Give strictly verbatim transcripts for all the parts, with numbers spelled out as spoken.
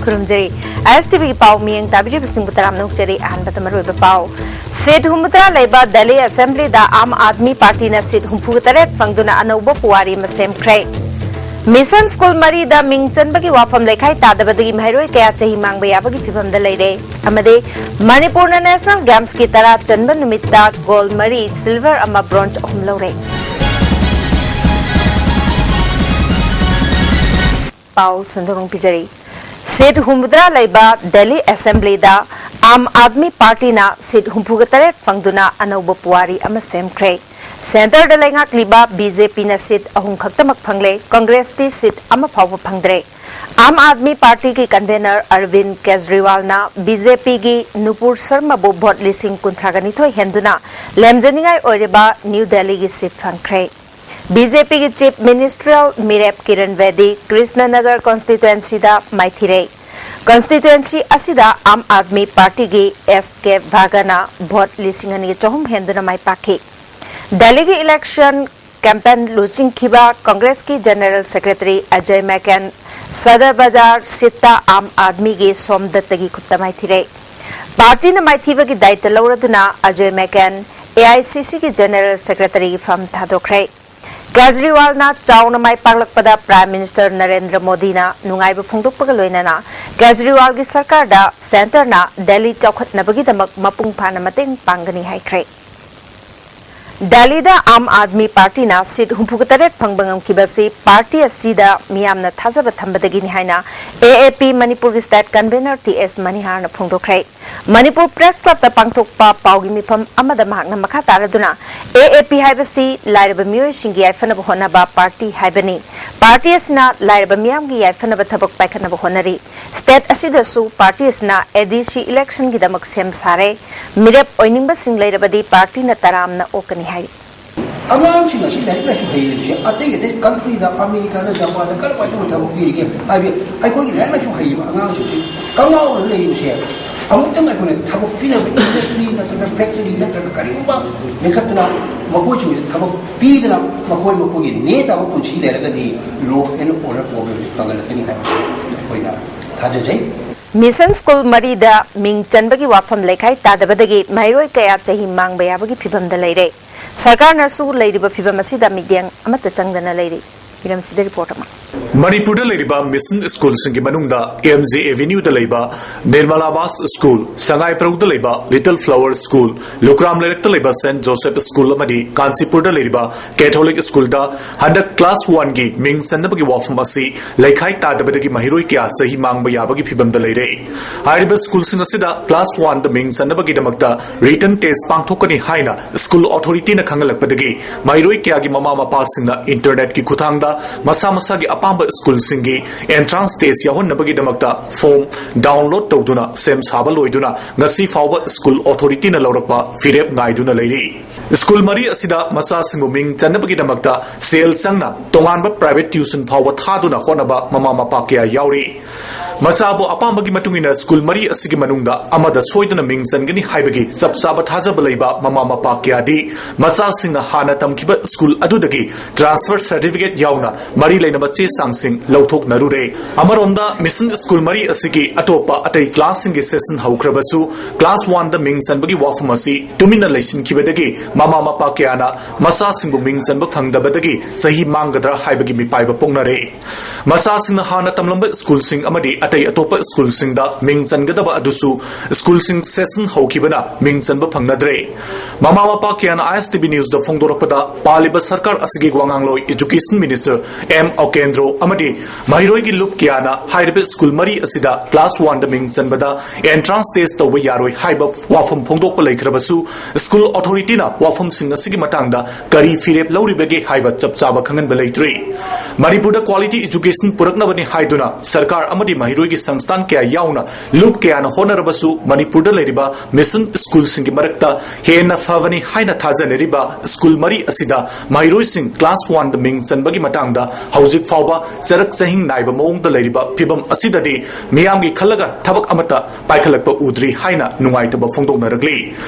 ꯈꯨꯔꯨꯝꯖꯔꯤ꯫ ꯑꯥꯏ ꯑꯦꯁ T ꯚꯤꯒꯤ ꯄꯥꯎ ꯃꯤꯠꯌꯦꯡ ꯇꯥꯕꯤꯔꯤꯕꯁꯤꯡꯕꯨ ꯇꯔꯥꯝꯅ ꯑꯣꯛꯆꯔꯤ꯫ ꯑꯍꯥꯟꯕꯗ ꯃꯔꯨꯑꯣꯏꯕ ꯄꯥꯎ꯫ ꯁꯤꯠ ꯍꯨꯝꯐꯨꯇꯔꯥ ꯂꯩꯕ ꯗꯦꯜꯂꯤ ꯑꯦꯁꯦꯝꯕ꯭ꯂꯤꯗ ꯑꯥꯝ ꯑꯥꯗꯃꯤ ꯄꯥꯔꯇꯤꯅ ꯁꯤꯠ ꯍꯨꯝꯐꯨꯇꯔꯦꯠ ꯐꯪꯗꯨꯅ ꯑꯅꯧꯕ ꯄꯨꯋꯥꯔꯤ ꯑꯃ ꯁꯦꯝꯈ꯭ꯔꯦ꯫ ꯃꯤꯁꯟ ꯁ꯭ꯀꯨꯜ ꯃꯔꯤꯗ ꯃꯤꯡ ꯆꯟꯕꯒꯤ ꯋꯥꯐꯝ ꯂꯩꯈꯥꯏ ꯇꯥꯗꯕꯗꯒꯤ ꯃꯍꯩꯔꯣꯏ ꯀꯌꯥ ꯆꯍꯤ ꯃꯥꯡꯕ ꯌꯥꯕꯒꯤ ꯐꯤꯚꯝꯗ ꯂꯩꯔꯦ꯫ ꯑꯃꯗꯤ ꯃꯅꯤꯄꯨꯔꯅ ꯅꯦꯁꯅꯦꯜ ꯒꯦꯝꯁꯀꯤ ꯇꯔꯥ ꯆꯟꯕ ꯅꯨꯃꯤꯠꯇ ꯒꯣꯜ ꯃꯔꯤ, ꯁꯤꯜꯚꯔ ꯑꯃ, ꯕ꯭ꯔꯣꯟꯖ ꯑꯍꯨꯝ ꯂꯧꯔꯦ꯫ ꯄꯥꯎ ꯁꯟꯗꯣꯛꯅ ꯄꯤꯖꯔꯤ꯫ ꯁꯤꯠ ꯍꯨꯝꯐꯨꯇꯔꯥ ꯂꯩꯕ ꯗꯦꯜꯂꯤ ꯑꯦꯁꯦꯝꯕ꯭ꯂꯤꯗ ꯑꯥꯝ ꯑꯥꯗꯃꯤ ꯄꯥꯔꯇꯤꯅ ꯁꯤꯠ ꯍꯨꯝꯐꯨꯒ ꯇꯔꯦꯠ ꯐꯪꯗꯨꯅ ꯑꯅꯧꯕ ꯄꯨꯋꯥꯔꯤ ꯑꯃ ꯁꯦꯝꯈ꯭ꯔꯦ꯫ ꯁꯦꯟꯇꯔꯗ ꯂꯩꯉꯥꯛꯂꯤꯕ ꯕꯤ ꯖꯦ ꯄꯤꯅ ꯁꯤꯠ ꯑꯍꯨꯝ ꯈꯛꯇꯃꯛ ꯐꯪꯂꯦ, ꯀꯪꯒ꯭ꯔꯦꯁꯇꯤ ꯁꯤꯠ ꯑꯃ ꯐꯥꯎꯕ ꯐꯪꯗ꯭ꯔꯦ꯫ ꯑꯥꯝ ꯑꯥꯗꯃꯤ ꯄꯥꯔꯇꯤꯒꯤ ꯀꯟꯚꯦꯅꯔ ꯑꯔꯕꯤꯟ ꯀꯦꯖꯔꯤꯋꯥꯜꯅ ꯕꯤ ꯖꯦ ꯄꯤꯒꯤ ꯅꯨꯄꯨꯔ ꯁꯔꯃꯕꯨ ꯚꯣꯠ ꯂꯤꯁꯤꯡ ꯀꯨꯟꯊ꯭ꯔꯥꯒ ꯅꯤꯊꯣꯏ ꯍꯦꯟꯗꯨꯅ ꯂꯦꯝꯖꯅꯤꯡꯉꯥꯏ ꯑꯣꯏꯔꯤꯕ ꯅ꯭ꯌꯨ ꯗꯦꯜꯂꯤꯒꯤ ꯁꯤꯠ ꯐꯪꯈ꯭ꯔꯦ꯫ ꯕꯤ ꯖꯦ ꯄꯤꯒꯤ ꯆꯤꯐ ꯃꯤꯅꯤꯁꯇ꯭ꯔꯤꯌꯦꯜ ꯃꯤꯔꯦꯞ ꯀꯤꯔꯟ ꯕꯦꯗꯤ ꯀ꯭ꯔꯤꯁꯅꯅꯒꯔ ꯀꯣꯟꯁꯇꯤꯇ꯭ꯋꯦꯟꯁꯤꯗ ꯃꯥꯏꯊꯤꯔꯦ꯫ ꯀꯣꯟꯁꯇꯤꯇ꯭ꯋꯦꯟꯁꯤ ꯑꯁꯤꯗ ꯑꯥꯝ ꯑꯥꯗꯃꯤ ꯄꯥꯔꯇꯤꯒꯤ ꯑꯦꯁ ꯀꯦ ꯚꯥꯒꯅ ꯚꯣꯠ ꯂꯤꯁꯤꯡ ꯑꯅꯤꯒ ꯆꯍꯨꯝ ꯍꯦꯟꯗꯨꯅ ꯃꯥꯏ ꯄꯥꯛꯈꯤ꯫ ꯗꯦꯜꯂꯤꯒꯤ election campaign ꯂꯨꯆꯤꯡꯈꯤꯕ ꯀꯪꯒ꯭ꯔꯦꯁꯀꯤ general secretary Ajay ꯃꯦꯀꯦꯟ Sadar ꯕꯖꯥꯔ ꯁꯤꯠꯇ ꯑꯥꯝ ꯑꯥꯗꯃꯤꯒꯤ ꯁꯣꯝ ꯗꯠꯇꯒꯤ ꯈꯨꯠꯇ ꯃꯥꯏꯊꯤꯔꯦ꯫ ꯄꯥꯔꯇꯤꯅ ꯃꯥꯏꯊꯤꯕꯒꯤ ꯗꯥꯏꯇ ꯂꯧꯔꯗꯨꯅ ꯑꯖꯌ ꯃꯦꯀꯦꯟ ꯑꯦ ꯑꯥꯏ ꯁꯤ ꯁꯤꯒꯤ ꯖꯦꯅꯔꯦꯜ ꯁꯦꯀ꯭ꯔꯦꯇꯔꯤꯒꯤ ꯐꯝ ꯊꯥꯗꯣꯛꯈ꯭ꯔꯦ꯫ ꯀꯦꯖꯔꯤꯋꯥꯜꯅ ꯆꯥꯎꯅ ꯃꯥꯏ ꯄꯥꯛꯂꯛꯄꯗ ꯄ꯭ꯔꯥꯏꯝ ꯃꯤꯅꯤꯁꯇꯔ ꯅꯔꯦꯟꯗ꯭ꯔ ꯃꯣꯗꯤꯅ ꯅꯨꯡꯉꯥꯏꯕ ꯐꯣꯡꯗꯣꯛꯄꯒ ꯂꯣꯏꯅꯅ ꯀꯦꯖꯔꯤꯋꯥꯜꯒꯤ ꯁꯔꯀꯥꯔꯗ ꯁꯦꯟꯇꯔꯅ ꯗꯦꯜꯂꯤ ꯆꯥꯎꯈꯠꯅꯕꯒꯤꯗꯃꯛ ꯃꯄꯨꯡ ꯐꯥꯅ ꯃꯇꯦꯡ ꯄꯥꯡꯒꯅꯤ ꯍꯥꯏꯈ꯭ꯔꯦ꯫ ꯗꯦꯜꯂꯤꯗ ꯑꯥꯝ ꯑꯥꯗꯃꯤ ꯄꯥꯔꯇꯤꯅ ꯁꯤꯠ ꯍꯨꯝꯐꯨꯒ ꯇꯔꯦꯠ ꯐꯪꯕ ꯉꯝꯈꯤꯕꯁꯤ ꯄꯥꯔꯇꯤ ꯑꯁꯤꯗ ꯃꯤꯌꯥꯝꯅ ꯊꯥꯖꯕ ꯊꯝꯕꯗꯒꯤꯅꯤ ꯍꯥꯏꯅ ꯑꯦ ꯑꯦ ꯄꯤ ꯃꯅꯤꯄꯨꯔꯒꯤ ꯁ꯭ꯇꯦꯠ ꯀꯟꯚꯦꯅꯔ ꯇꯤ ꯑꯦꯁ ꯃꯅꯤꯍꯥꯔꯅ ꯐꯣꯡꯗꯣꯛꯈ꯭ꯔꯦ꯫ ꯃꯅꯤꯄꯨꯔ ꯄ꯭ꯔꯦꯁ ꯀ꯭ꯂꯕꯇ ꯄꯥꯡꯊꯣꯛꯄ ꯄꯥꯎꯒꯤ ꯃꯤꯐꯝ ꯑꯃꯗ ꯃꯍꯥꯛꯅ ꯃꯈꯥ ꯇꯥꯔꯗꯨꯅ, ꯑꯦ ꯑꯦ ꯄꯤ ꯍꯥꯏꯕꯁꯤ ꯂꯥꯏꯔꯕ ꯃꯤꯑꯣꯏꯁꯤꯡꯒꯤ ꯌꯥꯏꯐꯅꯕ ꯍꯣꯠꯅꯕ ꯄꯥꯔꯇꯤ ꯍꯥꯏꯕꯅꯤ꯫ ꯄꯥꯔꯇꯤ ꯑꯁꯤꯅ ꯂꯥꯏꯔꯕ ꯃꯤꯌꯥꯝꯒꯤ ꯌꯥꯏꯐꯅꯕ ꯊꯕꯛ ꯄꯥꯏꯈꯠꯅꯕ ꯍꯣꯠꯅꯔꯤ꯫ ꯁ꯭ꯇꯦꯠ ꯑꯁꯤꯗꯁꯨ ꯄꯥꯔꯇꯤ ꯑꯁꯤꯅ ꯑꯦ ꯗꯤ ꯁꯤ ꯏꯂꯦꯛꯁꯟꯒꯤꯗꯃꯛ ꯁꯦꯝ ꯁꯥꯔꯦ꯫ ꯃꯤꯔꯦꯞ ꯑꯣꯏꯅꯤꯡꯕꯁꯤꯡ ꯂꯩꯔꯕꯗꯤ ꯄꯥꯔꯇꯤꯅ ꯇꯔꯥꯝꯅ ꯑꯣꯛꯀꯅꯤ ꯍꯥꯏꯔꯤ꯫ ꯑꯉꯥꯡꯁꯤꯡ ꯑꯁꯤ ꯂꯥꯏꯔꯤꯛ ꯂꯥꯏꯁꯨ ꯍꯩꯔꯤꯕꯁꯦ ꯑꯇꯩ ꯑꯇꯩ ꯀꯟꯇ꯭ꯔꯤꯗ, ꯑꯃꯦꯔꯤꯀꯥꯗ, ꯖꯄꯥꯟꯗ ꯀꯔꯝꯍꯥꯏꯅ ꯇꯧꯅ ꯊꯕꯛ ꯄꯤꯔꯤꯒꯦ? ꯍꯥꯏꯕꯗꯤ ꯑꯩꯈꯣꯏꯒꯤ ꯂꯥꯏꯔꯤꯛ ꯂꯥꯏꯁꯨ ꯍꯩꯔꯤꯕ ꯑꯉꯥꯡꯁꯤꯡꯁꯤ ꯀꯪꯉꯥꯎꯅ ꯂꯩꯔꯤꯕꯁꯦ ꯑꯃꯨꯛꯇꯪ ꯑꯩꯈꯣꯏꯅ ꯊꯕꯛ ꯄꯤꯅꯕ ꯏꯟꯗꯁꯇ꯭ꯔꯤ ꯅꯠꯇ꯭ꯔꯒ ꯐꯦꯛꯇꯔꯤ ꯅꯠꯇ꯭ꯔꯒ ꯀꯔꯤꯒꯨꯝꯕ ꯂꯤꯡꯈꯠꯇꯅ ꯃꯈꯣꯏꯁꯤꯡꯁꯤ ꯊꯕꯛ ꯄꯤꯗꯅ ꯃꯈꯣꯏ ꯃꯈꯣꯏꯒꯤ ꯅꯦ ꯇꯥꯕ ꯄꯨꯟꯁꯤ ꯂꯩꯔꯒꯗꯤ law and order problem ꯐꯒꯠꯂꯛꯀꯅꯤ ꯍꯥꯏꯕꯁꯤ ꯑꯩꯈꯣꯏꯅ ꯊꯥꯖꯖꯩ꯫ ꯃꯤꯁꯟ ꯁ꯭ꯀꯨꯜ ꯃꯔꯤꯗ ꯃꯤꯡ ꯆꯟꯕꯒꯤ ꯋꯥꯐꯝ ꯂꯩꯈꯥꯏ ꯇꯥꯗꯕꯗꯒꯤ ꯃꯍꯩꯔꯣꯏ ꯀꯌꯥ ꯆꯍꯤ ꯃꯥꯡꯕ ꯌꯥꯕꯒꯤ ꯐꯤꯚꯝꯗ ꯂꯩꯔꯦ꯫ ꯁꯔꯀꯥꯔꯅꯁꯨ ꯂꯩꯔꯤꯕ ꯐꯤꯚꯝ ꯑꯁꯤꯗ ꯃꯤꯠꯌꯦꯡ ꯑꯃꯠꯇ ꯆꯪꯗꯅ ꯂꯩꯔꯤ꯫ ꯃꯤꯔꯝꯁꯤꯗ ꯔꯤꯄꯣꯔꯠ ꯑꯃ꯫ ꯃꯅꯤꯄꯨꯔꯗ ꯂꯩꯔꯤꯕ ꯃꯤꯁꯟ ꯁ꯭ꯀꯨꯜꯁꯤꯡꯒꯤ ꯃꯅꯨꯡꯗ ꯑꯦꯝ ꯖꯦ ꯑꯦꯚꯦꯅ꯭ꯌꯨꯗ ꯂꯩꯕ ꯅꯤꯔꯃꯂꯥ ꯕꯥꯁ ꯁ꯭ꯀꯨꯜ, ꯁꯉꯥꯏꯄ꯭ꯔꯧꯗ ꯂꯩꯕ ꯂꯤꯇꯜ ꯐ꯭ꯂꯥꯋꯔ ꯁ꯭ꯀꯨꯜ, ꯂꯨꯀ꯭ꯔꯥꯝ ꯂꯩꯔꯛꯇ ꯂꯩꯕ ꯁꯦꯟꯠ ꯖꯣꯁꯦꯐ ꯁ꯭ꯀꯨꯜ ꯑꯃꯗꯤ ꯀꯥꯟꯆꯤꯄꯨꯔꯗ ꯂꯩꯔꯤꯕ ꯀꯦꯊꯣꯂꯤꯛ ꯁ꯭ꯀꯨꯜꯗ ꯍꯟꯗꯛ ꯀ꯭ꯂꯥꯁ ꯋꯥꯟꯒꯤ ꯃꯤꯡ ꯆꯟꯅꯕꯒꯤ ꯋꯥꯐꯝ ꯑꯁꯤ ꯂꯩꯈꯥꯏ ꯇꯥꯗꯕꯗꯒꯤ ꯃꯍꯩꯔꯣꯏ ꯀꯌꯥ ꯆꯍꯤ ꯃꯥꯡꯕ ꯌꯥꯕꯒꯤ ꯐꯤꯚꯝꯗ ꯂꯩꯔꯦ꯫ ꯍꯥꯏꯔꯤꯕ ꯁ꯭ꯀꯨꯜꯁꯤꯡ ꯑꯁꯤꯗ ꯀ꯭ꯂꯥꯁ ꯋꯥꯟꯗ ꯃꯤꯡ ꯆꯟꯅꯕꯒꯤꯗꯃꯛꯇ ꯔꯤꯇꯟ ꯇꯦꯁ ꯄꯥꯡꯊꯣꯛꯀꯅꯤ ꯍꯥꯏꯅ ꯁ꯭ꯀꯨꯜ ꯑꯣꯊꯣꯔꯤꯇꯤꯅ ꯈꯪꯍꯜꯂꯛꯄꯗꯒꯤ ꯃꯍꯩꯔꯣꯏ ꯀꯌꯥꯒꯤ ꯃꯃꯥ ꯃꯄꯥꯁꯤꯡꯅ ꯏꯟꯇꯔꯅꯦꯠꯀꯤ ꯈꯨꯠꯊꯥꯡꯗ ꯃꯁꯥ ꯃꯁꯥꯒꯤ ꯑꯄꯥꯝꯕ ꯁ꯭ꯀꯨꯜꯁꯤꯡꯒꯤ ꯑꯦꯟꯇ꯭ꯔꯥꯟꯁ ꯇꯦꯁ ꯌꯥꯎꯍꯟꯅꯕꯒꯤꯗꯃꯛꯇ ꯐꯣꯔꯝ ꯗꯥꯎꯟꯂꯣꯗ ꯇꯧꯗꯨꯅ ꯁꯦꯝ ꯁꯥꯕ ꯂꯣꯏꯗꯨꯅ ꯉꯁꯤ ꯐꯥꯎꯕ ꯁ꯭ꯀꯨꯜ ꯑꯣꯊꯣꯔꯤꯇꯤꯅ ꯂꯧꯔꯛꯄ ꯐꯤꯔꯦꯞ ꯉꯥꯏꯗꯨꯅ ꯂꯩꯔꯤ꯫ ꯁ꯭ꯀꯨꯜ ꯃꯔꯤ ꯑꯁꯤꯗ ꯃꯆꯥꯁꯤꯡꯕꯨ ꯃꯤꯡ ꯆꯟꯅꯕꯒꯤꯗꯃꯛꯇ ꯁꯦꯜ ꯆꯪꯅ ꯇꯣꯉꯥꯟꯕ ꯄ꯭ꯔꯥꯏꯚꯦꯠ ꯇ꯭ꯌꯨꯁꯟ ꯐꯥꯎꯕ ꯊꯥꯗꯨꯅ ꯍꯣꯠꯅꯕ ꯃꯃꯥ ꯃꯄꯥ ꯀꯌꯥ ꯌꯥꯎꯔꯤ꯫ ꯃꯆꯥꯕꯨ ꯑꯄꯥꯝꯕꯒꯤ ꯃꯇꯨꯡ ꯏꯟꯅ ꯁ꯭ꯀꯨꯜ ꯃꯔꯤ ꯑꯁꯤꯒꯤ ꯃꯅꯨꯡꯗ ꯑꯃꯗ ꯁꯣꯏꯗꯅ ꯃꯤꯡ ꯆꯟꯒꯅꯤ ꯍꯥꯏꯕꯒꯤ ꯆꯞ ꯆꯥꯕ ꯊꯥꯖꯕ ꯂꯩꯕ ꯃꯃꯥ ꯃꯄꯥ ꯀꯌꯥꯗꯤ ꯃꯆꯥꯁꯤꯡꯅ ꯍꯥꯟꯅ ꯇꯝꯈꯤꯕ ꯁ꯭ꯀꯨꯜ ꯑꯗꯨꯗꯒꯤ ꯇ꯭ꯔꯥꯟꯁꯐꯔ ꯁꯔꯇꯤꯐꯤꯀꯦꯠ ꯌꯥꯎꯅ ꯃꯔꯤ ꯂꯩꯅꯕ ꯆꯦ ꯆꯥꯡꯁꯤꯡ ꯂꯧꯊꯣꯛꯅꯔꯨꯔꯦ꯫ ꯑꯃꯔꯣꯝꯗ ꯃꯤꯁꯟ ꯁ꯭ꯀꯨꯜ ꯃꯔꯤ ꯑꯁꯤꯒꯤ ꯑꯇꯣꯞꯄ ꯑꯇꯩ ꯀ꯭ꯂꯥꯁꯁꯤꯡꯒꯤ ꯁꯦꯁꯟ ꯍꯧꯈ꯭ꯔꯕꯁꯨ ꯀ꯭ꯂꯥꯁ ꯋꯥꯟꯗ ꯃꯤꯡ ꯆꯟꯕꯒꯤ ꯋꯥꯐꯝ ꯑꯁꯤ ꯇꯨꯃꯤꯟꯅ ꯂꯩꯁꯤꯟꯈꯤꯕꯗꯒꯤ ꯃꯃꯥ ꯃꯄꯥ ꯀꯌꯥꯅ ꯃꯆꯥꯁꯤꯡꯕꯨ ꯃꯤꯡ ꯆꯟꯕ ꯐꯪꯗꯕꯗꯒꯤ ꯆꯍꯤ ꯃꯥꯡꯒꯗ꯭ꯔꯥ ꯍꯥꯏꯕꯒꯤ ꯃꯤꯄꯥꯏꯕ ꯄꯣꯛꯅꯔꯦ꯫ ꯃꯆꯥꯁꯤꯡꯅ ꯍꯥꯟꯅ ꯇꯝꯂꯝꯕ ꯁ꯭ꯀꯨꯜꯁꯤꯡ ꯑꯃꯗꯤ ꯑꯇꯩ ꯑꯇꯣꯞꯄ ꯁ꯭ꯀꯨꯜꯁꯤꯡꯗ ꯃꯤꯡ ꯆꯟꯒꯗꯕ ꯑꯗꯨꯁꯨ ꯁ꯭ꯀꯨꯜꯁꯤꯡ ꯁꯦꯁꯟ ꯍꯧꯈꯤꯕꯅ ꯃꯤꯡ ꯆꯟꯕ ꯐꯪꯅꯗ꯭ꯔꯦ꯫ ꯃꯃꯥ ꯃꯄꯥ ꯀꯌꯥꯅ ꯑꯥꯏ ꯑꯦꯁ ꯇꯤ ꯚꯤ ꯅ꯭ꯌꯨꯁꯇ ꯐꯣꯡꯗꯣꯔꯛꯄꯗ ꯄꯥꯜꯂꯤꯕ ꯁꯔꯀꯥꯔ ꯑꯁꯤꯒꯤ ꯋꯥ ꯉꯥꯡꯂꯣꯏ ꯏꯖꯨꯀꯦꯁꯟ ꯃꯤꯅꯤꯁꯇꯔ ꯑꯦꯝ ꯑꯣꯀꯦꯟꯗ꯭ꯔꯣ ꯑꯃꯗꯤ ꯃꯍꯩꯔꯣꯏꯒꯤ ꯂꯨꯞ ꯀꯌꯥꯅ ꯍꯥꯏꯔꯤꯕ ꯁ꯭ꯀꯨꯜ ꯃꯔꯤ ꯑꯁꯤꯗ ꯀ꯭ꯂꯥꯁ ꯋꯥꯟꯗ ꯃꯤꯡ ꯆꯟꯕꯗ ꯑꯦꯟꯇ꯭ꯔꯥꯟꯁ ꯇꯦꯁ ꯇꯧꯕ ꯌꯥꯔꯣꯏ ꯍꯥꯏꯕ ꯋꯥꯐꯝ ꯐꯣꯡꯗꯣꯛꯄ ꯂꯩꯈ꯭ꯔꯕꯁꯨ ꯁ꯭ꯀꯨꯜ ꯑꯣꯊꯣꯔꯤꯇꯤꯅ ꯋꯥꯐꯝꯁꯤꯡ ꯑꯁꯤꯒꯤ ꯃꯇꯥꯡꯗ ꯀꯔꯤ ꯐꯤꯔꯦꯞ ꯂꯧꯔꯤꯕꯒꯦ ꯍꯥꯏꯕ ꯆꯞ ꯆꯥꯕ ꯈꯪꯍꯟꯕ ꯂꯩꯇ꯭ꯔꯤ꯫ ꯃꯅꯤꯄꯨꯔꯗ ꯀ꯭ꯋꯥꯂꯤꯇꯤ ꯏꯖꯨꯀꯦꯁꯟ ꯄꯨꯔꯛꯅꯕꯅꯤ ꯍꯥꯏꯗꯨꯅ ꯁꯔꯀꯥꯔ ꯑꯃꯗꯤ ꯃꯍꯩꯔꯣꯏꯒꯤ ꯁꯪꯁꯊꯥꯟ ꯀꯌꯥ ꯌꯥꯎꯅ ꯂꯨꯞ ꯀꯌꯥꯅ ꯍꯣꯠꯅꯔꯕꯁꯨ ꯃꯅꯤꯄꯨꯔꯗ ꯂꯩꯔꯤꯕ ꯃꯤꯁꯟ ꯁ꯭ꯀꯨꯜꯁꯤꯡꯒꯤ ꯃꯔꯛꯇ ꯍꯦꯟꯅ ꯐꯕꯅꯤ ꯍꯥꯏꯅ ꯊꯥꯖꯅꯔꯤꯕ ꯁ꯭ꯀꯨꯜ ꯃꯔꯤ ꯑꯁꯤꯗ ꯃꯍꯩꯔꯣꯏꯁꯤꯡ ꯀ꯭ꯂꯥꯁ ꯋꯥꯟꯗ ꯃꯤꯡ ꯆꯟꯕꯒꯤ ꯃꯇꯥꯡꯗ ꯍꯧꯖꯤꯛ ꯐꯥꯎꯕ ꯆꯔꯛ ꯆꯍꯤꯡ ꯅꯥꯏꯕ ꯃꯑꯣꯡꯗ ꯂꯩꯔꯤꯕ ꯐꯤꯕꯝ ꯑꯁꯤꯗꯗꯤ ꯃꯤꯌꯥꯝꯒꯤ ꯈꯜꯂꯒ ꯊꯕꯛ ꯑꯃꯠꯇ ꯄꯥꯏꯈꯠꯂꯛꯄ ꯎꯗ꯭ꯔꯤ ꯍꯥꯏꯅ ꯅꯨꯡꯉꯥꯏꯇꯕ ꯐꯣꯡꯗꯣꯛꯅꯔꯛꯂꯤ꯫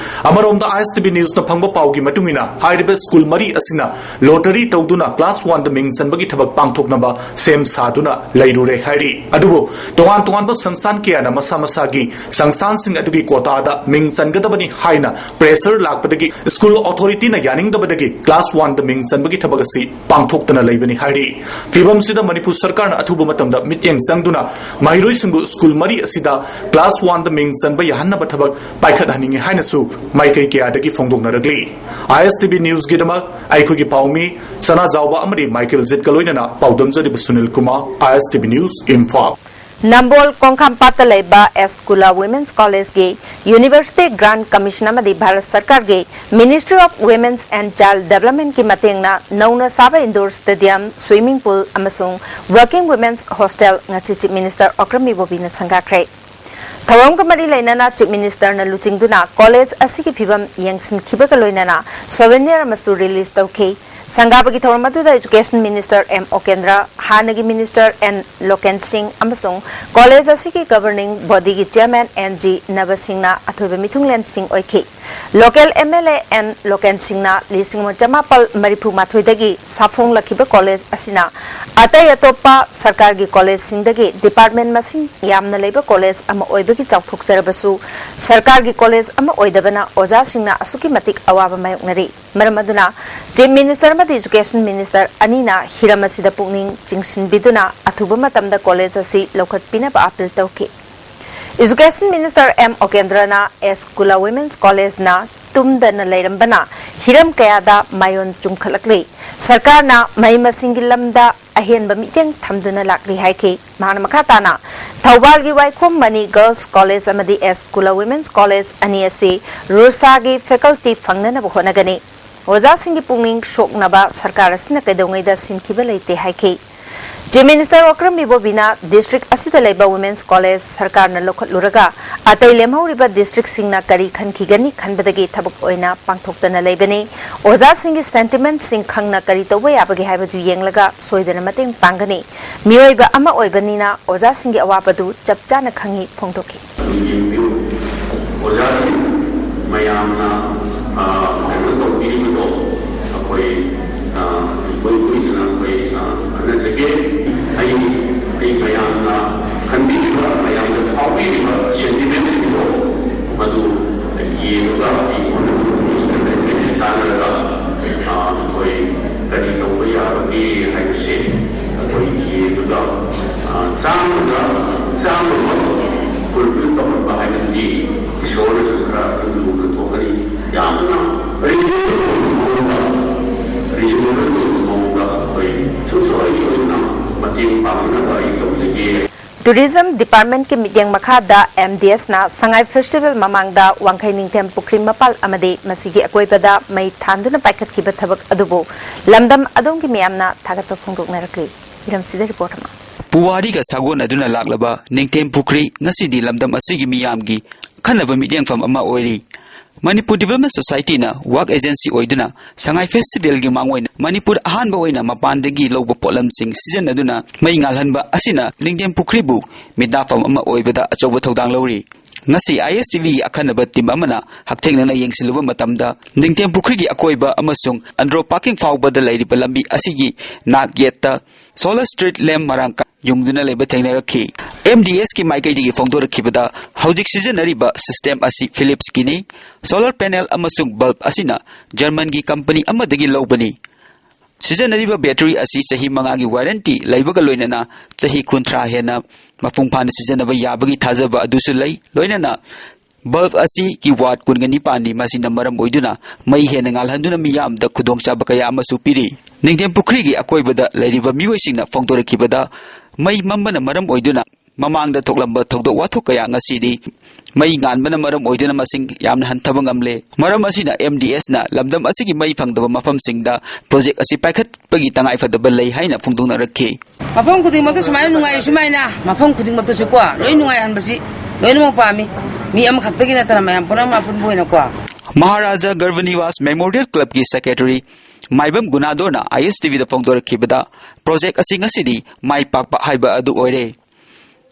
ꯑꯃꯔꯣꯝꯗ ꯑꯥꯏ ꯑꯦꯁ ꯇꯤ ꯚꯤ ꯅ꯭ꯌꯨꯁꯅ ꯐꯪꯕ ꯄꯥꯎꯒꯤ ꯃꯇꯨꯡ ꯏꯟꯅ ꯍꯥꯏꯔꯤꯕ ꯁ꯭ꯀꯨꯜ ꯃꯔꯤ ꯑꯁꯤꯅ ꯂꯣꯇꯔꯤ ꯇꯧꯗꯨꯅ ꯀ꯭ꯂꯥꯁ ꯋꯥꯟꯗ ꯃꯤꯡ ꯆꯟꯕꯒꯤ ꯊꯕꯛ ꯄꯥꯡꯊꯣꯛꯅꯕ ꯁꯦꯝ ꯁꯥꯗꯨꯅ ꯂꯩꯔꯨꯔꯦ ꯍꯥꯏꯔꯤ꯫ ꯑꯗꯨꯕꯨ ꯇꯣꯉꯥꯟ ꯇꯣꯉꯥꯟꯕ ꯁꯪꯁꯊꯥꯟ ꯀꯌꯥꯅ ꯃꯁꯥ ꯃꯁꯥꯒꯤ ꯁꯪꯁꯊꯥꯟꯁꯤꯡ ꯑꯗꯨꯒꯤ quota ꯗ ꯃꯤꯡ ꯆꯟꯒꯗꯕꯅꯤ ꯍꯥꯏꯅ pressure ꯂꯥꯛꯄꯗꯒꯤ school authority ꯅ ꯌꯥꯅꯤꯡꯗꯕꯗꯒꯤ class one ꯗ ꯃꯤꯡ ꯆꯟꯕꯒꯤ ꯊꯕꯛ ꯑꯁꯤ ꯄꯥꯡꯊꯣꯛꯇꯅ ꯂꯩꯕꯅꯤ ꯍꯥꯏꯔꯤ꯫ ꯐꯤꯕꯝꯁꯤꯗ ꯃꯅꯤꯄꯨꯔ ꯁꯔꯀꯥꯔꯅ ꯑꯊꯨꯕ ꯃꯇꯝꯗ ꯃꯤꯠꯌꯦꯡ ꯆꯪꯗꯨꯅ ꯃꯍꯩꯔꯣꯏꯁꯤꯡꯕꯨ school ꯃꯔꯤ ꯑꯁꯤꯗ class one ꯗ ꯃꯤꯡ ꯆꯟꯕ ꯌꯥꯍꯟꯅꯕ ꯊꯕꯛ ꯄꯥꯏꯈꯠꯍꯟꯅꯤꯡꯏ ꯍꯥꯏꯅꯁꯨ ꯃꯥꯏꯀꯩ ꯀꯌꯥꯗꯒꯤ ꯐꯣꯡꯗꯣꯛꯅꯔꯛꯂꯤ꯫ I S T V news ꯒꯤꯗꯃꯛ ꯑꯩꯈꯣꯏꯒꯤ ꯄꯥꯎꯃꯤ ꯁꯅꯥꯖꯥꯎꯕ ꯑꯃꯗꯤ ꯃꯥꯏꯀꯦꯜ ꯖꯤꯠꯀ ꯂꯣꯏꯅꯅ ꯄꯥꯎꯗꯝꯖꯔꯤꯕ Sunil Kumar, I S T V news, Imphal. ꯅꯝꯕꯣꯜ ꯀꯣꯡꯈꯥꯝꯄꯥꯠꯇ ꯂꯩꯕ ꯑꯦꯁ ꯀꯨꯂꯥ Women's College ꯒꯤ University Grant Commission ꯑꯃꯗꯤ ꯚꯥꯔꯠ ꯁꯔꯀꯥꯔꯒꯤ Ministry of Women's and Child Development ꯀꯤ ꯃꯇꯦꯡꯅ ꯅꯧꯅ ꯁꯥꯕ indoor stadium, swimming pool ꯑꯃꯁꯨꯡ working women's hostel ꯉꯁꯤ Chief Minister ꯑꯣꯀ꯭ꯔꯝ ꯏꯕꯣꯕꯤꯅ ꯁꯪꯒꯥꯈ꯭ꯔꯦ꯫ ꯊꯧꯔꯝꯒ ꯃꯔꯤ ꯂꯩꯅꯅ Chief Minister ꯅ ꯂꯨꯆꯤꯡꯗꯨꯅ college ꯑꯁꯤꯒꯤ ꯐꯤꯕꯝ ꯌꯦꯡꯁꯤꯟꯈꯤꯕꯒ ꯂꯣꯏꯅꯅ souvenir ꯑꯃꯁꯨ release ꯇꯧꯈꯤ꯫ ꯁꯪꯒꯥꯕꯒꯤ ꯊꯧꯔꯝ ꯑꯗꯨꯗ Education Minister ꯑꯦꯝ ꯑꯣꯀꯦꯟꯗ꯭ꯔ, ꯍꯥꯟꯅꯒꯤ Minister ꯑꯦꯟ ꯂꯣꯀꯦꯟ ꯁꯤꯡ ꯑꯃꯁꯨꯡ college ꯑꯁꯤꯒꯤ governing body ꯒꯤ chairman ꯑꯦꯟ ꯖꯤ ꯅꯕ ꯁꯤꯡꯅ ꯑꯊꯣꯏꯕ ꯃꯤꯊꯨꯡꯂꯦꯟꯁꯤꯡ ꯑꯣꯏꯈꯤ꯫ Local M L A N Loken ꯁꯤꯡꯅ ꯂꯤꯁꯤꯡ ꯑꯃ ꯆꯃꯥꯄꯜ ꯃꯔꯤꯐꯨ ꯃꯥꯊꯣꯏꯗꯒꯤ ꯁꯥꯐꯣꯡꯂꯛꯈꯤꯕ college ꯑꯁꯤꯅ ꯑꯇꯩ ꯑꯇꯣꯞꯄ ꯁꯔꯀꯥꯔꯒꯤ college ꯁꯤꯡꯗꯒꯤ department ꯃꯁꯤꯡ ꯌꯥꯝꯅ ꯂꯩꯕ college ꯑꯃ ꯑꯣꯏꯕꯒꯤ ꯆꯥꯎꯊꯣꯛꯆꯔꯕꯁꯨ, ꯁꯔꯀꯥꯔꯒꯤ college ꯑꯃ ꯑꯣꯏꯗꯕꯅ ꯑꯣꯖꯥꯁꯤꯡꯅ ꯑꯁꯨꯛꯀꯤ ꯃꯇꯤꯛ ꯑꯋꯥꯕ ꯃꯥꯌꯣꯛꯅꯔꯤ꯫ ꯃꯔꯝ ꯑꯗꯨꯅ Chief Minister ꯑꯃꯗꯤ Education Minister ꯑꯅꯤꯅ ꯍꯤꯔꯝ ꯑꯁꯤꯗ ꯄꯨꯛꯅꯤꯡ ꯆꯤꯡꯁꯤꯟꯕꯤꯗꯨꯅ ꯑꯊꯨꯕ ꯃꯇꯝꯗ college ꯑꯁꯤ ꯂꯧꯈꯠꯄꯤꯅꯕ appeal ꯇꯧꯈꯤ꯫ Education Minister ꯑꯦꯝ ꯑꯣꯀꯦꯟꯗ꯭ꯔꯅ ꯑꯦꯁ ꯀꯨꯂꯥ Women's College ꯅ ꯇꯨꯝꯗꯅ ꯂꯩꯔꯝꯕꯅ ꯍꯤꯔꯝ ꯀꯌꯥꯗ ꯃꯥꯏꯑꯣꯟ ꯆꯨꯝꯈꯠꯂꯛꯂꯤ꯫ ꯁꯔꯀꯥꯔꯅ ꯃꯍꯩ ꯃꯁꯤꯡꯒꯤ ꯂꯝꯗ ꯑꯍꯦꯟꯕ ꯃꯤꯠꯌꯦꯡ ꯊꯝꯗꯨꯅ ꯂꯥꯛꯂꯤ ꯍꯥꯏꯈꯤ꯫ ꯃꯍꯥꯛꯅ ꯃꯈꯥ ꯇꯥꯅ ꯊꯧꯕꯥꯜꯒꯤ ꯋꯥꯏꯈꯣꯝ ꯃꯅꯤ Girls College ꯑꯃꯗꯤ ꯑꯦꯁ ꯀꯨꯂꯥ Women's College ꯑꯅꯤ ꯑꯁꯤ ꯔꯨꯁꯥꯒꯤ faculty ꯐꯪꯅꯅꯕ ꯍꯣꯠꯅꯒꯅꯤ꯫ ꯑꯣꯖꯥꯁꯤꯡꯒꯤ ꯄꯨꯛꯅꯤꯡ ꯁꯣꯛꯅꯕ ꯁꯔꯀꯥꯔ ꯑꯁꯤꯅ ꯀꯩꯗꯧꯉꯩꯗ ꯁꯤꯟꯈꯤꯕ ꯂꯩꯇꯦ ꯍꯥꯏꯈꯤ꯫ Chief Minister ꯑꯣꯀ꯭ꯔꯝ ꯏꯕꯣꯕꯤꯅ district ꯑꯁꯤꯗ ꯂꯩꯕ Women's College ꯁꯔꯀꯥꯔꯅ ꯂꯧꯈꯠꯂꯨꯔꯒ ꯑꯇꯩ ꯂꯦꯝꯍꯧꯔꯤꯕ district ꯁꯤꯡꯅ ꯀꯔꯤ ꯈꯟꯈꯤꯒꯅꯤ ꯈꯟꯕꯗꯒꯤ ꯊꯕꯛ ꯑꯣꯏꯅ ꯄꯥꯡꯊꯣꯛꯇꯅ ꯂꯩꯕꯅꯤ꯫ ꯑꯣꯖꯥꯁꯤꯡꯒꯤ sentiment ꯁꯤꯡ ꯈꯪꯅ ꯀꯔꯤ ꯇꯧꯕ ꯌꯥꯕꯒꯦ ꯍꯥꯏꯕꯗꯨ ꯌꯦꯡꯂꯒ ꯁꯣꯏꯗꯅ ꯃꯇꯦꯡ ꯄꯥꯡꯒꯅꯤ꯫ ꯃꯤꯑꯣꯏꯕ ꯑꯃ ꯑꯣꯏꯕꯅꯤꯅ ꯑꯣꯖꯥꯁꯤꯡꯒꯤ ꯑꯋꯥꯕꯗꯨ ꯆꯞ ꯆꯥꯅ ꯈꯪꯏ ꯐꯣꯡꯗꯣꯛꯈꯤ꯫ ꯑꯣꯖꯥꯁꯤꯡ ꯃꯌꯥꯝꯅ, ꯑ, ꯀꯩꯅꯣ ꯇꯧꯕꯤꯔꯤꯕꯗꯣ ꯑꯩꯈꯣꯏ, ꯑ, ꯏꯀꯨꯏ ꯀꯨꯏꯗꯅ ꯑꯩꯈꯣꯏ, ꯑ, ꯈꯟꯅꯖꯒꯦ꯫ ꯑꯩ ꯆꯥꯝꯃꯗ ꯆꯥꯝꯃꯃꯛ ꯐꯨꯜꯐꯤꯜ ꯇꯧꯍꯟꯕ ꯍꯥꯏꯕꯗꯨꯗꯤ ꯏꯁꯣꯔꯅꯁꯨ ꯈꯔ ꯑꯗꯨꯝ ꯂꯨꯅ ꯊꯣꯛꯀꯅꯤ꯫ ꯌꯥꯝꯅ ꯔꯤꯖꯅꯦꯕꯜ ꯑꯣꯏꯕ ꯃꯑꯣꯡꯗ, ꯔꯤꯖꯅꯦꯕꯜ ꯑꯣꯏꯕ ꯃꯑꯣꯡꯗ ꯑꯩꯈꯣꯏ ꯁꯨꯡꯁꯣꯏ ꯁꯣꯏꯗꯅ ꯃꯇꯦꯡ ꯄꯥꯡꯅꯕ ꯑꯩ ꯇꯧꯖꯒꯦ꯫ ꯇꯨꯔꯤꯖꯝ ꯗꯤꯄꯥꯔꯠꯃꯦꯟꯠꯀꯤ ꯃꯤꯠꯌꯦꯡ ꯃꯈꯥꯗ ꯑꯦꯝ ꯗꯤ ꯑꯦꯁꯅ ꯁꯉꯥꯏ ꯐꯦꯁꯇꯤꯚꯦꯜ ꯃꯃꯥꯡꯗ ꯋꯥꯡꯈꯩ ꯅꯤꯡꯊꯦꯝ ꯄꯨꯈ꯭ꯔꯤ ꯃꯄꯥꯜ ꯑꯃꯗꯤ ꯃꯁꯤꯒꯤ ꯑꯀꯣꯏꯕꯗ ꯃꯩ ꯊꯥꯟꯗꯨꯅ ꯄꯥꯏꯈꯠꯈꯤꯕ ꯊꯕꯛ ꯑꯗꯨꯕꯨ ꯂꯝꯗꯝ ꯑꯗꯣꯝꯒꯤ ꯃꯤꯌꯥꯝꯅ ꯊꯥꯒꯠꯄ ꯐꯣꯡꯗꯣꯛꯅꯔꯛꯂꯤ꯫ ꯏꯔꯝꯁꯤꯗ ꯔꯤꯄꯣꯔꯠ ꯑꯃ꯫ ꯄꯨꯋꯥꯔꯤꯒ ꯁꯥꯒꯣꯟꯅꯗꯨꯅ ꯂꯥꯛꯂꯕ ꯅꯤꯡꯊꯦꯝ ꯄꯨꯈ꯭ꯔꯤ ꯉꯁꯤꯗꯤ ꯂꯝꯗꯝ ꯑꯁꯤꯒꯤ ꯃꯤꯌꯥꯝꯒꯤ ꯑꯈꯟꯅꯕ ꯃꯤꯠꯌꯦꯡꯐꯝ ꯑꯃ ꯑꯣꯏꯔꯤ꯫ ꯃꯅꯤꯄꯨꯔ ꯗꯤꯕꯦꯂꯞꯃꯦꯟ ꯁꯣꯁꯥꯏꯇꯤꯅ ꯋꯥꯛ ꯑꯦꯖꯦꯟꯁꯤ ꯑꯣꯏꯗꯨꯅ ꯁꯉꯥꯏ ꯐꯦꯁꯇꯤꯚꯦꯜꯒꯤ ꯃꯥꯡꯑꯣꯏꯅ ꯃꯅꯤꯄꯨꯔ ꯑꯍꯥꯟꯕ ꯑꯣꯏꯅ ꯃꯄꯥꯟꯗꯒꯤ ꯂꯧꯕ ꯄꯣꯠꯂꯝꯁꯤꯡ ꯁꯤꯖꯤꯟꯅꯗꯨꯅ ꯃꯩ ꯉꯥꯜꯍꯟꯕ ꯑꯁꯤꯅ ꯅꯤꯡꯊꯦꯝ ꯄꯨꯈ꯭ꯔꯤꯕꯨ ꯃꯤꯠ ꯅꯥꯐꯝ ꯑꯃ ꯑꯣꯏꯕꯗ ꯑꯆꯧꯕ ꯊꯧꯗꯥꯡ ꯂꯧꯔꯤ꯫ ꯉꯁꯤ ꯑꯥꯏ ꯑꯦꯁ ꯇꯤ ꯚꯤꯒꯤ ꯑꯈꯟꯅꯕ ꯇꯤꯝ ꯑꯃꯅ ꯍꯛꯊꯦꯡꯅꯅ ꯌꯦꯡꯁꯤꯜꯂꯨꯕ ꯃꯇꯝꯗ ꯅꯤꯡꯊꯦꯝ ꯄꯨꯈ꯭ꯔꯤꯒꯤ ꯑꯀꯣꯏꯕ ꯑꯃꯁꯨꯡ ꯑꯟꯗ꯭ꯔꯣ ꯄꯥꯔꯀꯤꯡ ꯐꯥꯎꯕꯗ ꯂꯩꯔꯤꯕ ꯂꯝꯕꯤ ꯑꯁꯤꯒꯤ ꯅꯥꯛ ꯌꯦꯠꯇ ꯁꯣꯂꯔ ꯁ꯭ꯇ꯭ꯔꯤꯠ ꯂꯦꯝꯞ ꯃꯔꯥꯡ ꯀꯥꯏ ꯌꯨꯡꯗꯨꯅ ꯂꯩꯕ ꯊꯦꯡꯅꯔꯛꯈꯤ꯫ ꯑꯦꯝ ꯗꯤ ꯑꯦꯁꯀꯤ ꯃꯥꯏꯀꯩꯗꯒꯤ ꯐꯣꯡꯗꯣꯔꯛꯈꯤꯕꯗ ꯍꯧꯖꯤꯛ ꯁꯤꯖꯤꯟꯅꯔꯤꯕ ꯁꯤꯁꯇꯦꯝ ꯑꯁꯤ ꯐꯤꯂꯤꯞꯁꯀꯤꯅꯤ꯫ ꯁꯣꯂꯔ ꯄꯦꯅꯦꯜ ꯑꯃꯁꯨꯡ ꯕꯜꯕ ꯑꯁꯤꯅ ꯖꯔꯃꯟꯒꯤ ꯀꯝꯄꯅꯤ ꯑꯃꯗꯒꯤ ꯂꯧꯕꯅꯤ꯫ ꯁꯤꯖꯤꯟꯅꯔꯤꯕ ꯕꯦꯇꯔꯤ ꯑꯁꯤ ꯆꯍꯤ ꯃꯉꯥꯒꯤ ꯋꯥꯔꯦꯟꯇꯤ ꯂꯩꯕꯒ ꯂꯣꯏꯅꯅ ꯆꯍꯤ ꯀꯨꯟꯊ꯭ꯔꯥ ꯍꯦꯟꯅ ꯃꯄꯨꯡ ꯐꯥꯅ ꯁꯤꯖꯤꯟꯅꯕ ꯌꯥꯕꯒꯤ ꯊꯥꯖꯕ ꯑꯗꯨꯁꯨ ꯂꯩ꯫ ꯂꯣꯏꯅꯅ ꯕꯜꯕ ꯑꯁꯤ ꯀꯤꯋꯥꯠ ꯀꯨꯟꯒ ꯅꯤꯄꯥꯟꯅꯤ, ꯃꯁꯤꯅ ꯃꯔꯝ ꯑꯣꯏꯗꯨꯅ ꯃꯩ ꯍꯦꯟꯅ ꯉꯥꯜꯍꯟꯗꯨꯅ ꯃꯤꯌꯥꯝꯗ ꯈꯨꯗꯣꯡꯆꯥꯕ ꯀꯌꯥ ꯑꯃꯁꯨ ꯄꯤꯔꯤ꯫ ꯅꯤꯡꯊꯦꯝ ꯄꯨꯈ꯭ꯔꯤꯒꯤ ꯑꯀꯣꯏꯕꯗ ꯂꯩꯔꯤꯕ ꯃꯤꯑꯣꯏꯁꯤꯡꯅ ꯐꯣꯡꯗꯣꯔꯛꯈꯤꯕꯗ, ꯃꯩ ꯃꯝꯕꯅ ꯃꯔꯝ ꯑꯣꯏꯗꯨꯅ ꯃꯃꯥꯡꯗ ꯊꯣꯛꯂꯝꯕ ꯊꯧꯗꯣꯛ ꯋꯥꯊꯣꯛ ꯀꯌꯥ ꯉꯁꯤꯗꯤ ꯃꯩ ꯉꯥꯟꯕꯅ ꯃꯔꯝ ꯑꯣꯏꯗꯨꯅ ꯃꯁꯤꯡ ꯌꯥꯝꯅ ꯍꯟꯊꯕ ꯉꯝꯂꯦ꯫ ꯃꯔꯝ ꯑꯁꯤꯅ ꯑꯦꯝ ꯗꯤ ꯑꯦꯁꯅ ꯂꯝꯗꯝ ꯑꯁꯤꯒꯤ ꯃꯩ ꯐꯪꯗꯕ ꯃꯐꯝꯁꯤꯡꯗ ꯄ꯭ꯔꯣꯖꯦꯛ ꯑꯁꯤ ꯄꯥꯏꯈꯠꯄꯒꯤ ꯇꯉꯥꯏꯐꯗꯕ ꯂꯩ ꯍꯥꯏꯅ ꯐꯣꯡꯗꯣꯛꯅꯔꯛꯈꯤ꯫ ꯃꯐꯝ ꯈꯨꯗꯤꯡꯃꯛꯇ ꯁꯨꯃꯥꯏꯅ ꯅꯨꯡꯉꯥꯏꯔꯤ, ꯁꯨꯃꯥꯏꯅ ꯃꯐꯝ ꯈꯨꯗꯤꯡꯃꯛꯇꯁꯨ ꯀꯣ ꯂꯣꯏ ꯅꯨꯡꯉꯥꯏꯍꯟꯕꯁꯤ ꯂꯣꯏꯅꯃꯛ ꯄꯥꯝꯃꯤ꯫ ꯃꯤ ꯑꯃꯈꯛꯇꯒꯤ ꯅꯠꯇꯅ ꯃꯌꯥꯝ ꯄꯨꯝꯅꯃꯛ ꯑꯄꯨꯟꯕ ꯑꯣꯏꯅꯀꯣ꯫ ꯃꯍꯥꯔꯥꯖꯥ ꯒꯔꯚꯅꯤꯋꯥꯁ ꯃꯦꯃꯣꯔꯤꯌꯦꯜ ꯀ꯭ꯂꯕꯀꯤ ꯁꯦꯀ꯭ꯔꯦꯇꯔꯤ ꯃꯥꯏꯕꯝ ꯒꯨꯅꯥꯗꯣꯅ ꯑꯥꯏ ꯑꯦꯁ ꯇꯤ ꯚꯤꯗ ꯐꯣꯡꯗꯣꯔꯛꯈꯤꯕꯗ, ꯄ꯭ꯔꯣꯖꯦꯛ ꯑꯁꯤ ꯉꯁꯤꯗꯤ ꯃꯥꯏ ꯄꯥꯛꯄ ꯍꯥꯏꯕ ꯑꯗꯨ ꯑꯣꯏꯔꯦ꯫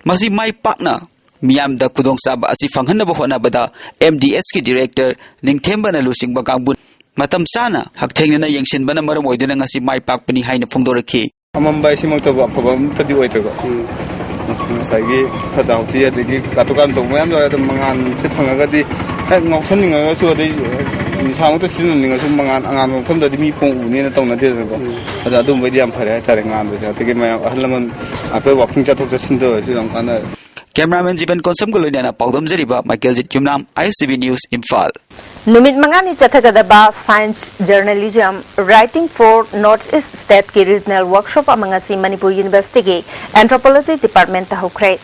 ꯃꯁꯤ ꯃꯥꯏ ꯄꯥꯛꯅ ꯃꯤꯌꯥꯝꯗ ꯈꯨꯗꯣꯡꯆꯥꯕ ꯑꯁꯤ ꯐꯪꯍꯟꯅꯕ ꯍꯣꯠꯅꯕꯗ ꯑꯦꯝ ꯗꯤ ꯑꯦꯁꯀꯤ ꯗꯤꯔꯦꯛꯇꯔ ꯅꯤꯡꯊꯦꯝꯕꯅ ꯂꯨꯆꯤꯡꯕ ꯀꯥꯡꯕꯨ ꯃꯇꯝ ꯆꯥꯅ ꯍꯛꯊꯦꯡꯅꯅ ꯌꯦꯡꯁꯤꯟꯕꯅ ꯃꯔꯝ ꯑꯣꯏꯗꯨꯅ ꯉꯁꯤ ꯃꯥꯏ ꯄꯥꯛꯄꯅꯤ ꯍꯥꯏꯅ ꯐꯣꯡꯗꯣꯔꯛꯈꯤ꯫ ꯑꯃꯝꯕ ꯍꯥꯏꯁꯤꯃꯛꯇꯕꯨ ꯑꯐꯕ ꯑꯃꯠꯇꯗꯤ ꯑꯣꯏꯗ꯭ꯔꯦꯀꯣ꯫ ꯎꯝ꯫ ꯉꯁꯥꯏꯒꯤ ꯐꯠꯇ ꯍꯥꯎꯊꯤ ꯑꯗꯒꯤ ꯀꯥꯇꯨ ꯀꯥꯔꯟ ꯇꯧꯕ ꯃꯌꯥꯝ ꯌꯥꯎꯋꯦ, ꯑꯗꯨꯝ ꯃꯉꯥꯜꯁꯦ ꯐꯪꯉꯒꯗꯤ ꯍꯦꯛ ꯉꯥꯎꯁꯟꯅꯤꯡꯉꯒꯁꯨ, ꯑꯗꯩ ꯅꯤꯁꯥꯃꯛꯇ ꯁꯤꯖꯤꯟꯅꯅꯤꯡꯉꯁꯨ ꯃꯉꯥꯟ ꯑꯉꯥꯟꯕ ꯃꯐꯝꯗꯗꯤ ꯃꯤ ꯐꯣꯡ ꯎꯅꯦꯅ ꯇꯧꯅꯗꯦꯗꯅꯀꯣ꯫ ꯑꯗꯣ ꯑꯗꯨꯝꯕꯩꯗꯤ ꯌꯥꯝ ꯐꯔꯦ ꯍꯥꯏꯇꯥꯔꯦ ꯉꯥꯟꯕꯁꯦ꯫ ꯑꯗꯒꯤ ꯃꯌꯥꯝ ꯑꯍꯜ ꯂꯃꯟ ꯑꯩꯈꯣꯏ ꯋꯥꯀꯤꯡ ꯆꯠꯊꯣꯛ ꯆꯠꯁꯤꯟ ꯇꯧꯔꯁꯨ ꯌꯥꯝ ꯀꯥꯟꯅꯔꯦ꯫ Cameraman ꯖꯤꯕꯟ ꯀꯣꯟꯁꯝꯒ ꯂꯣꯏꯅꯅ ꯄꯥꯎꯗꯝꯖꯔꯤꯕ ꯃꯥꯏꯀꯦꯜꯖꯤꯠ ꯌꯨꯝꯅꯥꯝ, ꯑꯥꯏ ꯑꯦꯁ ꯇꯤ ꯚꯤ News, ꯏꯝꯐꯥꯜ꯫ ꯅꯨꯃꯤꯠ ꯃꯉꯥꯅꯤ ꯆꯠꯊꯒꯗꯕ Science Journalism Writing for North East State ꯀꯤ regional workshop ꯑꯃ ꯉꯁꯤ ꯃꯅꯤꯄꯨꯔ University ꯒꯤ Anthropology Department ꯇ ꯍꯧꯈ꯭ꯔꯦ꯫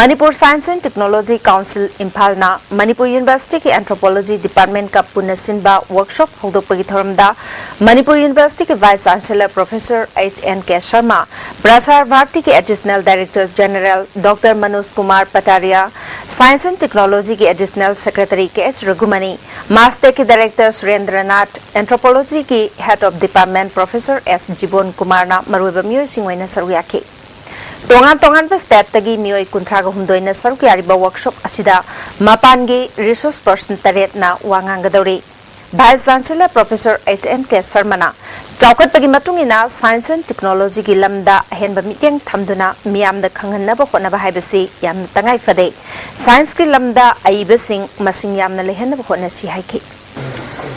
Manipur Science and Technology Council ꯏꯝꯐꯥꯜꯅ Manipur University ꯒꯤ Anthropology Department ꯀ ꯄꯨꯟꯅ ꯁꯤꯟꯕ workshop ꯍꯧꯗꯣꯛꯄꯒꯤ ꯊꯧꯔꯝꯗ ꯃꯅꯤꯄꯨꯔ University ꯒꯤ Vice Chancellor Professor H N K Sharma, Prasar ꯚꯥꯔꯇꯤꯒꯤ Additional Director General Doctor Manoj Kumar Pataria, Science and Technology ꯒꯤ Additional Secretary K H Raghumani, ꯃꯥꯁꯇꯦꯛꯀꯤ Director ꯁꯨꯔꯦꯟꯗ꯭ꯔꯅꯥꯊ, Anthropology ꯒꯤ Head of Department Professor S Jibon ꯀꯨꯃꯥꯔꯅ ꯃꯔꯨꯑꯣꯏꯕ ꯃꯤꯑꯣꯏꯁꯤꯡ ꯑꯣꯏꯅ ꯁꯔꯨꯛ ꯌꯥꯈꯤ꯫ ꯇꯣꯉꯥꯟ ꯇꯣꯉꯥꯟꯕ state ꯇꯒꯤ ꯃꯤꯑꯣꯏ ꯀꯨꯟꯊ꯭ꯔꯥꯒ ꯍꯨꯝꯗꯣꯏꯅ ꯁꯔꯨꯛ ꯌꯥꯔꯤꯕ workshop ꯑꯁꯤꯗ ꯃꯄꯥꯟꯒꯤ resource person ꯇꯔꯦꯠꯅ ꯋꯥ ꯉꯥꯡꯒꯗꯧꯔꯤ꯫ Vice Chancellor Professor H N K ꯁꯔꯃꯅ ꯆꯥꯎꯈꯠꯄꯒꯤ ꯃꯇꯨꯡ ꯏꯟꯅ Science and Technology ꯒꯤ ꯂꯝꯗ ꯑꯍꯦꯟꯕ ꯃꯤꯠꯌꯦꯡ ꯊꯝꯗꯨꯅ ꯃꯤꯌꯥꯝꯗ ꯈꯪꯍꯟꯅꯕ ꯍꯣꯠꯅꯕ ꯍꯥꯏꯕꯁꯤ ꯌꯥꯝꯅ ꯇꯉꯥꯏ ꯐꯗꯦ꯫ Science ꯀꯤ ꯂꯝꯗ ꯑꯏꯕꯁꯤꯡ ꯃꯁꯤꯡ ꯌꯥꯝꯅ ꯂꯩꯍꯟꯅꯕ ꯍꯣꯠꯅꯁꯤ ꯍꯥꯏꯈꯤ꯫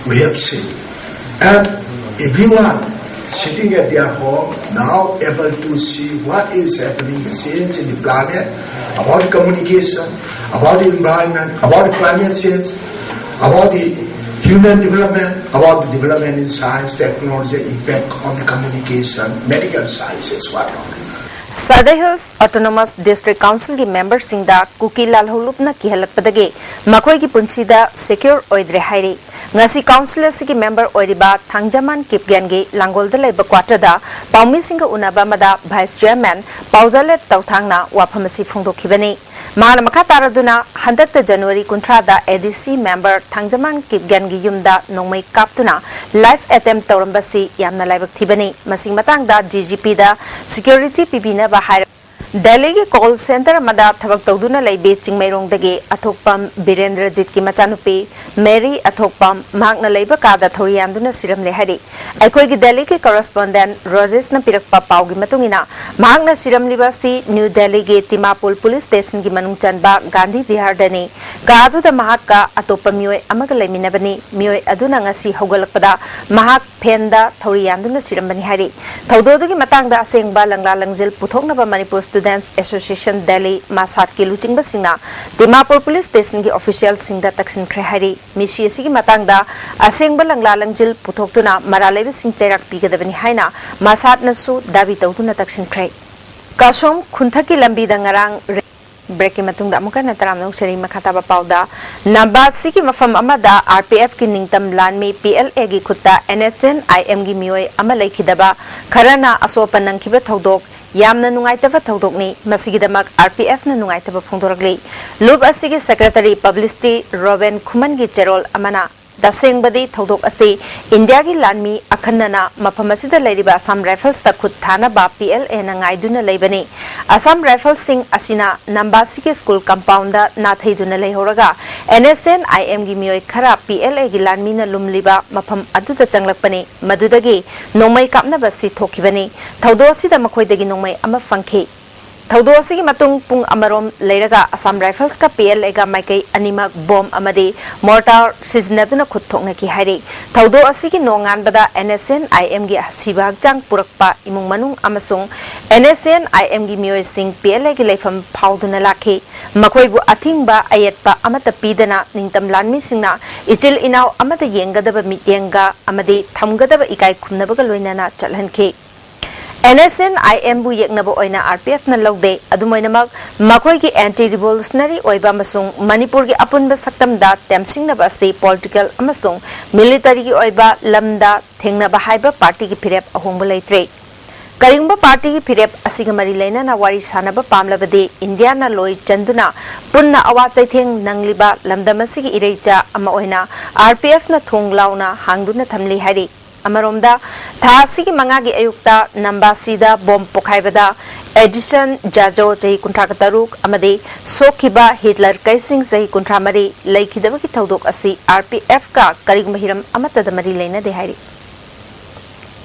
We have seen. And everyone sitting at their home now able to see what is happening, the change in the planet, about communication, about the environment, about climate change, about the human development, about the development in science, technology, impact on the communication, medical sciences, whatnot. Sadar Hills Autonomous District Council ꯒꯤ member ꯁꯤꯡꯗ ꯀꯨꯀꯤ ꯂꯥꯜꯍꯧꯂꯨꯞꯅ ꯀꯤꯍꯜꯂꯛꯄꯗꯒꯤ ꯃꯈꯣꯏꯒꯤ ꯄꯨꯟꯁꯤꯗ secure ꯑꯣꯏꯗ꯭ꯔꯦ ꯍꯥꯏꯔꯤ꯫ ꯉꯁꯤ council ꯑꯁꯤꯒꯤ member ꯑꯣꯏꯔꯤꯕ ꯊꯥꯡꯖꯃꯥꯟ ꯀꯤꯞꯒꯦꯟꯒꯤ ꯂꯥꯡꯒꯣꯜꯗ ꯂꯩꯕ quarter ꯗ ꯄꯥꯎꯃꯤꯁꯤꯡꯒ ꯎꯅꯕ ꯑꯃꯗ vice chairman ꯄꯥꯎꯖꯥꯂꯦꯠ ꯇꯧꯊꯥꯡꯅ ꯋꯥꯐꯝ ꯑꯁꯤ ꯐꯣꯡꯗꯣꯛꯈꯤꯕꯅꯤ꯫ ꯃꯍꯥꯛꯅ ꯃꯈꯥ ꯇꯥꯔꯗꯨꯅ ꯍꯟꯗꯛꯇ January ꯀꯨꯟꯊ꯭ꯔꯥꯗ A D C member ꯊꯥꯡꯖꯃꯥꯟ ꯀꯤꯞꯒꯦꯟꯒꯤ ꯌꯨꯝꯗ ꯅꯣꯡꯃꯩ ꯀꯥꯞꯇꯨꯅ life attempt ꯇꯧꯔꯝꯕꯁꯤ ꯌꯥꯝꯅ ꯂꯥꯏꯕꯛ ꯊꯤꯕꯅꯤ꯫ ꯃꯁꯤꯒꯤ ꯃꯇꯥꯡꯗ D G P ꯗ security ꯄꯤꯕꯤꯅꯕ ꯍꯥꯏꯔ ꯗꯦꯜꯂꯤꯒꯤ ꯀꯣꯜ ꯁꯦꯟꯇꯔ ꯑꯃꯗ ꯊꯕꯛ ꯇꯧꯗꯨꯅ ꯂꯩꯕꯤ ꯆꯤꯡꯃꯩꯔꯣꯡꯗꯒꯤ ꯑꯊꯣꯛꯄꯝ ꯕꯤꯔꯦꯟꯗ꯭ꯔꯖꯤꯠꯀꯤ ꯃꯆꯥꯅꯨꯄꯤ ꯃꯦꯔꯤ ꯑꯊꯣꯛꯄꯝ ꯃꯍꯥꯛꯅ ꯂꯩꯕ ꯀꯥꯗ ꯊꯧꯔꯤ ꯌꯥꯟꯗꯨꯅ ꯁꯤꯔꯝꯂꯦ ꯍꯥꯏꯔꯤ꯫ ꯑꯩꯈꯣꯏꯒꯤ ꯗꯦꯜꯂꯤꯒꯤ ꯀꯣꯔꯦꯁꯄꯣꯟꯗꯦꯟ ꯔꯣꯖꯦꯁꯅ ꯄꯤꯔꯛꯄ ꯄꯥꯎꯒꯤ ꯃꯇꯨꯡ ꯏꯟꯅ, ꯃꯍꯥꯛꯅ ꯁꯤꯔꯝꯂꯤꯕ ꯑꯁꯤ ꯅ꯭ꯌꯨ ꯗꯦꯜꯂꯤꯒꯤ ꯇꯤꯃꯥꯄꯨꯔ ꯄꯨꯂꯤꯁ ꯁ꯭ꯇꯦꯁꯟꯒꯤ ꯃꯅꯨꯡ ꯆꯟꯕ ꯒꯥꯟꯙꯤ ꯕꯤꯍꯥꯔꯗꯅꯤ꯫ ꯀꯥ ꯑꯗꯨꯗ ꯃꯍꯥꯛꯀ ꯑꯇꯣꯞꯄ ꯃꯤꯑꯣꯏ ꯑꯃꯒ ꯂꯩꯃꯤꯟꯅꯕꯅꯤ꯫ ꯃꯤꯑꯣꯏ ꯑꯗꯨꯅ ꯉꯁꯤ ꯍꯧꯒꯠꯂꯛꯄꯗ ꯃꯍꯥꯛ ꯐꯦꯟꯗ ꯊꯧꯔꯤ ꯌꯥꯟꯗꯨꯅ ꯁꯤꯔꯝꯕꯅꯤ ꯍꯥꯏꯔꯤ꯫ ꯊꯧꯗꯣꯛ ꯑꯗꯨꯒꯤ ꯃꯇꯥꯡꯗ ꯑꯁꯦꯡꯕ ꯂꯪꯂꯥ ꯂꯪꯖꯤꯜ ꯄꯨꯊꯣꯛꯅꯕ ꯃꯅꯤꯄꯨꯔ ꯁ꯭ꯇꯨꯗꯦꯟꯠꯁ ꯑꯦꯁꯣꯁꯤꯌꯦꯁꯟ ꯗꯦꯜꯂꯤ, ꯃꯁꯥꯠꯀꯤ ꯂꯨꯆꯤꯡꯕꯁꯤꯡꯅ ꯗꯤꯃꯥꯄꯨꯔ ꯄꯨꯂꯤꯁ ꯁ꯭ꯇꯦꯁꯟꯒꯤ ꯑꯣꯐꯤꯁꯤꯌꯦꯜꯁꯤꯡꯗ ꯇꯛꯁꯤꯟꯈ꯭ꯔꯦ ꯍꯥꯏꯔꯤ꯫ ꯃꯤꯁꯤ ꯑꯁꯤꯒꯤ ꯃꯇꯥꯡꯗ ꯑꯁꯦꯡꯕ ꯂꯪꯂꯥ ꯂꯪꯖꯤꯜ ꯄꯨꯊꯣꯛꯇꯨꯅ ꯃꯔꯥꯜ ꯂꯩꯕꯁꯤꯡ ꯆꯩꯔꯥꯛ ꯄꯤꯒꯗꯕꯅꯤ ꯍꯥꯏꯅ ꯃꯁꯥꯠꯅꯁꯨ ꯗꯥꯕꯤ ꯇꯧꯗꯨꯅ ꯇꯛꯁꯤꯟꯈ꯭ꯔꯦ꯫ ꯀꯥꯁꯣꯝ ꯈꯨꯟꯊꯛꯀꯤ ꯂꯝꯕꯤꯗ ꯉꯔꯥꯡ ꯔꯦ-, ꯕ꯭ꯔꯦꯛꯀꯤ ꯃꯇꯨꯡꯗ ꯑꯃꯨꯛ ꯍꯟꯅ ꯇꯔꯥꯝꯅ ꯑꯣꯛꯆꯔꯤ꯫ ꯃꯈꯥ ꯇꯥꯕ ꯄꯥꯎꯗ, ꯅꯝꯕꯥꯁꯤꯒꯤ ꯃꯐꯝ ꯑꯃꯗ ꯑꯥꯔ ꯄꯤ ꯑꯦꯐꯀꯤ ꯅꯤꯡꯇꯝ ꯂꯥꯟꯃꯤ ꯄꯤ ꯑꯦꯜ ꯑꯦꯒꯤ ꯈꯨꯠꯇ ꯑꯦꯟ ꯑꯦꯁ ꯑꯦꯟ ꯑꯥꯏ ꯑꯦꯝꯒꯤ ꯃꯤꯑꯣꯏ ꯑꯃ ꯂꯩꯈꯤꯗꯕ ꯈꯔꯅ ꯑꯁꯣꯛ ꯑꯄꯟ ꯅꯪꯈꯤꯕ ꯊꯧꯗꯣꯛ ꯌꯥꯝꯅ ꯅꯨꯡꯉꯥꯏꯇꯕ ꯊꯧꯗꯣꯛꯅꯤ꯫ ꯃꯁꯤꯒꯤꯗꯃꯛ ꯑꯥꯔ ꯄꯤ ꯑꯦꯐꯅ ꯅꯨꯡꯉꯥꯏꯇꯕ ꯐꯣꯡꯗꯣꯔꯛꯂꯤ꯫ ꯂꯨꯞ ꯑꯁꯤꯒꯤ ꯁꯦꯀ꯭ꯔꯦꯇꯔꯤ ꯄꯕ꯭ꯂꯤꯁꯤꯇꯤ ꯔꯣꯕꯦꯟ ꯈꯨꯃꯟꯒꯤ ꯆꯦꯔꯣꯜ ꯑꯃꯅ, ꯇꯁꯦꯡꯕꯗꯤ ꯊꯧꯗꯣꯛ ꯑꯁꯤ ꯏꯟꯗꯤꯌꯥꯒꯤ ꯂꯥꯟꯃꯤ ꯑꯈꯟꯅꯅ ꯃꯐꯝ ꯑꯁꯤꯗ ꯂꯩꯔꯤꯕ ꯑꯁꯥꯝ ꯔꯥꯏꯐꯜꯁꯇ ꯈꯨꯠ ꯊꯥꯅꯕ ꯄꯤ ꯑꯦꯜ ꯑꯦꯅ ꯉꯥꯏꯗꯨꯅ ꯂꯩꯕꯅꯤ꯫ ꯑꯁꯥꯝ ꯔꯥꯏꯐꯜꯁꯤꯡ ꯑꯁꯤꯅ ꯅꯝꯕꯥꯁꯤꯒꯤ ꯁ꯭ꯀꯨꯜ ꯀꯝꯄꯥꯎꯟꯗ ꯅꯥꯊꯩꯗꯨꯅ ꯂꯩꯍꯧꯔꯒ ꯑꯦꯟ ꯑꯦꯁ ꯑꯦꯟ ꯑꯥꯏ ꯑꯦꯝꯒꯤ ꯃꯤꯑꯣꯏ ꯈꯔ ꯄꯤ ꯑꯦꯜ ꯑꯦꯒꯤ ꯂꯥꯟꯃꯤꯅ ꯂꯨꯝꯂꯤꯕ ꯃꯐꯝ ꯑꯗꯨꯗ ꯆꯪꯂꯛꯄꯅꯤ꯫ ꯃꯗꯨꯗꯒꯤ ꯅꯣꯡꯃꯩ ꯀꯥꯞꯅꯕ ꯑꯁꯤ ꯊꯣꯛꯈꯤꯕꯅꯤ꯫ ꯊꯧꯗꯣꯛ ꯑꯁꯤꯗ ꯃꯈꯣꯏꯗꯒꯤ ꯅꯣꯡꯃꯩ ꯑꯃ ꯐꯪꯈꯤ꯫ ꯊꯧꯗꯣꯛ ꯑꯁꯤꯒꯤ ꯃꯇꯨꯡ ꯄꯨꯡ ꯑꯃꯔꯣꯝ ꯂꯩꯔꯒ ꯑꯁꯥꯝ ꯔꯥꯏꯐꯜꯁꯀ ꯄꯤ ꯑꯦꯜ ꯑꯦꯒ ꯃꯥꯏꯀꯩ ꯑꯅꯤꯃꯛ ꯕꯣꯝ ꯑꯃꯗꯤ ꯃꯣꯔꯇꯥꯔ ꯁꯤꯖꯤꯟꯅꯗꯨꯅ ꯈꯨꯠ ꯊꯣꯛꯅꯈꯤ ꯍꯥꯏꯔꯤ꯫ ꯊꯧꯗꯣꯛ ꯑꯁꯤꯒꯤ ꯅꯣꯡꯉꯥꯟꯕꯗ ꯑꯦꯟ ꯑꯦꯁ ꯑꯦꯟ ꯑꯥꯏ ꯑꯦꯝꯒꯤ ꯑꯁꯤꯕ ꯍꯛꯆꯥꯡ ꯄꯨꯔꯛꯄ ꯏꯃꯨꯡ ꯃꯅꯨꯡ ꯑꯃꯁꯨꯡ ꯑꯦꯟ ꯑꯦꯁ ꯑꯦꯟ ꯑꯥꯏ ꯑꯦꯝꯒꯤ ꯃꯤꯑꯣꯏꯁꯤꯡ ꯄꯤ ꯑꯦꯜ ꯑꯦꯒꯤ ꯂꯩꯐꯝ ꯐꯥꯎꯗꯨꯅ ꯂꯥꯛꯈꯤ꯫ ꯃꯈꯣꯏꯕꯨ ꯑꯊꯤꯡꯕ ꯑꯌꯦꯠꯄ ꯑꯃꯠꯇ ꯄꯤꯗꯅ ꯅꯤꯡꯇꯝ ꯂꯥꯟꯃꯤꯁꯤꯡꯅ ꯏꯆꯤꯜ ꯏꯅꯥꯎ ꯑꯃꯗ ꯌꯦꯡꯒꯗꯕ ꯃꯤꯠꯌꯦꯡꯒ ꯑꯃꯗꯤ ꯊꯝꯒꯗꯕ ꯏꯀꯥꯏ ꯈꯨꯝꯅꯕꯒ ꯂꯣꯏꯅꯅ ꯆꯠꯍꯟꯈꯤ꯫ ꯑꯦꯟ ꯑꯦꯁ ꯑꯦꯟ ꯑꯥꯏ ꯑꯦꯝꯕꯨ ꯌꯦꯛꯅꯕ ꯑꯣꯏꯅ ꯑꯥꯔ ꯄꯤ ꯑꯦꯐꯅ ꯂꯧꯗꯦ꯫ ꯑꯗꯨꯝ ꯑꯣꯏꯅꯃꯛ, ꯃꯈꯣꯏꯒꯤ ꯑꯦꯟꯇꯤ ꯔꯤꯚꯣꯂꯨꯁꯅꯔꯤ ꯑꯣꯏꯕ ꯑꯃꯁꯨꯡ ꯃꯅꯤꯄꯨꯔꯒꯤ ꯑꯄꯨꯟꯕ ꯁꯛꯇꯝꯗ ꯇꯦꯝꯁꯤꯡꯅꯕ ꯑꯁꯤ ꯄꯣꯂꯤꯇꯤꯀꯦꯜ ꯑꯃꯁꯨꯡ ꯃꯤꯂꯤꯇꯔꯤꯒꯤ ꯑꯣꯏꯕ ꯂꯝꯗ ꯊꯦꯡꯅꯕ ꯍꯥꯏꯕ ꯄꯥꯔꯇꯤꯒꯤ ꯐꯤꯔꯦꯞ ꯑꯍꯣꯡꯕ ꯂꯩꯇ꯭ꯔꯦ꯫ ꯀꯔꯤꯒꯨꯝꯕ ꯄꯥꯔꯇꯤꯒꯤ ꯐꯤꯔꯦꯞ ꯑꯁꯤꯒ ꯃꯔꯤ ꯂꯩꯅꯅ ꯋꯥꯔꯤ ꯁꯥꯅꯕ ꯄꯥꯝꯂꯕꯗꯤ ꯏꯟꯗꯤꯌꯥꯅ ꯂꯣꯏ ꯆꯟꯗꯨꯅ ꯄꯨꯟꯅ ꯑꯋꯥ ꯆꯩꯊꯦꯡ ꯅꯪꯂꯤꯕ ꯂꯝꯗꯝ ꯑꯁꯤꯒꯤ ꯏꯔꯩꯆꯥ ꯑꯃ ꯑꯣꯏꯅ ꯑꯥꯔ ꯄꯤ ꯑꯦꯐꯅ ꯊꯣꯡ ꯂꯥꯎꯅ ꯍꯥꯡꯗꯨꯅ ꯊꯝꯂꯤ ꯍꯥꯏꯔꯤ꯫ ꯑꯃꯔꯣꯝꯗ, ꯊꯥ ꯑꯁꯤꯒꯤ ꯃꯉꯥꯒꯤ ꯑꯌꯨꯛꯇ ꯅꯝꯕꯥꯁꯤꯗ ꯕꯣꯝ ꯄꯣꯈꯥꯏꯕꯗ ꯑꯦꯗꯤꯁꯟ ꯖꯥꯖꯣ, ꯆꯍꯤ ꯀꯨꯟꯊ꯭ꯔꯥ ꯇꯔꯨꯛ, ꯑꯃꯗꯤ ꯁꯣꯛꯈꯤꯕ ꯍꯤꯠꯂꯔ ꯀꯩꯁꯤꯡ, ꯆꯍꯤ ꯀꯨꯟꯊ꯭ꯔꯥ ꯃꯔꯤ, ꯂꯩꯈꯤꯗꯕꯒꯤ ꯊꯧꯗꯣꯛ ꯑꯁꯤ ꯑꯥꯔ ꯄꯤ ꯑꯦꯐꯀ ꯀꯔꯤꯒꯨꯝꯕ ꯍꯤꯔꯝ ꯑꯃꯠꯇꯗ ꯃꯔꯤ ꯂꯩꯅꯗꯦ ꯍꯥꯏꯔꯤ꯫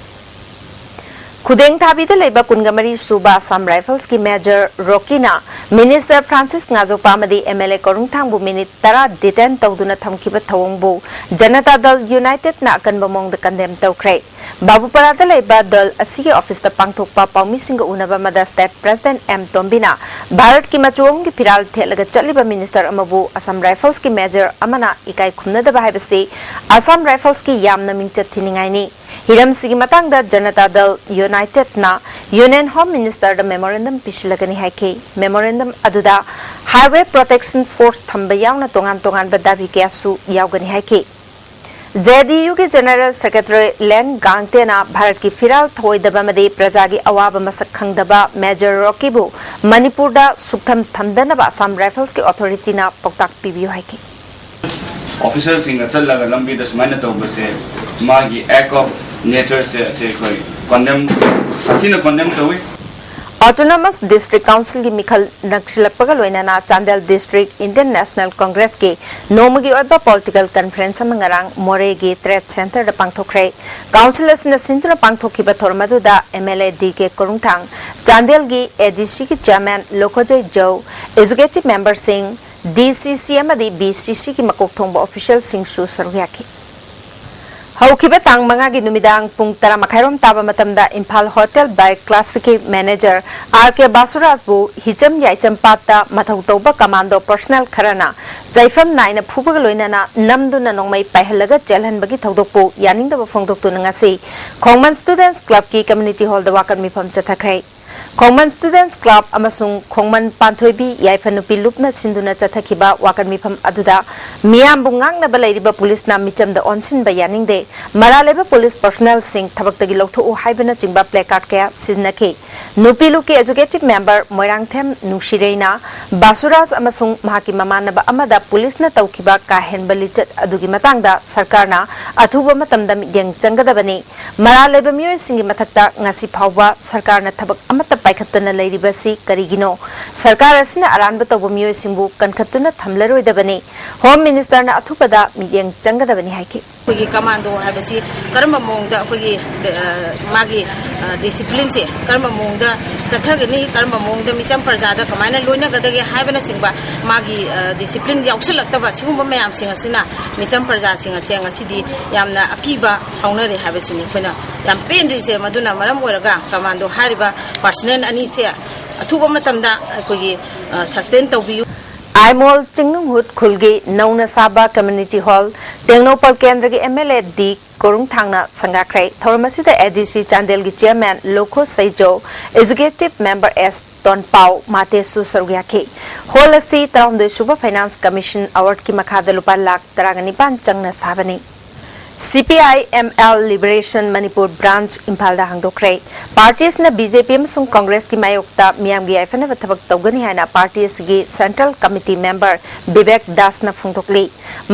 ꯈꯨꯗꯦꯡ ꯊꯥꯕꯤꯗ ꯂꯩꯕ ꯀꯨꯟꯒ ꯃꯔꯤ ꯁꯨꯕ ꯑꯁꯥꯝ ꯔꯥꯏꯐꯜꯁꯀꯤ ꯃꯦꯖꯔ ꯔꯣꯀꯤꯅ ꯃꯤꯅꯤꯁꯇꯔ ꯐ꯭ꯔꯥꯟꯁꯤꯁ ꯉꯥꯖꯣꯄꯥ ꯑꯃꯗꯤ ꯑꯦꯝ ꯑꯦꯜ ꯑꯦ ꯀꯣꯔꯨꯡꯊꯥꯡꯕꯨ ꯃꯤꯅꯤꯠ ꯇꯔꯥ ꯗꯤꯇꯦꯟ ꯇꯧꯗꯨꯅ ꯊꯝꯈꯤꯕ ꯊꯧꯑꯣꯡꯕꯨ ꯖꯅꯇꯥ ꯗꯜ ꯌꯨꯅꯥꯏꯇꯦꯗꯅ ꯑꯀꯟꯕ ꯃꯑꯣꯡꯗ ꯀꯟꯗꯦꯝ ꯇꯧꯈ꯭ꯔꯦ꯫ ꯕꯥꯕꯨꯄꯥꯔꯥꯗ ꯂꯩꯕ ꯗꯜ ꯑꯁꯤꯒꯤ ꯑꯣꯐꯤꯁꯇ ꯄꯥꯡꯊꯣꯛꯄ ꯄꯥꯎꯃꯤꯁꯤꯡꯒ ꯎꯅꯕ ꯑꯃꯗ ꯁ꯭ꯇꯦꯠ ꯄ꯭ꯔꯦꯁꯤꯗꯦꯟꯠ ꯑꯦꯝ ꯇꯣꯝꯕꯤꯅ ꯚꯥꯔꯠꯀꯤ ꯃꯆꯨ ꯑꯍꯨꯝꯒꯤ ꯐꯤꯔꯥꯜ ꯊꯦꯠꯂꯒ ꯆꯠꯂꯤꯕ ꯃꯤꯅꯤꯁꯇꯔ ꯑꯃꯕꯨ ꯑꯁꯥꯝ ꯔꯥꯏꯐꯜꯁꯀꯤ ꯃꯦꯖꯔ ꯑꯃꯅ ꯏꯀꯥꯏ ꯈꯨꯝꯅꯗꯕ ꯍꯥꯏꯕꯁꯤ ꯑꯁꯥꯝ ꯔꯥꯏꯐꯜꯁꯀꯤ ꯌꯥꯝꯅ ꯃꯤꯡꯆꯠ ꯊꯤꯅꯤꯡꯉꯥꯏꯅꯤ꯫ ꯍꯤꯔꯝꯁꯤꯒꯤ ꯃꯇꯥꯡꯗ ꯖꯅꯇꯥ ꯗꯜ ꯌꯨꯅꯥꯏꯇꯦꯗꯅ ꯌꯨꯅꯤꯌꯟ ꯍꯣꯝ ꯃꯤꯅꯤꯁꯇꯔꯗ ꯃꯦꯃꯣꯔꯦꯟꯗꯝ ꯄꯤꯁꯤꯜꯂꯒꯅꯤ ꯍꯥꯏꯈꯤ꯫ ꯃꯦꯃꯣꯔꯦꯟꯗꯝ ꯑꯗꯨꯗ ꯍꯥꯏꯋꯦ ꯄ꯭ꯔꯣꯇꯦꯛꯁꯟ ꯐꯣꯔꯁ ꯊꯝꯕ ꯌꯥꯎꯅ ꯇꯣꯉꯥꯟ ꯇꯣꯉꯥꯟꯕ ꯗꯥꯕꯤ ꯀꯌꯥꯁꯨ ꯌꯥꯎꯒꯅꯤ ꯍꯥꯏꯈꯤ꯫ ꯖꯦ ꯑꯦꯟ ꯌꯨꯒꯤ ꯖꯦꯅꯔꯦꯜ ꯁꯦꯀ꯭ꯔꯦꯇꯔꯤ ꯂꯦꯟ ꯒꯥꯡꯇꯦꯅ ꯚꯥꯔꯠꯀꯤ ꯐꯤꯔꯥꯜ ꯊꯧꯑꯣꯏꯗꯕ ꯑꯃꯗꯤ ꯄ꯭ꯔꯖꯥꯒꯤ ꯑꯋꯥꯕ ꯃꯁꯛ ꯈꯪꯗꯕ ꯃꯦꯖꯔ ꯔꯣꯀꯤꯕꯨ ꯃꯅꯤꯄꯨꯔꯗ ꯁꯨꯛꯊꯝ ꯊꯝꯗꯅꯕ ꯑꯁꯥꯝ ꯔꯥꯏꯐꯜꯁꯀꯤ ꯑꯣꯊꯣꯔꯤꯇꯤꯅ ꯄꯥꯎꯇꯥꯛ ꯄꯤꯕꯤꯌꯨ ꯍꯥꯏꯈꯤ꯫ ꯑꯣꯐꯤꯁꯔꯁꯤꯡꯒ ꯆꯠꯂꯒ ꯂꯝꯕꯤꯗ ꯁꯨꯃꯥꯏꯅ ꯇꯧꯕꯁꯦ ꯃꯥꯒꯤ act of natureꯁꯦ ꯑꯁꯦ ꯑꯩꯈꯣꯏ condemn, ꯁꯥꯊꯤꯅ condemn ꯇꯧꯏ꯫ ꯑꯣꯇꯣꯅꯣꯃꯁ ꯗꯤꯁꯇ꯭ꯔꯤꯛ ꯀꯥꯎꯟꯁꯤꯜꯒꯤ ꯃꯤꯈꯜ ꯅꯛꯁꯤꯜꯂꯛꯄꯒ ꯂꯣꯏꯅꯅ ꯆꯥꯟꯗꯦꯜ ꯗꯤꯁꯇ꯭ꯔꯤꯛ ꯏꯟꯗꯤꯌꯟ ꯅꯦꯁꯅꯦꯜ ꯀꯣꯡꯒ꯭ꯔꯦꯁꯀꯤ ꯅꯣꯡꯃꯒꯤ ꯑꯣꯏꯕ ꯄꯣꯂꯤꯇꯤꯀꯦꯜ ꯀꯟꯐꯔꯦꯟꯁ ꯑꯃ ꯉꯔꯥꯡ ꯃꯣꯔꯦꯒꯤ ꯇ꯭ꯔꯦꯗ ꯁꯦꯟꯇꯔꯗ ꯄꯥꯡꯊꯣꯛꯈ꯭ꯔꯦ꯫ ꯀꯥꯎꯟꯁꯤꯜ ꯑꯁꯤꯅ ꯁꯤꯟꯗꯨꯅ ꯄꯥꯡꯊꯣꯛꯈꯤꯕ ꯊꯧꯔꯝ ꯑꯗꯨꯗ M L A D K ꯀꯣꯔꯨꯡꯊꯥꯡ, ꯆꯥꯟꯗꯦꯜꯒꯤ ꯑꯦ ꯗꯤ ꯁꯤꯒꯤ ꯆꯤꯌꯥꯔꯃꯦꯟ ꯂꯣꯈꯣꯖꯩ ꯖꯧ, ꯑꯦꯛꯖꯤꯀ꯭ꯌꯨꯇꯤꯚ ꯃꯦꯝꯕꯔꯁꯤꯡ, ꯗꯤ ꯁꯤ ꯁꯤ ꯑꯃꯗꯤ ꯕꯤ ꯁꯤ ꯁꯤꯒꯤ ꯃꯀꯣꯛ ꯊꯣꯡꯕ ꯑꯣꯐꯤꯁꯤꯌꯦꯜꯁꯤꯡꯁꯨ ꯁꯔꯨꯛ ꯌꯥꯈꯤ꯫ ꯍꯧꯈꯤꯕ ꯇꯥꯡ ꯃꯉꯥꯒꯤ ꯅꯨꯃꯤꯗꯥꯡ ꯄꯨꯡ ꯇꯔꯥ ꯃꯈꯥꯏꯔꯣꯝ ꯇꯥꯕ ꯃꯇꯝꯗ ꯏꯝꯐꯥꯜ ꯍꯣꯇꯦꯜ ꯕꯥꯏ ꯀ꯭ꯂꯥꯁꯤꯛꯀꯤ ꯃꯦꯅꯦꯖꯔ ꯑꯥꯔ ꯀꯦ ꯕꯥꯁꯨꯔꯥꯖꯕꯨ ꯍꯤꯖꯝ ꯌꯥꯏꯆꯝ ꯄꯥꯠꯇ ꯃꯊꯧ ꯇꯧꯕ ꯀꯃꯥꯟꯗꯣ ꯄꯔꯁꯅꯦꯜ ꯈꯔꯅ ꯆꯩꯐꯝ ꯅꯥꯏꯅ ꯐꯨꯕꯒ ꯂꯣꯏꯅꯅ ꯅꯝꯗꯨꯅ ꯅꯣꯡꯃꯩ ꯄꯥꯏꯍꯜꯂꯒ ꯆꯦꯜꯍꯟꯕꯒꯤ ꯊꯧꯗꯣꯛꯄꯨ ꯌꯥꯅꯤꯡꯗꯕ ꯐꯣꯡꯗꯣꯛꯇꯨꯅ ꯉꯁꯤ ꯈꯣꯡꯃꯟ ꯁ꯭ꯇꯨꯗꯦꯟꯠꯁ ꯀ꯭ꯂꯕꯀꯤ ꯀꯝꯃ꯭ꯌꯨꯅꯤꯇꯤ ꯍꯣꯜꯗ ꯋꯥꯀꯠ ꯃꯤꯐꯝ ꯆꯠꯊꯈ꯭ꯔꯦ꯫ ꯈꯣꯡꯃꯟ ꯁ꯭ꯇꯨꯗꯦꯟꯠꯁ ꯀ꯭ꯂꯕ ꯑꯃꯁꯨꯡ ꯈꯣꯡꯃꯟ ꯄꯥꯟꯊꯣꯏꯕꯤ ꯌꯥꯏꯐ ꯅꯨꯄꯤ ꯂꯨꯞꯅ ꯁꯤꯟꯗꯨꯅ ꯆꯠꯊꯈꯤꯕ ꯋꯥꯀꯠ ꯃꯤꯐꯝ ꯑꯗꯨꯗ ꯃꯤꯌꯥꯝꯕꯨ ꯉꯥꯛꯅꯕ ꯂꯩꯔꯤꯕ ꯄꯨꯂꯤꯁꯅ ꯃꯤꯆꯝꯗ ꯑꯣꯟꯁꯤꯟꯕ ꯌꯥꯅꯤꯡꯗꯦ, ꯃꯔꯥꯜ ꯂꯩꯕ ꯄꯨꯂꯤꯁ ꯄꯔꯁꯅꯦꯜꯁꯤꯡ ꯊꯕꯛꯇꯒꯤ ꯂꯧꯊꯣꯛꯎ ꯍꯥꯏꯕꯅꯆꯤꯡꯕ ꯄ꯭ꯂꯦꯀꯥꯔꯗ ꯀꯌꯥ ꯁꯤꯖꯤꯟꯅꯈꯤ꯫ ꯅꯨꯄꯤ ꯂꯨꯞꯀꯤ ꯑꯦꯛꯖꯤꯀ꯭ꯌꯨꯇꯤꯚ ꯃꯦꯝꯕꯔ ꯃꯣꯏꯔꯥꯡꯊꯦꯝ ꯅꯨꯡꯁꯤꯔꯩꯅ ꯕꯥꯁꯨꯔꯥꯖ ꯑꯃꯁꯨꯡ ꯃꯍꯥꯛꯀꯤ ꯃꯃꯥꯟꯅꯕ ꯑꯃꯗ ꯄꯨꯂꯤꯁꯅ ꯇꯧꯈꯤꯕ ꯀꯥ ꯍꯦꯟꯕ ꯂꯤꯆꯠ ꯑꯗꯨꯒꯤ ꯃꯇꯥꯡꯗ ꯁꯔꯀꯥꯔꯅ ꯑꯊꯨꯕ ꯃꯇꯝꯗ ꯃꯤꯠꯌꯦꯡ ꯆꯪꯒꯗꯕꯅꯤ꯫ ꯃꯔꯥꯜ ꯂꯩꯕ ꯃꯤꯑꯣꯏꯁꯤꯡꯒꯤ ꯃꯊꯛꯇ ꯉꯁꯤ ꯐꯥꯎꯕ ꯁꯔꯀꯥꯔꯅ ꯊꯕꯛ ꯑꯃꯠꯇ ꯄꯥꯏꯈꯠꯇꯅ ꯂꯩꯔꯤꯕꯁꯤ ꯀꯔꯤꯒꯤꯅꯣ? ꯁꯔꯀꯥꯔ ꯑꯁꯤꯅ ꯑꯔꯥꯟꯕ ꯇꯧꯕ ꯃꯤꯑꯣꯏꯁꯤꯡꯕꯨ ꯀꯟꯈꯠꯇꯨꯅ ꯊꯝꯂꯔꯣꯏꯗꯕꯅꯤ꯫ ꯍꯣꯝ ꯃꯤꯅꯤꯁꯇꯔꯅ ꯑꯊꯨꯕꯗ ꯃꯤꯠꯌꯦꯡ ꯆꯪꯒꯗꯕꯅꯤ ꯍꯥꯏꯈꯤ꯫ ꯑꯩꯈꯣꯏꯒꯤ ꯀꯃꯥꯟꯗꯣ ꯍꯥꯏꯕꯁꯤ ꯀꯔꯝꯕ ꯃꯑꯣꯡꯗ ꯑꯩꯈꯣꯏꯒꯤ, ꯑ, ꯃꯥꯒꯤ, ꯑ, ꯗꯤꯁꯤꯄ꯭ꯂꯤꯟꯁꯦ ꯀꯔꯝꯕ ꯃꯑꯣꯡꯗ ꯆꯠꯊꯒꯅꯤ, ꯀꯔꯝꯕ ꯃꯑꯣꯡꯗ ꯃꯤꯆꯝ ꯄ꯭ꯔꯖꯥꯗ ꯀꯃꯥꯏꯅ ꯂꯣꯏꯅꯒꯗꯒꯦ ꯍꯥꯏꯕꯅꯆꯤꯡꯕ ꯃꯥꯒꯤ, ꯑ, ꯗꯤꯁꯤꯄ꯭ꯂꯤꯟ ꯌꯥꯎꯁꯜꯂꯛꯇꯕ ꯁꯤꯒꯨꯝꯕ ꯃꯌꯥꯝꯁꯤꯡ ꯑꯁꯤꯅ ꯃꯤꯆꯝ ꯄ꯭ꯔꯖꯥꯁꯤꯡ ꯑꯁꯦ ꯉꯁꯤꯗꯤ ꯌꯥꯝꯅ ꯑꯀꯤꯕ ꯐꯥꯎꯅꯔꯦ ꯍꯥꯏꯕꯁꯤꯅꯤ ꯑꯩꯈꯣꯏꯅ ꯌꯥꯝ ꯄꯦꯟꯗ꯭ꯔꯤꯁꯦ꯫ ꯃꯗꯨꯅ ꯃꯔꯝ ꯑꯣꯏꯔꯒ ꯀꯃꯥꯟꯗꯣ ꯍꯥꯏꯔꯤꯕ ꯄꯥꯔꯁꯅꯦꯜ ꯑꯅꯤꯁꯦ ꯑꯊꯨꯕ ꯃꯇꯝꯗ ꯑꯩꯈꯣꯏꯒꯤ, ꯑ, ꯁꯁꯄꯦꯟ ꯇꯧꯕꯤꯌꯨ꯫ ꯑꯥꯏꯃꯣꯜ ꯆꯤꯡꯅꯨꯡꯍꯨꯠ ꯈꯨꯜꯒꯤ ꯅꯧꯅ ꯁꯥꯕ ꯀꯝꯃ꯭ꯌꯨꯅꯤꯇꯤ ꯍꯣꯜ ꯇꯦꯡꯅꯧꯄꯜ ꯀꯦꯟꯗ꯭ꯔꯒꯤ ꯑꯦꯝ ꯑꯦꯜ ꯑꯦ ꯗꯤ ꯀꯣꯔꯨꯡꯊꯥꯡꯅ ꯁꯪꯒꯥꯈ꯭ꯔꯦ꯫ ꯊꯧꯔꯝ ꯑꯁꯤꯗ ꯑꯦ ꯗꯤ ꯁꯤ ꯆꯥꯟꯗꯦꯜꯒꯤ ꯆꯤꯌꯔꯃꯦꯟ ꯂꯣꯈꯣ ꯁꯩꯖꯧ, ꯑꯦꯛꯖꯤꯀ꯭ꯌꯨꯇꯤꯚ ꯃꯦꯝꯕꯔ ꯑꯦꯁ ꯇꯣꯟꯄꯥꯎ ꯃꯥꯇꯦꯁꯨ ꯁꯔꯨꯛ ꯌꯥꯈꯤ꯫ ꯍꯣꯜ ꯑꯁꯤ ꯇꯔꯥꯍꯨꯝꯗꯣꯏ ꯁꯨꯕ ꯐꯥꯏꯅꯥꯟꯁ ꯀꯃꯤꯁꯟ ꯑꯦꯋꯥꯔꯗꯀꯤ ꯃꯈꯥꯗ ꯂꯨꯄꯥ ꯂꯥꯈ ꯇꯔꯥꯒ ꯅꯤꯄꯥꯟ ꯆꯪꯅ ꯁꯥꯕꯅꯤ꯫ ꯁꯤ P I M L liberation Manipur branch ꯏꯝꯐꯥꯜꯗ ꯍꯥꯡꯗꯣꯛꯈ꯭ꯔꯦ꯫ ꯄꯥꯔꯇꯤ ꯑꯁꯤꯅ ꯕꯤ ꯖꯦ ꯄꯤ ꯑꯃꯁꯨꯡ ꯀꯪꯒ꯭ꯔꯦꯁꯀꯤ ꯃꯥꯌꯣꯛꯇ ꯃꯤꯌꯥꯝꯒꯤ ꯌꯥꯏꯐꯅꯕ ꯊꯕꯛ ꯇꯧꯒꯅꯤ ꯍꯥꯏꯅ ꯄꯥꯔꯇꯤ ꯑꯁꯤꯒꯤ ꯁꯦꯟꯇ꯭ꯔꯦꯜ ꯀꯃꯤꯇꯤ ꯃꯦꯝꯕꯔ ꯕꯤꯕꯦꯛ ꯗꯥꯁꯅ ꯐꯣꯡꯗꯣꯛꯂꯤ꯫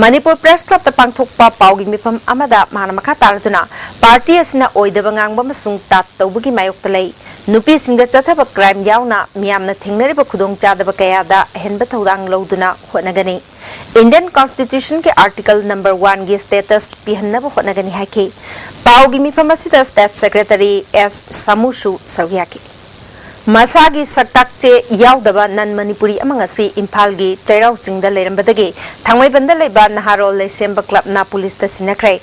ꯃꯅꯤꯄꯨꯔ ꯄ꯭ꯔꯦꯁ ꯀ꯭ꯂꯕꯇ ꯄꯥꯡꯊꯣꯛꯄ ꯄꯥꯎꯒꯤ ꯃꯤꯐꯝ ꯑꯃꯗ ꯃꯥꯅ ꯃꯈꯥ ꯇꯥꯔꯗꯨꯅ ꯄꯥꯔꯇꯤ ꯑꯁꯤꯅ ꯑꯣꯏꯗꯕ ꯉꯥꯡꯕ ꯑꯃꯁꯨꯡ ꯇꯥꯠ ꯇꯧꯕꯒꯤ ꯃꯥꯌꯣꯛꯇ ꯂꯩ꯫ ꯅꯨꯄꯤꯁꯤꯡꯗ ꯆꯠꯊꯕ ꯀ꯭ꯔꯥꯏꯝ ꯌꯥꯎꯅ ꯃꯤꯌꯥꯝꯅ ꯊꯦꯡꯅꯔꯤꯕ ꯈꯨꯗꯣꯡꯆꯥꯗꯕ ꯀꯌꯥꯗ ꯑꯍꯦꯟꯕ ꯊꯧꯗꯥꯡ ꯂꯧꯗꯨꯅ ꯍꯣꯠꯅꯒꯅꯤ꯫ ꯏꯟꯗꯤꯌꯟ ꯀꯟꯁꯇꯤꯇ꯭ꯌꯨꯁꯟꯒꯤ ꯑꯥꯔꯇꯤꯀꯜ ꯅꯝꯕꯔ ꯋꯥꯟꯒꯤ ꯁ꯭ꯇꯦꯇꯁ ꯄꯤꯍꯟꯅꯕ ꯍꯣꯠꯅꯒꯅꯤ ꯍꯥꯏꯈꯤ꯫ ꯄꯥꯎꯒꯤ ꯃꯤꯐꯝ ꯑꯁꯤꯗ ꯁ꯭ꯇꯦꯠ ꯁꯦꯀ꯭ꯔꯦꯇꯔꯤ ꯑꯦꯁ ꯁꯥꯃꯨꯁꯨ ꯁꯔꯨꯛ ꯌꯥꯈꯤ꯫ ꯃꯁꯥꯒꯤ ꯁꯛꯇꯥꯛ ꯆꯦ ꯌꯥꯎꯗꯕ ꯅꯟ ꯃꯅꯤꯄꯨꯔꯤ ꯑꯃ ꯉꯁꯤ ꯏꯝꯐꯥꯜꯒꯤ ꯆꯩꯔꯥꯎ ꯆꯤꯡꯗ ꯂꯩꯔꯝꯕꯗꯒꯤ ꯊꯥꯡꯃꯩꯕꯟꯗ ꯂꯩꯕ ꯅꯍꯥꯔꯣꯜ ꯂꯩꯁꯦꯝꯕ ꯀ꯭ꯂꯕꯅ ꯄꯨꯂꯤꯁꯇ ꯁꯤꯟꯅꯈ꯭ꯔꯦ꯫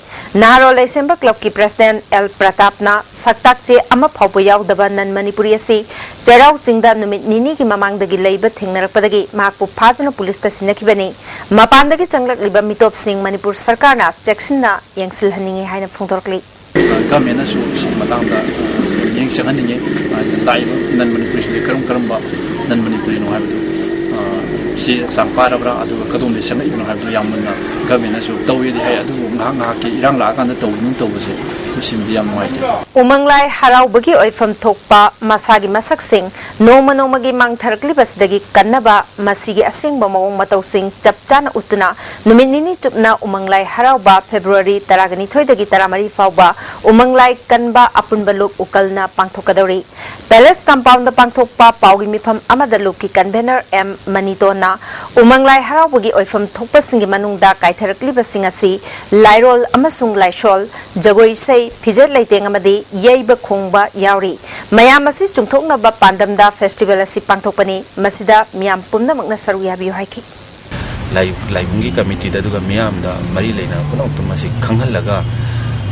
ꯅꯍꯥꯔꯣꯜ ꯂꯩꯁꯦꯝꯕ ꯀ꯭ꯂꯕꯀꯤ ꯄ꯭ꯔꯁꯤꯗꯦꯟꯠ ꯑꯦꯜ ꯄ꯭ꯔꯇꯥꯞꯅ ꯁꯛꯇꯥꯛ ꯆꯦ ꯑꯃ ꯐꯥꯎꯕ ꯌꯥꯎꯗꯕ ꯅꯟ ꯃꯅꯤꯄꯨꯔꯤ ꯑꯁꯤ ꯆꯩꯔꯥꯎ ꯆꯤꯡꯗ ꯅꯨꯃꯤꯠ ꯅꯤꯅꯤꯒꯤ ꯃꯃꯥꯡꯗꯒꯤ ꯂꯩꯕ ꯊꯦꯡꯅꯔꯛꯄꯗꯒꯤ ꯃꯍꯥꯛꯄꯨ ꯐꯥꯗꯨꯅ ꯄꯨꯂꯤꯁꯇ ꯁꯤꯟꯅꯈꯤꯕꯅꯤ꯫ ꯃꯄꯥꯟꯗꯒꯤ ꯆꯪꯂꯛꯂꯤꯕ ꯃꯤꯇꯣꯞꯁꯤꯡ ꯃꯅꯤꯄꯨꯔ ꯁꯔꯀꯥꯔꯅ ꯆꯦꯛꯁꯤꯟꯅ ꯌꯦꯡꯁꯤꯜꯍꯟꯅꯤꯡꯏ ꯍꯥꯏꯅ ꯐꯣꯡꯗꯣꯔꯛꯂꯤ꯫ ꯒꯃꯦꯟꯅꯁꯨ ꯁꯤꯒꯤ ꯃꯇꯥꯡꯗ ꯃꯤꯠꯌꯦꯡ ꯆꯪꯍꯟꯅꯤꯡꯉꯤ꯫ ꯂꯥꯛꯏꯕ ꯅꯟ ꯃꯅꯤꯄꯨꯔꯤꯁꯤꯡꯁꯦ ꯀꯔꯝ ꯀꯔꯝꯕ ꯅꯟ ꯃꯅꯤꯄꯨꯔꯤꯅꯣ ꯍꯥꯏꯕꯗꯨ ꯁꯤ ꯆꯥꯡ ꯄꯥꯔꯕ꯭ꯔꯥ, ꯑꯗꯨꯒ ꯀꯗꯣꯝꯗꯒꯤ ꯁꯦꯝꯃꯛꯏꯕꯅꯣ ꯍꯥꯏꯕꯗꯣ ꯌꯥꯝ ꯃꯨꯟꯅ ꯒꯚꯔꯟꯃꯦꯟꯅꯁꯨ ꯇꯧꯋꯦꯗꯤ ꯍꯥꯏ, ꯑꯗꯨꯕꯨ ꯉꯥꯏꯍꯥꯛ ꯉꯥꯏꯍꯥꯛꯀꯤ ꯏꯔꯥꯡ ꯂꯥꯛꯑꯀꯥꯟꯗ ꯇꯧꯕꯅꯤꯅ ꯇꯧꯕꯁꯦ, ꯃꯁꯤꯃꯗꯤ ꯌꯥꯝ ꯅꯨꯡꯉꯥꯏꯇꯦ꯫ ꯎꯃꯪ ꯂꯥꯏ ꯍꯔꯥꯎꯕꯒꯤ ꯑꯣꯏꯐꯝ ꯊꯣꯛꯄ ꯃꯁꯥꯒꯤ ꯃꯁꯛꯁꯤꯡ ꯅꯣꯡꯃ ꯅꯣꯡꯃꯒꯤ ꯃꯥꯡꯊꯔꯛꯂꯤꯕꯁꯤꯗꯒꯤ ꯀꯟꯅꯕ, ꯃꯁꯤꯒꯤ ꯑꯁꯦꯡꯕ ꯃꯑꯣꯡ ꯃꯇꯧꯁꯤꯡ ꯆꯞ ꯆꯥꯅ ꯎꯠꯇꯨꯅ ꯅꯨꯃꯤꯠ ꯅꯤꯅꯤ ꯆꯨꯞꯅ ꯎꯃꯪ ꯂꯥꯏ ꯍꯔꯥꯎꯕ ꯐꯦꯕ꯭ꯔꯨꯋꯥꯔꯤ ꯇꯔꯥꯅꯤꯊꯣꯏꯗꯒꯤ ꯇꯔꯥꯃꯔꯤ ꯐꯥꯎꯕ ꯎꯃꯪ ꯂꯥꯏ ꯀꯟꯕ ꯑꯄꯨꯟꯕ ꯂꯨꯞ ꯎꯀꯜꯅ ꯄꯥꯡꯊꯣꯛꯀꯗꯧꯔꯤ꯫ ꯄꯦꯂꯦꯁ ꯀꯝꯄꯥꯎꯟꯗ ꯄꯥꯡꯊꯣꯛꯄ ꯄꯥꯎꯒꯤ ꯃꯤꯐꯝ ꯑꯃꯗ ꯂꯨꯞꯀꯤ ꯀꯟꯚꯦꯅꯔ ꯑꯦꯝ ꯃꯅꯤꯇꯣꯟꯅ ꯎꯃꯪ ꯂꯥꯏ ꯍꯔꯥꯎꯕꯒꯤ ꯑꯣꯏꯐꯝ ꯊꯣꯛꯄꯁꯤꯡꯒꯤ ꯃꯅꯨꯡꯗ ꯀꯥꯏꯊꯔꯛꯂꯤꯕꯁꯤꯡ ꯑꯁꯤ ꯂꯥꯏꯔꯣꯜ ꯑꯃꯁꯨꯡ ꯂꯥꯏꯁꯣꯜ, ꯖꯒꯣꯏ ꯏꯁꯩ, ꯐꯤꯖꯦꯠ ꯂꯩꯇꯦꯡ ꯑꯃꯗꯤ ꯌꯩꯕ ꯈꯣꯡꯕ ꯌꯥꯎꯔꯤ꯫ ꯃꯌꯥꯝ ꯑꯁꯤ ꯆꯨꯝꯊꯣꯛꯅꯕ ꯄꯥꯟꯗꯝꯗ ꯐꯦꯁꯇꯤꯚꯦꯜ ꯑꯁꯤ ꯄꯥꯡꯊꯣꯛꯄꯅꯤ꯫ ꯃꯁꯤꯗ ꯃꯤꯌꯥꯝ ꯄꯨꯝꯅꯃꯛꯅ ꯁꯔꯨꯛ ꯌꯥꯕꯤꯌꯨ ꯍꯥꯏꯈꯤ꯫ ꯂꯥꯏ-, ꯂꯥꯏꯕꯨꯡꯒꯤ ꯀꯃꯤꯇꯤꯗ ꯑꯗꯨꯒ ꯃꯤꯌꯥꯝꯗ ꯃꯔꯤ ꯂꯩꯅꯕ ꯄꯨꯝꯅꯃꯛꯇ ꯃꯁꯤ ꯈꯪꯍꯜꯂꯒ,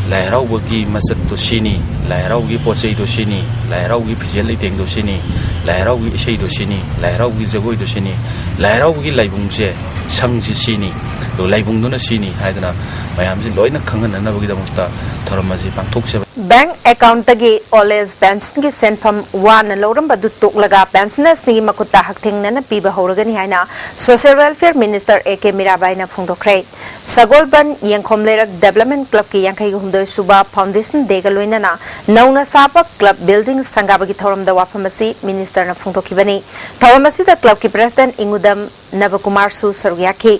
ꯂꯥꯏ ꯍꯔꯥꯎꯕꯒꯤ ꯃꯆꯠꯇꯣ ꯁꯤꯅꯤ, ꯂꯥꯏ ꯍꯔꯥꯎꯕꯒꯤ ꯄꯣꯠ ꯆꯩꯗꯣ ꯁꯤꯅꯤ, ꯂꯥꯏ ꯍꯔꯥꯎꯕꯒꯤ ꯐꯤꯖꯦꯠ ꯂꯩꯇꯦꯡꯗꯣ ꯁꯤꯅꯤ, ꯂꯥꯏ ꯍꯔꯥꯎꯕꯒꯤ ꯏꯁꯩꯗꯣ ꯁꯤꯅꯤ, ꯂꯥꯏ ꯍꯔꯥꯎꯕꯒꯤ ꯖꯒꯣꯏꯗꯣ ꯁꯤꯅꯤ, ꯂꯥꯏ ꯍꯔꯥꯎꯕꯒꯤ ꯂꯥꯏꯕꯨꯡꯁꯦ, ꯁꯪꯁꯤ ꯁꯤꯅꯤ, ꯑꯗꯨꯒ ꯂꯥꯏꯕꯨꯡꯗꯨꯅ ꯁꯤꯅꯤ ꯍꯥꯏꯗꯅ ꯃꯌꯥꯝꯁꯤ ꯂꯣꯏꯅ ꯈꯪꯍꯟꯅꯅꯕꯒꯤꯗꯃꯛꯇ ꯊꯧꯔꯝ ꯑꯁꯤ ꯄꯥꯡꯊꯣꯛꯆꯕ꯫ ꯕꯦꯡꯛ ꯑꯦꯀꯥꯎꯟꯠꯇꯒꯤ ꯑꯣꯜ ꯑꯦꯖ ꯄꯦꯟꯁꯟꯒꯤ ꯁꯦꯟꯐꯝ ꯋꯥꯅ ꯂꯧꯔꯝꯕꯗꯨ ꯇꯣꯛꯂꯒ ꯄꯦꯟꯁꯅꯔꯁꯤꯡꯒꯤ ꯃꯈꯨꯠꯇ ꯍꯛꯊꯦꯡꯅꯅ ꯄꯤꯕ ꯍꯧꯔꯒꯅꯤ ꯍꯥꯏꯅ social welfare minister A K ꯃꯤꯔꯥꯕꯥꯏꯅ ꯐꯣꯡꯗꯣꯛꯈ꯭ꯔꯦ꯫ ꯁꯒꯣꯜꯕꯟ ꯌꯦꯡꯈꯣꯝ ꯂꯩꯔꯛ ꯗꯦꯕꯂꯞꯃꯦꯟ ꯀ꯭ꯂꯕꯀꯤ ꯌꯥꯡꯈꯩ ꯍꯨꯝꯗꯣꯏ ꯁꯨꯕ ꯐꯥꯎꯟꯗꯦꯁꯟ ꯗꯦꯒ ꯂꯣꯏꯅꯅ ꯅꯧꯅ ꯁꯥꯕ ꯀ꯭ꯂꯕ ꯕꯤꯜꯗꯤꯡ ꯁꯪꯒꯥꯕꯒꯤ ꯊꯧꯔꯝꯗ ꯋꯥꯐꯝ ꯑꯁꯤ ꯃꯤꯅꯤꯁꯇꯔꯅ ꯐꯣꯡꯗꯣꯛꯈꯤꯕꯅꯤ꯫ ꯊꯧꯔꯝ ꯑꯁꯤꯗ ꯀ꯭ꯂꯕꯀꯤ ꯄ꯭ꯔꯦꯁꯤꯗꯦꯟꯠ ꯏꯉꯨꯗꯝ ꯅꯕꯀꯨꯃꯥꯔꯁꯨ ꯁꯔꯨꯛ ꯌꯥꯈꯤ꯫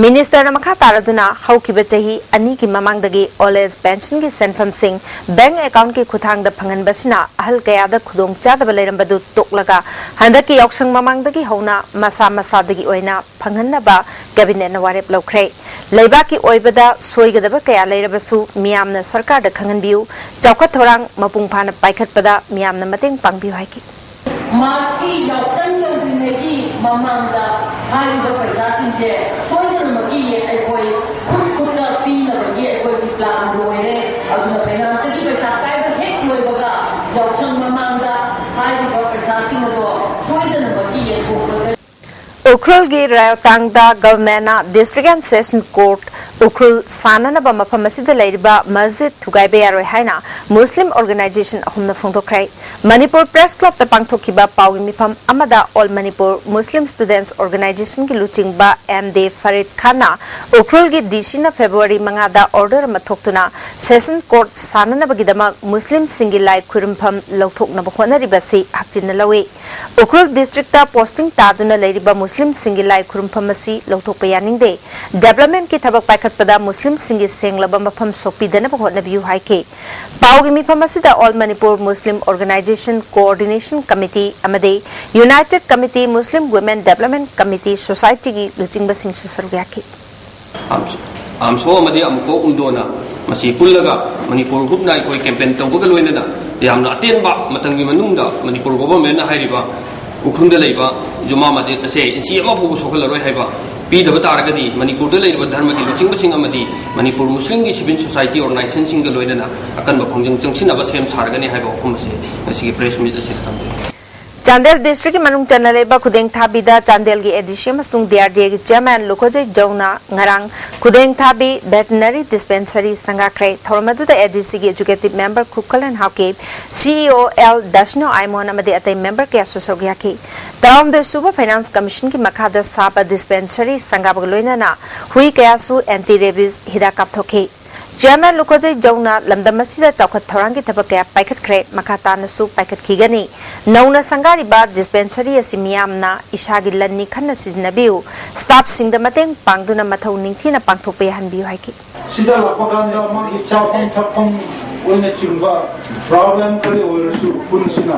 ꯃꯤꯅꯤꯁꯇꯔꯅ ꯃꯈꯥ ꯇꯥꯔꯗꯨꯅ ꯍꯧꯈꯤꯕ ꯆꯍꯤ ꯑꯅꯤꯒꯤ ꯃꯃꯥꯡꯗꯒꯤ ꯑꯣꯜ ꯑꯦꯖ ꯄꯦꯟꯁꯟꯒꯤ ꯁꯦꯟꯐꯝꯁꯤꯡ ꯕꯦꯡꯛ ꯑꯦꯀꯥꯎꯟꯠꯀꯤ ꯈꯨꯠꯊꯥꯡꯗ ꯐꯪꯍꯟꯕꯁꯤꯅ ꯑꯍꯜ ꯀꯌꯥꯗ ꯈꯨꯗꯣꯡꯆꯥꯗꯕ ꯂꯩꯔꯝꯕꯗꯨ ꯇꯣꯛꯂꯒ ꯍꯟꯗꯛꯀꯤ ꯌꯥꯎꯁꯪ ꯃꯃꯥꯡꯗꯒꯤ ꯍꯧꯅ ꯃꯁꯥ ꯃꯁꯥꯗꯒꯤ ꯑꯣꯏꯅ ꯐꯪꯍꯟꯅꯕ ꯀꯦꯕꯤꯅꯦꯠꯅ ꯋꯥꯔꯦꯞ ꯂꯧꯈ꯭ꯔꯦ꯫ ꯂꯩꯕꯥꯛꯀꯤ ꯑꯣꯏꯕꯗ ꯁꯣꯏꯒꯗꯕ ꯀꯌꯥ ꯂꯩꯔꯕꯁꯨ ꯃꯤꯌꯥꯝꯅ ꯁꯔꯀꯥꯔꯗ ꯈꯪꯍꯟꯕꯤꯌꯨ, ꯆꯥꯎꯈꯠ ꯊꯧꯔꯥꯡ ꯃꯄꯨꯡ ꯐꯥꯅ ꯄꯥꯏꯈꯠꯄꯗ ꯃꯤꯌꯥꯝꯅ ꯃꯇꯦꯡ ꯄꯥꯡꯕꯤꯌꯨ ꯍꯥꯏꯈꯤ꯫ ꯃꯥꯔꯆꯀꯤ ꯌꯥꯎꯁꯪ ꯌꯧꯗ꯭ꯔꯤꯉꯩꯒꯤ ꯃꯃꯥꯡꯗ ꯍꯥꯏꯔꯤꯕ ꯄꯩꯁꯥꯁꯤꯡꯁꯦ ꯁꯣꯏꯗꯅꯃꯛꯀꯤ ꯑꯩꯈꯣꯏ ꯈꯨꯠ ꯈꯨꯠꯇ ꯄꯤꯅꯕꯒꯤ ꯑꯩꯈꯣꯏꯒꯤ ꯄ꯭ꯂꯥꯟ ꯂꯣꯏꯔꯦ꯫ ꯑꯗꯨꯅ ꯃꯌꯥꯝꯗꯒꯤ ꯄꯩꯁꯥ ꯀꯥꯏꯕ ꯍꯦꯛ ꯂꯣꯏꯕꯒ ꯌꯥꯎꯁꯪ ꯃꯃꯥꯡꯗ ꯍꯥꯏꯔꯤꯕ ꯄꯩꯁꯥꯁꯤꯡ ꯑꯗꯣ ꯁꯣꯏꯗꯅꯃꯛꯀꯤ ꯌꯦꯟꯊꯣꯛꯄꯗ ꯎꯈ꯭ꯔꯨꯜꯒꯤ ꯔꯥꯌꯣꯇꯥꯡꯗ ꯒꯚꯔꯟꯃꯦꯟꯠꯅ ꯗꯤꯁꯇ꯭ꯔꯤꯛ ꯑꯦꯟ ꯁꯦꯁꯟ ꯀꯣꯔꯠ ꯎꯈ꯭ꯔꯨꯜ ꯁꯥꯟꯅꯅꯕ ꯃꯐꯝ ꯑꯁꯤꯗ ꯂꯩꯔꯤꯕ ꯃꯁꯖꯤꯗ ꯊꯨꯒꯥꯏꯕ ꯌꯥꯔꯣꯏ ꯍꯥꯏꯅ ꯃꯨꯁꯂꯤꯝ ꯑꯣꯔꯒꯅꯥꯏꯖꯦꯁꯟ ꯑꯍꯨꯝꯅ ꯐꯣꯡꯗꯣꯛꯈ꯭ꯔꯦ꯫ ꯃꯅꯤꯄꯨꯔ ꯄ꯭ꯔꯦꯁ ꯀ꯭ꯂꯕꯇ ꯄꯥꯡꯊꯣꯛꯈꯤꯕ ꯄꯥꯎꯒꯤ ꯃꯤꯐꯝ ꯑꯃꯗ ꯑꯣꯜ ꯃꯅꯤꯄꯨꯔ ꯃꯨꯁꯂꯤꯝ ꯁ꯭ꯇꯨꯗꯦꯟꯠꯁ ꯑꯣꯔꯒꯅꯥꯏꯖꯦꯁꯟꯒꯤ ꯂꯨꯆꯤꯡꯕ ꯑꯦꯝ ꯗꯦ ꯐꯔꯤꯗ ꯈꯥꯟꯅ ꯎꯈ꯭ꯔꯨꯜꯒꯤ ꯗꯤ ꯁꯤꯅ ꯐꯦꯕ꯭ꯔꯨꯋꯥꯔꯤ ꯃꯉꯥꯗ ꯑꯣꯔꯗꯔ ꯑꯃ ꯊꯣꯛꯇꯨꯅ ꯁꯦꯁꯟ ꯀꯣꯔꯠ ꯁꯥꯟꯅꯅꯕꯒꯤꯗꯃꯛ ꯃꯨꯁꯂꯤꯝꯁꯤꯡꯒꯤ ꯂꯥꯏ ꯈꯨꯔꯨꯝꯐꯝ ꯂꯧꯊꯣꯛꯅꯕ ꯍꯣꯠꯅꯔꯤꯕ ꯑꯁꯤ ꯍꯛꯆꯤꯟꯅ ꯂꯧꯏ꯫ ꯎꯈ꯭ꯔꯨꯜ ꯗꯤꯁꯇ꯭ꯔꯤꯛꯇ ꯄꯣꯁꯇꯤꯡ ꯇꯥꯗꯨꯅ ꯂꯩꯔꯤꯕ ꯃꯨꯁꯂꯤꯝꯁꯤꯡꯒꯤ ꯂꯥꯏ ꯈꯨꯔꯨꯝꯐꯝ ꯑꯁꯤ ꯂꯧꯊꯣꯛꯄ ꯌꯥꯅꯤꯡꯗꯦ꯫ ꯗꯤꯕ꯭ꯂꯞꯃꯦꯟꯠꯀꯤ ꯊꯕꯛ ꯄꯥꯏꯈꯠꯄꯗ ꯃꯨꯁꯂꯤꯝꯁꯤꯡꯒꯤ ꯁꯦꯡꯂꯕ ꯃꯐꯝ ꯁꯣꯛꯄꯤꯗꯅꯕ ꯍꯣꯠꯅꯕꯤꯌꯨ ꯍꯥꯏꯈꯤ꯫ ꯄꯥꯎꯒꯤ ꯃꯤꯐꯝ ꯑꯁꯤꯗ ꯑꯣꯜ ꯃꯅꯤꯄꯨꯔ ꯃꯨꯁꯂꯤꯝ ꯑꯣꯔꯒꯅꯥꯏꯖꯦꯁꯟ ꯀꯣꯑꯣꯔꯗꯤꯅꯦꯁꯟ ꯀꯃꯤꯇꯤ ꯑꯃꯗꯤ ꯌꯨꯅꯥꯏꯇꯦꯗ ꯀꯃꯤꯇꯤ ꯃꯨꯁꯂꯤꯝ ꯋꯨꯃꯦꯟ ꯗꯤꯕ꯭ꯂꯞꯃꯦꯟꯠ ꯀꯃꯤꯇꯤ ꯁꯣꯁꯥꯏꯇꯤꯒꯤ ꯂꯨꯆꯤꯡꯕꯁꯤꯡꯁꯨ ꯁꯔꯨꯛ ꯌꯥꯈꯤ꯫ ꯑꯥꯝꯁꯣ ꯑꯃꯗꯤ ꯑꯃꯨꯛꯀꯣꯛ ꯎꯝꯗꯣꯅ ꯃꯁꯤ ꯄꯨꯜꯂꯒ ꯃꯅꯤꯄꯨꯔ ꯍꯨꯞꯅ ꯑꯩꯈꯣꯏ ꯀꯦꯝꯄꯦꯟ ꯇꯧꯕꯒ ꯂꯣꯏꯅꯅ ꯌꯥꯝꯅ ꯑꯇꯦꯟꯕ ꯃꯇꯝꯒꯤ ꯃꯅꯨꯡꯗ ꯃꯅꯤꯄꯨꯔ ꯒꯣꯚꯔꯟꯃꯦꯟꯠꯅ ꯍꯥꯏꯔꯤꯕ ꯎꯈ꯭ꯔꯨꯜꯗ ꯂꯩꯕ ꯖꯨꯃꯥ ꯃꯁꯖꯤꯗ ꯑꯁꯦ ꯏꯟꯆꯤ ꯑꯃ ꯐꯥꯎꯕ ꯁꯣꯛꯍꯜꯂꯔꯣꯏ ꯍꯥꯏꯕ ꯄꯤꯗꯕ ꯇꯥꯔꯒꯗꯤ ꯃꯅꯤꯄꯨꯔꯗ ꯂꯩꯔꯤꯕ ꯙꯔꯃꯒꯤ ꯂꯨꯆꯤꯡꯕꯁꯤꯡ ꯑꯃꯗꯤ ꯃꯅꯤꯄꯨꯔ ꯃꯨꯁꯂꯤꯝꯒꯤ ꯁꯤꯚꯤꯜ ꯁꯣꯁꯥꯏꯇꯤ ꯑꯣꯔꯒꯅꯥꯏꯖꯦꯁꯟꯁꯤꯡꯒ ꯂꯣꯏꯅꯅ ꯑꯀꯟꯕ ꯈꯣꯡꯖꯪ ꯆꯪꯁꯤꯟꯅꯕ ꯁꯦꯝ ꯁꯥꯔꯒꯅꯤ ꯍꯥꯏꯕ ꯋꯥꯐꯝ ꯑꯁꯤ ꯉꯁꯤꯒꯤ ꯄ꯭ꯔꯦꯁ ꯃꯤꯠ ꯑꯁꯤꯗ ꯊꯝꯖꯔꯤ꯫ ꯆꯥꯟꯗꯦꯜ ꯗꯤꯁꯇ꯭ꯔꯤꯛꯀꯤ ꯃꯅꯨꯡ ꯆꯟꯅ ꯂꯩꯕ ꯈꯨꯗꯦꯡ ꯊꯥꯕꯤꯗ ꯆꯥꯟꯗꯦꯜꯒꯤ ꯑꯦꯗꯤꯁꯤ ꯑꯃꯁꯨꯡ ꯗꯤ ꯑꯥꯔ ꯗꯤ ꯑꯦꯒꯤ ꯆꯤꯌꯔꯃꯦꯟ ꯂꯨꯈꯣꯖꯩ ꯖꯧꯅ ꯉꯔꯥꯡ ꯈꯨꯗꯦꯡ ꯊꯥꯕꯤ ꯚꯦꯇꯅꯔꯤ ꯗꯤꯁꯄꯦꯟꯁꯔꯤ ꯁꯪꯒꯥꯈ꯭ꯔꯦ꯫ ꯊꯧꯔꯝ ꯑꯗꯨꯗ ꯑꯦꯗꯤꯁꯤꯒꯤ ꯑꯦꯖꯨꯀꯦꯇꯤꯚ ꯃꯦꯝꯕꯔ ꯈꯨꯛꯈꯂꯦꯟ ꯍꯥꯎꯀꯤꯞ, ꯁꯤ ꯏ ꯑꯣ ꯑꯦꯜ ꯗꯁꯅꯣ ꯑꯥꯏꯃꯣꯟ ꯑꯃꯗꯤ ꯑꯇꯩ ꯃꯦꯝꯕꯔ ꯀꯌꯥꯁꯨ ꯁꯔꯨꯛ ꯌꯥꯈꯤ꯫ ꯇꯔꯥꯍꯨꯝꯗꯣꯏ ꯁꯨꯕ ꯐꯥꯏꯅꯥꯟꯁ ꯀꯃꯤꯁꯟꯒꯤ ꯃꯈꯥꯗ ꯁꯥꯕ ꯗꯤꯁꯄꯦꯟꯁꯔꯤ ꯁꯪꯒꯥꯕꯒ ꯂꯣꯏꯅꯅ ꯍꯨꯏ ꯀꯌꯥꯁꯨ ꯑꯦꯟꯇꯤ ꯔꯦꯕꯤꯁ ꯍꯤꯗꯥꯛ ꯀꯥꯞꯊꯣꯛꯈꯤ꯫ ꯆꯤꯌꯔꯃꯦꯟ ꯂꯨꯈꯣꯖꯩ ꯖꯧꯅ ꯂꯝꯗꯝ ꯑꯁꯤꯗ ꯆꯥꯎꯈꯠ ꯊꯧꯔꯥꯡꯒꯤ ꯊꯕꯛ ꯀꯌꯥ ꯄꯥꯏꯈꯠꯈ꯭ꯔꯦ, ꯃꯈꯥ ꯇꯥꯅꯁꯨ ꯄꯥꯏꯈꯠꯈꯤꯒꯅꯤ꯫ ꯅꯧꯅ ꯁꯪꯒꯥꯔꯤꯕ ꯗꯤꯁꯄꯦꯟꯁꯔꯤ ꯑꯁꯤ ꯃꯤꯌꯥꯝꯅ ꯏꯁꯥꯒꯤ ꯂꯟꯅꯤ ꯈꯟꯅ ꯁꯤꯖꯤꯟꯅꯕꯤꯌꯨ, ꯁ꯭ꯇꯥꯐꯁꯤꯡꯗ ꯃꯇꯦꯡ ꯄꯥꯡꯗꯨꯅ ꯃꯊꯧ ꯅꯤꯡꯊꯤꯅ ꯄꯥꯡꯊꯣꯛꯄ ꯌꯥꯍꯟꯕꯤꯌꯨ ꯍꯥꯏꯈꯤ꯫ ꯁꯤꯗ ꯂꯥꯛꯄ ꯀꯥꯟꯗ ꯃꯥꯒꯤ ꯆꯥꯐꯝ ꯊꯛꯐꯝ ꯑꯣꯏꯅꯆꯤꯡꯕ ꯄ꯭ꯔꯣꯕ꯭ꯂꯦꯝ ꯀꯔꯤ ꯑꯣꯏꯔꯁꯨ ꯄꯨꯟꯁꯤꯅ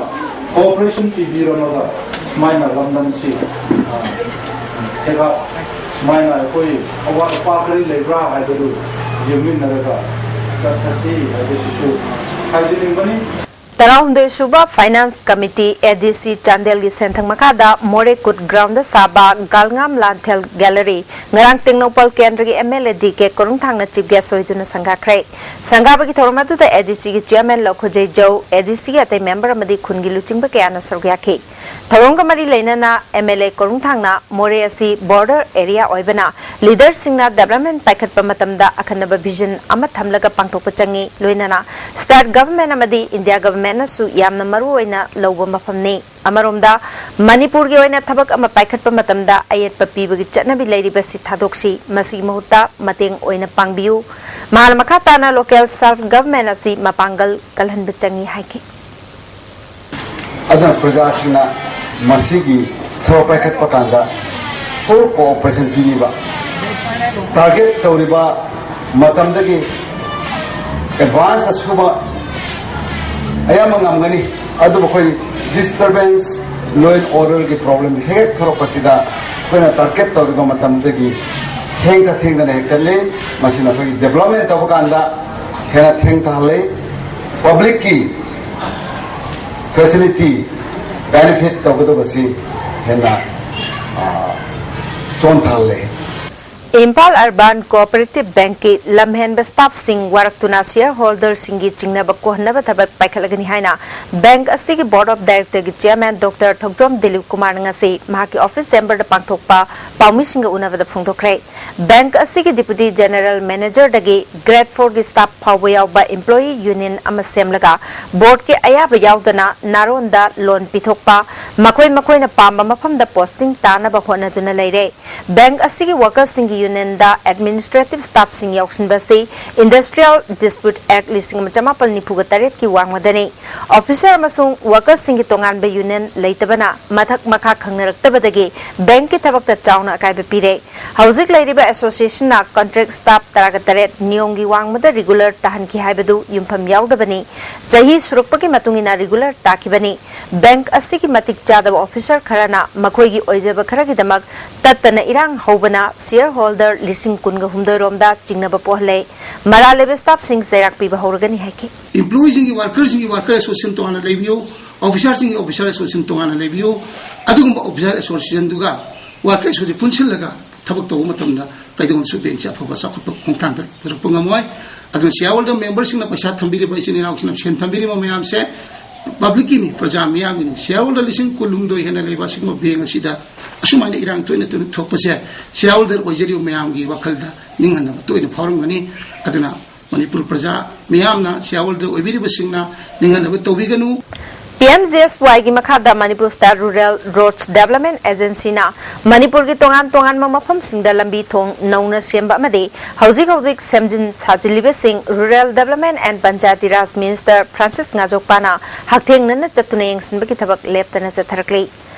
ꯀꯣꯑꯣꯄꯔꯦꯁꯟ ꯄꯤꯕꯤꯔꯝꯃꯒ ꯁꯨꯃꯥꯏꯅ ꯂꯝꯗꯝꯁꯤ ꯇꯦꯛꯑꯞ ꯁꯨꯃꯥꯏꯅ ꯑꯩꯈꯣꯏ ꯑꯋꯥꯠ ꯑꯄꯥ ꯀꯔꯤ ꯂꯩꯕ꯭ꯔꯥ ꯍꯥꯏꯕꯗꯨ ꯌꯦꯡꯃꯤꯟꯅꯔꯒ ꯆꯠꯊꯁꯤ ꯍꯥꯏꯕꯁꯤꯁꯨ ꯍꯥꯏꯖꯅꯤꯡꯕꯅꯤ꯫ ꯇꯔꯥꯍꯨꯝꯗꯣꯏ ꯁꯨꯕ ꯐꯥꯏꯅꯥꯟꯁ ꯀꯃꯤꯇꯤ ꯑꯦ ꯗꯤ ꯁꯤ ꯆꯥꯟꯗꯦꯜꯒꯤ ꯁꯦꯟꯊꯪ ꯃꯈꯥꯗ ꯃꯣꯔꯦ ꯀꯨꯠ ꯒ꯭ꯔꯥꯎꯟꯗ ꯁꯥꯕ ꯒꯥꯜꯉꯥꯝ ꯂꯥꯟꯊꯦꯜ ꯒꯦꯂꯔꯤ ꯉꯔꯥꯡ ꯇꯦꯡꯅꯧꯄꯜ ꯀꯦꯟꯗ꯭ꯔꯒꯤ M L A D K ꯀꯣꯔꯨꯡꯊꯥꯡꯅ ꯆꯤꯐ ꯒꯦꯁ ꯑꯣꯏꯗꯨꯅ ꯁꯪꯒꯥꯈ꯭ꯔꯦ꯫ ꯁꯪꯒꯥꯕꯒꯤ ꯊꯧꯔꯝ ꯑꯗꯨꯗ ꯑꯦ ꯗꯤ ꯁꯤꯒꯤ ꯆꯤꯌꯔꯃꯦꯟ ꯂꯧꯈꯣꯖꯩ ꯖꯧ, ꯑꯦ ꯗꯤ ꯁꯤꯒꯤ ꯑꯇꯩ ꯃꯦꯝꯕꯔ ꯑꯃꯗꯤ ꯈꯨꯟꯒꯤ ꯂꯨꯆꯤꯡꯕ ꯀꯌꯥꯅ ꯁꯔꯨꯛ ꯌꯥꯈꯤ꯫ ꯊꯧꯔꯝꯒ ꯃꯔꯤ ꯂꯩꯅꯅ ꯑꯦꯝ ꯑꯦꯜ ꯑꯦ ꯀꯣꯔꯨꯡꯊꯥꯡꯅ ꯃꯣꯔꯦ ꯑꯁꯤ ꯕꯣꯔꯗꯔ ꯑꯦꯔꯤꯌꯥ ꯑꯣꯏꯕꯅ ꯂꯤꯗꯔꯁꯤꯡꯅ ꯗꯦꯕꯂꯞꯃꯦꯟ ꯄꯥꯏꯈꯠꯄ ꯃꯇꯝꯗ ꯑꯈꯟꯅꯕ ꯚꯤꯖꯟ ꯑꯃ ꯊꯝꯂꯒ ꯄꯥꯡꯊꯣꯛꯄ ꯆꯪꯏ꯫ ꯂꯣꯏꯅꯅ ꯁ꯭ꯇꯦꯠ ꯒꯚꯔꯟꯃꯦꯟꯠ ꯑꯃꯗꯤ ꯏꯟꯗꯤꯌꯥ ꯒꯚꯔꯟꯃꯦꯟꯠꯅꯁꯨ ꯌꯥꯝꯅ ꯃꯔꯨ ꯑꯣꯏꯅ ꯂꯧꯕ ꯃꯐꯝꯅꯤ꯫ ꯑꯃꯔꯣꯝꯗ, ꯃꯅꯤꯄꯨꯔꯒꯤ ꯑꯣꯏꯅ ꯊꯕꯛ ꯑꯃ ꯄꯥꯏꯈꯠꯄ ꯃꯇꯝꯗ ꯑꯌꯦꯠꯄ ꯄꯤꯕꯒꯤ ꯆꯠꯅꯕꯤ ꯂꯩꯔꯤꯕꯁꯤ ꯊꯥꯗꯣꯛꯁꯤ, ꯃꯁꯤꯒꯤ ꯃꯍꯨꯠꯇ ꯃꯇꯦꯡ ꯑꯣꯏꯅ ꯄꯥꯡꯕꯤꯌꯨ꯫ ꯃꯍꯥꯛꯅ ꯃꯈꯥ ꯇꯥꯅ ꯂꯣꯀꯦꯜ ꯁꯦꯜꯐ ꯒꯚꯔꯟꯃꯦꯟꯠ ꯑꯁꯤ ꯃꯄꯥꯡꯒꯜ ꯀꯜꯍꯟꯕ ꯆꯪꯏ ꯍꯥꯏꯈꯤ꯫ ꯑꯗꯨꯅ ꯄ꯭ꯔꯖꯥꯁꯤꯡꯅ ꯃꯁꯤꯒꯤ ꯊꯕꯛ ꯄꯥꯏꯈꯠꯄ ꯀꯥꯟꯗ ꯐꯨꯜ ꯀꯣꯑꯣꯄꯔꯦꯁꯟ ꯄꯤꯕꯤꯕ, ꯇꯥꯔꯒꯦꯠ ꯇꯧꯔꯤꯕ ꯃꯇꯝꯗꯒꯤ ꯑꯦꯗꯚꯥꯟꯁꯇ ꯁꯨꯕ ꯑꯌꯥꯝꯕ ꯉꯝꯒꯅꯤ꯫ ꯑꯗꯨꯕꯨ ꯑꯩꯈꯣꯏ ꯗꯤꯁꯇꯔꯕꯦꯟꯁ, ꯂꯣ ꯑꯦꯟ ꯑꯣꯔꯗꯔꯒꯤ ꯄ꯭ꯔꯣꯕ꯭ꯂꯦꯝ ꯍꯦꯛ ꯊꯣꯔꯛꯄꯁꯤꯗ ꯑꯩꯈꯣꯏꯅ ꯇꯥꯔꯒꯦꯠ ꯇꯧꯔꯤꯕ ꯃꯇꯝꯗꯒꯤ ꯊꯦꯡꯊ ꯊꯦꯡꯊꯅ ꯍꯦꯛ ꯆꯠꯂꯤ꯫ ꯃꯁꯤꯅ ꯑꯩꯈꯣꯏꯒꯤ ꯗꯦꯕꯂꯞꯃꯦꯟ ꯇꯧꯕ ꯀꯥꯟꯗ ꯍꯦꯟꯅ ꯊꯦꯡꯊꯍꯜꯂꯤ꯫ ꯄꯕ꯭ꯂꯤꯛꯀꯤ ꯐꯦꯁꯤꯂꯤꯇꯤ, ꯕꯦꯅꯤꯐꯤꯠ ꯇꯧꯒꯗꯕꯁꯤ ꯍꯦꯟꯅ, ꯑ, ꯆꯣꯟꯊꯍꯜꯂꯦ꯫ ꯏꯝꯐꯥꯜ ꯑꯔꯕꯥꯟ ꯀꯣꯑꯣꯄꯔꯦꯇꯤꯚ ꯕꯦꯡꯛꯀꯤ ꯂꯝꯍꯦꯟꯕ ꯁ꯭ꯇꯥꯐꯁꯤꯡ ꯋꯥꯔꯛꯇꯨꯅ ꯁꯤꯌꯔ ꯍꯣꯜꯗꯔꯁꯤꯡꯒꯤ ꯆꯤꯡꯅꯕ ꯀꯣꯛꯍꯟꯅꯕ ꯊꯕꯛ ꯄꯥꯏꯈꯠꯂꯒꯅꯤ ꯍꯥꯏꯅ ꯕꯦꯡꯛ ꯑꯁꯤꯒꯤ ꯕꯣꯔꯗ ꯑꯣꯐ ꯗꯥꯏꯔꯦꯛꯇꯔꯒꯤ ꯆꯤꯌꯔꯃꯦꯟ ꯗꯣꯛꯇꯔ ꯊꯧꯗ꯭ꯔꯣꯝ ꯗꯤꯂꯤꯞ ꯀꯨꯃꯥꯔꯅ ꯉꯁꯤ ꯃꯍꯥꯛꯀꯤ ꯑꯣꯐꯤꯁ ꯆꯦꯝꯕꯔꯗ ꯄꯥꯡꯊꯣꯛꯄ ꯄꯥꯎꯃꯤꯁꯤꯡꯒ ꯎꯅꯕꯗ ꯐꯣꯡꯗꯣꯛꯈ꯭ꯔꯦ꯫ ꯕꯦꯡꯛ ꯑꯁꯤꯒꯤ ꯗꯤꯄꯨꯇꯤ ꯖꯦꯅꯦꯔꯦꯜ ꯃꯦꯅꯦꯖꯔꯗꯒꯤ ꯒ꯭ꯔꯦꯗ ꯐꯣꯔꯒꯤ ꯁ꯭ꯇꯥꯐ ꯐꯥꯎꯕ ꯌꯥꯎꯕ ꯏꯝꯄ꯭ꯂꯣꯌꯤ ꯌꯨꯅꯤꯌꯟ ꯑꯃ ꯁꯦꯝꯂꯒ ꯕꯣꯔꯗꯀꯤ ꯑꯌꯥꯕ ꯌꯥꯎꯗꯅ ꯅꯥꯔꯣꯟꯗ ꯂꯣꯟ ꯄꯤꯊꯣꯛꯄ, ꯃꯈꯣꯏ ꯃꯈꯣꯏꯅ ꯄꯥꯝꯕ ꯃꯐꯝꯗ ꯄꯣꯁꯇꯤꯡ ꯇꯥꯅꯕ ꯍꯣꯠꯅꯗꯨꯅ ꯂꯩꯔꯦ꯫ ꯕꯦꯡꯛ ꯑꯁꯤꯒꯤ ꯋꯥꯀꯔꯁꯤꯡꯒꯤ ꯌꯨꯅꯤꯌꯟꯗ ꯑꯦꯗꯃꯤꯅꯤꯁꯇ꯭ꯔꯦꯇꯤꯚ ꯁ꯭ꯇꯥꯐꯁꯤꯡ ꯌꯥꯎꯁꯤꯟꯕ ꯑꯁꯤ ꯏꯟꯗꯁꯇ꯭ꯔꯤꯌꯦꯜ ꯗꯤꯁꯄ꯭ꯌꯨꯠ ꯑꯦꯛ ꯂꯤꯁꯤꯡ ꯑꯃ ꯆꯃꯥꯄꯜ ꯅꯤꯐꯨꯒ ꯇꯔꯦꯠꯀꯤ ꯋꯥꯡꯃꯗꯅꯤ꯫ ꯑꯣꯐꯤꯁꯔ ꯑꯃꯁꯨꯡ ꯋꯥꯀꯔꯁꯤꯡꯒꯤ ꯇꯣꯉꯥꯟꯕ ꯌꯨꯅꯤꯌꯟ ꯂꯩꯇꯕꯅ ꯃꯊꯛ ꯃꯈꯥ ꯈꯪꯅꯔꯛꯇꯕꯗꯒꯤ ꯕꯦꯡꯛꯀꯤ ꯊꯕꯛꯇ ꯆꯥꯎꯅ ꯑꯀꯥꯏꯕ ꯄꯤꯔꯦ꯫ ꯍꯧꯖꯤꯛ ꯂꯩꯔꯤꯕ ꯑꯦꯁꯣꯁꯤꯌꯦꯁꯟꯅ ꯀꯟꯇ꯭ꯔꯦꯛ ꯁ꯭ꯇꯥꯐ ꯇꯔꯥꯒ ꯇꯔꯦꯠ ꯅꯤꯌꯣꯝꯒꯤ ꯋꯥꯡꯃꯗ ꯔꯤꯒꯨꯂꯔ ꯇꯥꯍꯟꯈꯤ ꯍꯥꯏꯕꯗꯨ ꯌꯨꯝꯐꯝ ꯌꯥꯎꯗꯕꯅꯤ꯫ ꯆꯍꯤ ꯁꯨꯔꯛꯄꯒꯤ ꯃꯇꯨꯡ ꯏꯟꯅ ꯔꯤꯒꯨꯂꯔ ꯇꯥꯈꯤꯕꯅꯤ꯫ ꯕꯦꯡꯛ ꯑꯁꯤꯒꯤ ꯃꯇꯤꯛ ꯆꯥꯗꯕ ꯑꯣꯐꯤꯁꯔ ꯈꯔꯅ ꯃꯈꯣꯏꯒꯤ ꯑꯣꯏꯖꯕ ꯈꯔꯒꯤꯗꯃꯛ ꯇꯠꯇꯅ ꯏꯔꯥꯡ ꯍꯧꯕꯅ ꯁꯤꯌꯔ ꯍꯣꯜꯗꯔ ꯂꯤꯁꯤꯡ ꯀꯨꯟꯒ ꯍꯨꯝꯗꯣꯏ ꯔꯣꯝꯗ ꯆꯤꯡꯅꯕ ꯄꯣꯛꯍꯜꯂꯦ꯫ ꯃꯔꯥꯜ ꯂꯩꯕ ꯁ꯭ꯇꯥꯐꯁꯤꯡ ꯆꯩꯔꯥꯛ ꯄꯤꯕ ꯍꯧꯔꯒꯅꯤ ꯍꯥꯏꯈꯤ꯫ ꯏꯝꯄ꯭ꯂꯣꯌꯤꯁꯤꯡꯒꯤ, ꯋꯥꯔꯀꯔꯁꯤꯡꯒꯤ ꯋꯥꯔꯀꯔ ꯑꯦꯁꯣꯁꯤꯌꯦꯁꯟ ꯇꯣꯉꯥꯟꯅ ꯂꯩꯕꯤꯌꯨ, ꯑꯣꯐꯤꯁꯥꯔꯁꯤꯡꯒꯤ ꯑꯣꯐꯤꯁꯥꯔ ꯑꯦꯁꯣꯁꯤꯌꯦꯁꯟ ꯇꯣꯉꯥꯟꯅ ꯂꯩꯕꯤꯌꯨ꯫ ꯑꯗꯨꯒꯨꯝꯕ ꯑꯣꯐꯤꯁꯥꯔ ꯑꯦꯁꯣꯁꯤꯌꯦꯁꯟꯗꯨꯒ ꯋꯥꯔꯀꯔ ꯑꯦꯁꯣꯁꯤꯌꯦꯁꯟ ꯄꯨꯟꯁꯤꯜꯂꯒ ꯊꯕꯛ ꯇꯧꯕ ꯃꯇꯝꯗ ꯀꯩꯗꯧꯅꯁꯨ ꯕꯦꯡꯛꯁꯦ ꯑꯐꯕ ꯆꯥꯎꯈꯠꯄ ꯈꯣꯡꯊꯥꯡꯗ ꯄꯨꯔꯛꯄ ꯉꯝꯃꯣꯏ꯫ ꯑꯗꯨꯅ ꯁꯤꯌꯔ ꯍꯣꯜꯗꯔ ꯃꯦꯝꯕꯔꯁꯤꯡꯅ ꯄꯩꯁꯥ ꯊꯝꯕꯤꯔꯤꯕ ꯏꯆꯤꯟ ꯏꯅꯥꯎꯁꯤꯡꯅ ꯁꯦꯟ ꯊꯝꯕꯤꯔꯤꯕ ꯃꯌꯥꯝꯁꯦ ꯄꯕ꯭ꯂꯤꯛꯀꯤꯅꯤ, ꯄ꯭ꯔꯖꯥ ꯃꯤꯌꯥꯝꯒꯤꯅꯤ꯫ ꯁꯤꯌꯥꯔꯍꯣꯜꯗꯔ ꯂꯤꯁꯤꯡ ꯀꯨꯟꯍꯨꯝꯗꯣꯏ ꯍꯦꯟꯅ ꯂꯩꯕ ꯑꯁꯤꯒꯨꯝꯕ ꯕꯦꯡ ꯑꯁꯤꯗ ꯑꯁꯨꯃꯥꯏꯅ ꯏꯔꯥꯡ ꯇꯣꯏꯅ ꯇꯣꯏꯅ ꯊꯣꯛꯄꯁꯦ ꯁꯤꯌꯥꯔꯍꯣꯜꯗꯔ ꯑꯣꯏꯖꯔꯤꯕ ꯃꯌꯥꯝꯒꯤ ꯋꯥꯈꯜꯗ ꯅꯤꯡꯍꯟꯅꯕ ꯇꯣꯏꯅ ꯐꯥꯎꯔꯝꯒꯅꯤ꯫ ꯑꯗꯨꯅ ꯃꯅꯤꯄꯨꯔ ꯄ꯭ꯔꯖꯥ ꯃꯤꯌꯥꯝꯅ, ꯁꯤꯌꯥꯔꯍꯣꯜꯗꯔ ꯑꯣꯏꯕꯤꯔꯤꯕꯁꯤꯡꯅ ꯅꯤꯡꯍꯟꯅꯕ ꯇꯧꯕꯤꯒꯅꯨ꯫ ꯄꯤ ꯑꯦꯝ ꯖꯤ ꯑꯦꯁ ꯋꯥꯏꯒꯤ ꯃꯈꯥꯗ Manipur state rural roads development ꯑꯦꯖꯦꯟꯁꯤꯅ ꯃꯅꯤꯄꯨꯔꯒꯤ ꯇꯣꯉꯥꯟ ꯇꯣꯉꯥꯟꯕ ꯃꯐꯝꯁꯤꯡꯗ ꯂꯝꯕꯤ ꯊꯣꯡ ꯅꯧꯅ ꯁꯦꯝꯕ ꯑꯃꯗꯤ ꯍꯧꯖꯤꯛ ꯍꯧꯖꯤꯛ ꯁꯦꯝꯖꯤꯟ ꯁꯥꯖꯤꯜꯂꯤꯕꯁꯤꯡ rural development and Panchayati Raj minister Francis ꯉꯥꯖꯣꯛꯄꯥꯅ ꯍꯛꯊꯦꯡꯅꯅ ꯆꯠꯇꯨꯅ ꯌꯦꯡꯁꯤꯟꯕꯒꯤ ꯊꯕꯛ ꯂꯦꯞꯇꯅ ꯆꯠꯊꯔꯛꯂꯤ꯫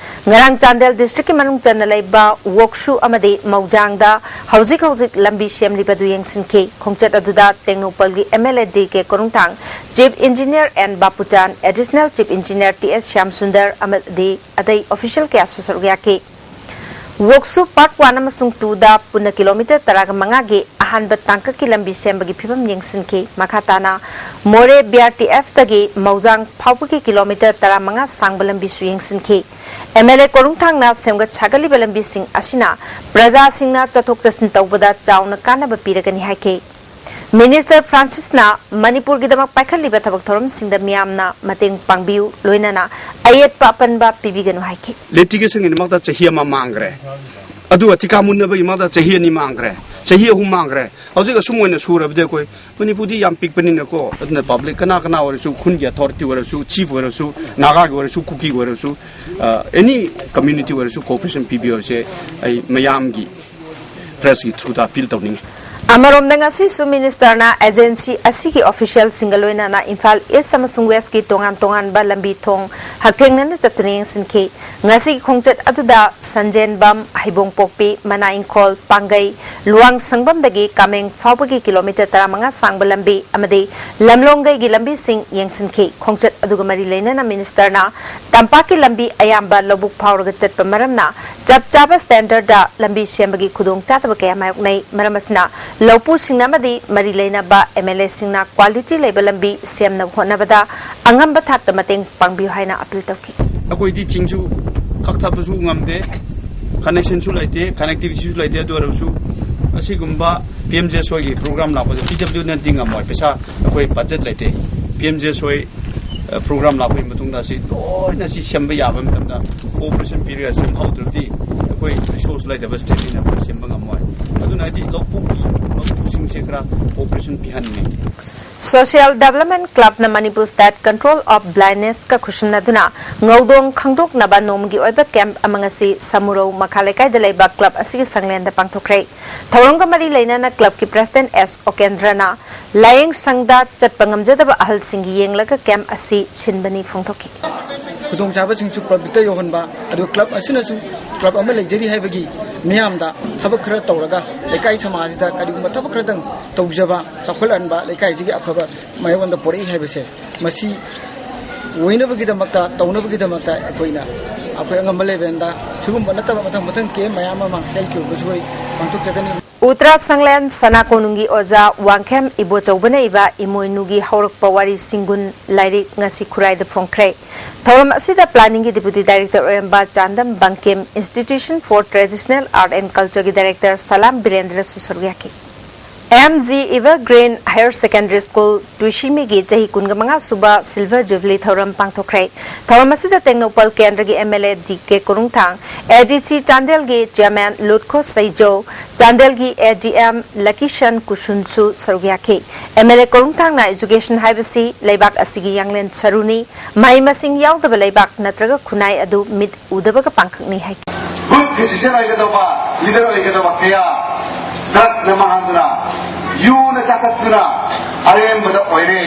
ꯉꯔꯥꯡ ꯆꯥꯟꯗꯦꯜ ꯗꯤꯁꯇ꯭ꯔꯤꯛꯀꯤ ꯃꯅꯨꯡ ꯆꯟꯅ ꯂꯩꯕ ꯋꯣꯛꯁꯨ ꯑꯃꯗꯤ ꯃꯧꯖꯥꯡꯗ ꯍꯧꯖꯤꯛ ꯍꯧꯖꯤꯛ ꯂꯝꯕꯤ ꯁꯦꯝꯂꯤꯕꯗꯨ ꯌꯦꯡꯁꯤꯟꯈꯤ꯫ ꯈꯣꯡꯆꯠ ꯑꯗꯨꯗ ꯇꯦꯡꯅꯧꯄꯜꯒꯤ M L A D K Korungthang, chief engineer N Bapuchan, additional chief engineer T S Shyamsundar ꯑꯃꯗꯤ ꯑꯇꯩ ꯑꯣꯐꯤꯁꯤꯌꯦꯜ ꯀꯌꯥꯁꯨ ꯁꯔꯨꯛ ꯌꯥꯈꯤ꯫ ꯋꯣꯛꯁꯨ ꯄꯥꯔꯠ ꯋꯥꯟ ꯑꯃꯁꯨꯡ ꯇꯨꯗ ꯄꯨꯟꯅ ꯀꯤꯂꯣꯃꯤꯇꯔ ꯇꯔꯥꯒ ꯃꯉꯥꯒꯤ ꯑꯍꯥꯟꯕ ꯇꯥꯡꯀꯛꯀꯤ ꯂꯝꯕꯤ ꯁꯦꯝꯕꯒꯤ ꯐꯤꯕꯝ ꯌꯦꯡꯁꯤꯟꯈꯤ꯫ ꯃꯈꯥ ꯇꯥꯅ ꯃꯣꯔꯦ ꯕꯤ ꯑꯥꯔ ꯇꯤ ꯑꯦꯐꯇꯒꯤ ꯃꯧꯖꯥꯡ ꯐꯥꯎꯕꯒꯤ ꯀꯤꯂꯣꯃꯤꯇꯔ ꯇꯔꯥꯃꯉꯥ ꯁꯥꯡꯕ ꯂꯝꯕꯤꯁꯨ ꯌꯦꯡꯁꯤꯟꯈꯤ꯫ ꯑꯦꯝ ꯑꯦꯜ ꯑꯦ ꯀꯣꯔꯨꯡꯊꯥꯡꯅ ꯁꯦꯝꯒꯠ ꯁꯥꯒꯠꯂꯤꯕ ꯂꯝꯕꯤꯁꯤꯡ ꯑꯁꯤꯅ ꯄ꯭ꯔꯖꯥꯁꯤꯡꯅ ꯆꯠꯊꯣꯛ ꯆꯠꯁꯤꯟ ꯇꯧꯕꯗ ꯆꯥꯎꯅ ꯀꯥꯟꯅꯕ ꯄꯤꯔꯒꯅꯤ ꯍꯥꯏꯈꯤ꯫ ꯃꯤꯅꯤꯁꯇꯔ ꯐ꯭ꯔꯥꯟꯁꯤꯁꯅ ꯃꯅꯤꯄꯨꯔꯒꯤꯗꯃꯛ ꯄꯥꯏꯈꯠꯂꯤꯕ ꯊꯕꯛ ꯊꯧꯔꯝꯁꯤꯡꯗ ꯃꯤꯌꯥꯝꯅ ꯃꯇꯦꯡ ꯄꯥꯡꯕꯤꯌꯨ, ꯂꯣꯏꯅꯅ ꯑꯌꯦꯠꯄ ꯑꯄꯟꯕ ꯄꯤꯕꯤꯒꯅꯨ ꯍꯥꯏꯈꯤ꯫ ꯂꯤꯇꯤꯒꯦꯁꯟꯒꯤꯗꯃꯛꯇ ꯆꯍꯤ ꯑꯃ ꯃꯥꯡꯈ꯭ꯔꯦ, ꯑꯗꯨꯒ ꯊꯤꯀꯥ ꯃꯨꯟꯅꯕꯒꯤꯗꯃꯛꯇ ꯆꯍꯤ ꯑꯅꯤ ꯃꯥꯡꯈ꯭ꯔꯦ, ꯆꯍꯤ ꯑꯍꯨꯝ ꯃꯥꯡꯈ꯭ꯔꯦ꯫ ꯍꯧꯖꯤꯛ ꯑꯁꯨꯝ ꯑꯣꯏꯅ ꯁꯨꯔꯕꯗꯤ ꯑꯩꯈꯣꯏ ꯃꯅꯤꯄꯨꯔꯗꯤ ꯌꯥꯝ ꯄꯤꯛꯄꯅꯤꯅꯀꯣ, ꯑꯗꯨꯅ ꯄꯕ꯭ꯂꯤꯛ ꯀꯅꯥ ꯀꯅꯥ ꯑꯣꯏꯔꯁꯨ, ꯈꯨꯟꯒꯤ ꯑꯣꯊꯣꯔꯤꯇꯤ ꯑꯣꯏꯔꯁꯨ, ꯆꯤꯐ ꯑꯣꯏꯔꯁꯨ, ꯅꯥꯒꯥꯒꯤ ꯑꯣꯏꯔꯁꯨ, ꯀꯨꯀꯤꯒꯤ ꯑꯣꯏꯔꯁꯨ, ꯑꯦꯅꯤ ꯀꯝꯃ꯭ꯌꯨꯅꯤꯇꯤ ꯑꯣꯏꯔꯁꯨ ꯀꯣꯑꯣꯄꯔꯦꯁꯟ ꯄꯤꯕꯤꯌꯨ ꯍꯥꯏꯕꯁꯦ ꯑꯩ ꯃꯌꯥꯝꯒꯤ ꯄ꯭ꯔꯦꯁꯀꯤ ꯊ꯭ꯔꯨꯗ ꯑꯄꯤꯜ ꯇꯧꯅꯤꯡꯉꯤ꯫ ꯑꯃꯔꯣꯝꯗ ꯉꯁꯤꯁꯨ ꯃꯤꯅꯤꯁꯇꯔꯅ ꯑꯦꯖꯦꯟꯁꯤ ꯑꯁꯤꯒꯤ ꯑꯣꯐꯤꯁꯤꯌꯦꯜꯁꯤꯡꯒ ꯂꯣꯏꯅꯅ ꯏꯝꯐꯥꯜ ꯏꯁ ꯑꯃꯁꯨꯡ ꯋꯦꯁꯀꯤ ꯇꯣꯉꯥꯟ ꯇꯣꯉꯥꯟꯕ ꯂꯝꯕꯤ ꯊꯣꯡ ꯍꯛꯊꯦꯡꯅꯅ ꯆꯠꯇꯨꯅ ꯌꯦꯡꯁꯤꯟꯈꯤ꯫ ꯉꯁꯤꯒꯤ ꯈꯣꯡꯆꯠ ꯑꯗꯨꯗ ꯁꯟꯖꯦꯟꯕꯝ, ꯍꯩꯕꯣꯡꯄꯣꯛꯄꯤ, ꯃꯅꯥ ꯏꯪꯈꯣꯜ, ꯄꯥꯡꯒꯩ, ꯂꯨꯋꯥꯡ ꯁꯪꯕꯝꯗꯒꯤ ꯀꯥꯃꯦꯡ ꯐꯥꯎꯕꯒꯤ ꯀꯤꯂꯣꯃꯤꯇꯔ ꯇꯔꯥꯃꯉꯥ ꯁꯥꯡꯕ ꯂꯝꯕꯤ ꯑꯃꯗꯤ ꯂꯝꯂꯣꯡꯒꯩꯒꯤ ꯂꯝꯕꯤꯁꯤꯡ ꯌꯦꯡꯁꯤꯟꯈꯤ꯫ ꯈꯣꯡꯆꯠ ꯑꯗꯨꯒ ꯃꯔꯤ ꯂꯩꯅꯅ ꯃꯤꯅꯤꯁꯇꯔꯅ ꯇꯝꯄꯥꯛꯀꯤ ꯂꯝꯕꯤ ꯑꯌꯥꯝꯕ ꯂꯧꯕꯨꯛ ꯐꯥꯎꯔꯒ ꯆꯠꯄ ꯃꯔꯝꯅ ꯆꯞ ꯆꯥꯕ ꯁ꯭ꯇꯦꯟꯗꯔꯗ ꯂꯝꯕꯤ ꯁꯦꯝꯕꯒꯤ ꯈꯨꯗꯣꯡꯆꯥꯗꯕ ꯀꯌꯥ ꯃꯥꯌꯣꯛꯅꯩ꯫ ꯃꯔꯝ ꯑꯁꯤꯅ ꯂꯧꯄꯨꯁꯤꯡꯅ ꯑꯃꯗꯤ ꯃꯔꯤ ꯂꯩꯅꯕ ꯑꯦꯝ ꯑꯦꯜ ꯑꯦꯁꯤꯡꯅ ꯀ꯭ꯋꯥꯂꯤꯇꯤ ꯂꯩꯕ ꯂꯝꯕꯤ ꯁꯦꯝꯅꯕ ꯍꯣꯠꯅꯕꯗ ꯑꯉꯝꯕ ꯊꯥꯛꯇ ꯃꯇꯦꯡ ꯄꯥꯡꯕꯤꯌꯨ ꯍꯥꯏꯅ ꯑꯄꯤꯜ ꯇꯧꯈꯤ꯫ ꯑꯩꯈꯣꯏꯗꯤ ꯆꯤꯡꯁꯨ ꯀꯛꯊꯕꯁꯨ ꯉꯝꯗꯦ, ꯀꯅꯦꯛꯁꯟꯁꯨ ꯂꯩꯇꯦ, ꯀꯅꯦꯛꯇꯤꯚꯤꯇꯤꯁꯨ ꯂꯩꯇꯦ꯫ ꯑꯗꯨ ꯑꯣꯏꯔꯕꯁꯨ ꯑꯁꯤꯒꯨꯝꯕ P M G S ꯋꯥꯏꯒꯤ programme ꯂꯥꯛꯄꯗ ꯄꯤ ꯗꯕ꯭ꯂꯤꯌꯨꯅꯗꯤ ꯉꯝꯃꯣꯏ, ꯄꯩꯁꯥ ꯑꯩꯈꯣꯏ ꯕꯖꯦꯠ ꯂꯩꯇꯦ꯫ ꯄꯤ ꯑꯦꯝ ꯖꯤ ꯑꯦꯁ ꯋꯥꯏ ꯄ꯭ꯔꯣꯒ꯭ꯔꯥꯝ ꯂꯥꯛꯄꯒꯤ ꯃꯇꯨꯡꯗ ꯑꯁꯤ ꯂꯣꯏꯅ ꯁꯤ ꯁꯦꯝꯕ ꯌꯥꯕ ꯃꯇꯝꯗ ꯀꯣꯑꯣꯄꯔꯦꯁꯟ ꯄꯤꯔꯒ ꯁꯦꯝꯍꯧꯗ꯭ꯔꯗꯤ ꯑꯩꯈꯣꯏ ꯔꯤꯁꯣꯔꯁ ꯂꯩꯇꯕ ꯁ꯭ꯇꯦꯠꯅꯤꯅ ꯑꯩꯈꯣꯏ ꯁꯦꯝꯕ ꯉꯝꯃꯣꯏ꯫ ꯑꯗꯨꯅ ꯍꯥꯏꯗꯤ ꯂꯧꯕꯨꯛꯀꯤ ꯂꯧꯕꯨꯛꯁꯤꯡꯁꯦ ꯈꯔ ꯀꯣꯑꯣꯄꯔꯦꯁꯟ ꯄꯤꯍꯟꯅꯤꯡꯉꯤ꯫ Social Development Clubꯅ Manipur State Control of Blindnessꯀ ꯈꯨꯠꯁꯝꯅꯗꯨꯅ ꯉꯧꯗꯣꯡ ꯈꯪꯗꯣꯛꯅꯕ ꯅꯣꯡꯃꯒꯤ ꯑꯣꯏꯕ ꯀꯦꯝꯞ ꯑꯃ ꯉꯁꯤ ꯁꯃꯨꯔꯧ ꯃꯈꯥ ꯂꯩꯀꯥꯏꯗ ꯂꯩꯕ ꯀ꯭ꯂꯕ ꯑꯁꯤꯒꯤ ꯁꯪꯂꯦꯟꯗ ꯄꯥꯡꯊꯣꯛꯈ꯭ꯔꯦ꯫ ꯊꯧꯔꯝꯒ ꯃꯔꯤ ꯂꯩꯅꯅ ꯀ꯭ꯂꯕꯀꯤ ꯄ꯭ꯔꯁꯤꯗꯦꯟꯠ ꯑꯦꯁ ꯑꯣꯀꯦꯟꯗ꯭ꯔꯅ ꯂꯥꯌꯦꯡ ꯁꯪꯗ ꯆꯠꯄ ꯉꯝꯖꯗꯕ ꯑꯍꯜꯁꯤꯡꯒꯤ ꯌꯦꯡꯂꯒ ꯀꯦꯝꯞ ꯑꯁꯤ ꯁꯤꯟꯕꯅꯤ ꯐꯣꯡꯗꯣꯛꯈꯤ꯫ ꯈꯨꯗꯣꯡꯆꯥꯕꯁꯤꯡꯁꯨ ꯄꯕ꯭ꯂꯤꯛꯇ ꯌꯧꯍꯟꯕ, ꯑꯗꯨꯒ ꯀ꯭ꯂꯕ ꯑꯁꯤꯅꯁꯨ ꯀ꯭ꯂꯕ ꯑꯃ ꯂꯩꯖꯔꯤ ꯍꯥꯏꯕꯒꯤ ꯃꯤꯌꯥꯝꯗ ꯊꯕꯛ ꯈꯔ ꯇꯧꯔꯒ ꯂꯩꯀꯥꯏ ꯁꯃꯥꯖꯁꯤꯗ ꯀꯔꯤꯒꯨꯝꯕ ꯊꯕꯛ ꯈꯔꯗꯪ ꯇꯧꯖꯕ, ꯆꯥꯎꯈꯠꯍꯟꯕ, ꯂꯩꯀꯥꯏꯁꯤꯒꯤ ꯑꯐꯕ ꯃꯥꯏꯌꯣꯟꯗ ꯄꯣꯔꯛꯏ ꯍꯥꯏꯕꯁꯦ ꯃꯁꯤ ꯑꯣꯏꯅꯕꯒꯤꯗꯃꯛꯇ, ꯇꯧꯅꯕꯒꯤꯗꯃꯛꯇ ꯑꯩꯈꯣꯏꯅ ꯑꯩꯈꯣꯏ ꯑꯉꯝꯕ ꯂꯦꯚꯦꯜꯗ ꯁꯤꯒꯨꯝꯕ ꯅꯠꯇꯕ ꯃꯊꯪ ꯃꯊꯪ ꯀꯦꯝꯞ ꯃꯌꯥꯝ ꯑꯃ ꯍꯦꯜꯊꯀꯤ ꯑꯣꯏꯕꯁꯨ ꯑꯩꯈꯣꯏ ꯄꯥꯡꯊꯣꯛꯆꯒꯅꯤ꯫ ꯎꯇ꯭ꯔꯥ ꯁꯪꯂꯦꯟ ꯁꯅꯥ ꯀꯣꯅꯨꯡꯒꯤ ꯑꯣꯖꯥ ꯋꯥꯡꯈꯦꯝ ꯏꯕꯣꯆꯧꯕꯅ ꯏꯕ ꯏꯃꯣꯏꯅꯨꯒꯤ ꯍꯧꯔꯛꯄ ꯋꯥꯔꯤ ꯁꯤꯡꯒꯨꯟ ꯂꯥꯏꯔꯤꯛ ꯉꯁꯤ ꯈꯨꯔꯥꯏꯗ ꯐꯣꯡꯈ꯭ꯔꯦ꯫ ꯊꯧꯔꯝ ꯑꯁꯤꯗ ꯄ꯭ꯂꯥꯅꯤꯡꯒꯤ ꯗꯤꯄꯨꯇꯤ ꯗꯥꯏꯔꯦꯛꯇꯔ ꯑꯣꯏꯔꯝꯕ Chandam Bankim, Institution for Traditional Art and Cultureꯒꯤ ꯗꯥꯏꯔꯦꯛꯇꯔ ꯁꯂꯥꯝ ꯕꯤꯔꯦꯟꯗ꯭ꯔꯁꯨ ꯁꯔꯨꯛ ꯌꯥꯈꯤ꯫ M G evergreen higher secondary school ꯇꯨꯏꯁꯤꯃꯤꯒꯤ ꯆꯍꯤ ꯀꯨꯟꯒ ꯃꯉꯥ ꯁꯨꯕ ꯁꯤꯜꯚꯔ ꯖꯨꯕꯤꯂꯤ ꯊꯧꯔꯝ ꯄꯥꯡꯊꯣꯛꯈ꯭ꯔꯦ꯫ ꯊꯧꯔꯝ ꯑꯁꯤꯗ ꯇꯦꯡꯅꯧꯄꯜ ꯀꯦꯟꯗ꯭ꯔꯒꯤ M L A D K ꯀꯣꯔꯨꯡꯊꯥꯡ, ꯑꯦ ꯗꯤ ꯁꯤ ꯆꯥꯟꯗꯦꯜꯒꯤ ꯆꯤꯌꯥꯔꯃꯦꯟ ꯂꯨꯠꯈꯣ ꯁꯩꯖꯧ, ꯆꯥꯟꯗꯦꯜꯒꯤ ꯑꯦ ꯗꯤ ꯑꯦꯝ ꯂꯀꯤꯁꯟ ꯀꯨꯁꯨꯟꯁꯨ ꯁꯔꯨꯛ ꯌꯥꯈꯤ꯫ ꯑꯦꯝ ꯑꯦꯜ ꯑꯦ ꯀꯣꯔꯨꯡꯊꯥꯡꯅ ꯏꯖꯨꯀꯦꯁꯟ ꯍꯥꯏꯕꯁꯤ ꯂꯩꯕꯥꯛ ꯑꯁꯤꯒꯤ ꯌꯥꯡꯂꯦꯟ ꯁꯔꯨꯅꯤ, ꯃꯍꯩ ꯃꯁꯤꯡ ꯌꯥꯎꯗꯕ ꯂꯩꯕꯥꯛ ꯅꯠꯇ꯭ꯔꯒ ꯈꯨꯟꯅꯥꯏ ꯑꯗꯨ ꯃꯤꯠ ꯎꯗꯕꯒ ꯄꯥꯡꯈꯛꯅꯤ ꯍꯥꯏꯈꯤ꯫ ꯒꯨꯗ ꯗꯤꯁꯤꯖꯟ ꯑꯣꯏꯒꯗꯧꯕ, ꯂꯤꯗꯔ ꯑꯣꯏꯒꯗꯕ ꯀꯌꯥ ꯗ꯭ꯔꯒꯅ ꯃꯥꯡꯍꯟꯗꯨꯅ, ꯌꯨꯅ ꯆꯥꯊꯠꯇꯨꯅ ꯑꯔꯦꯝꯕꯗ ꯑꯣꯏꯔꯦ꯫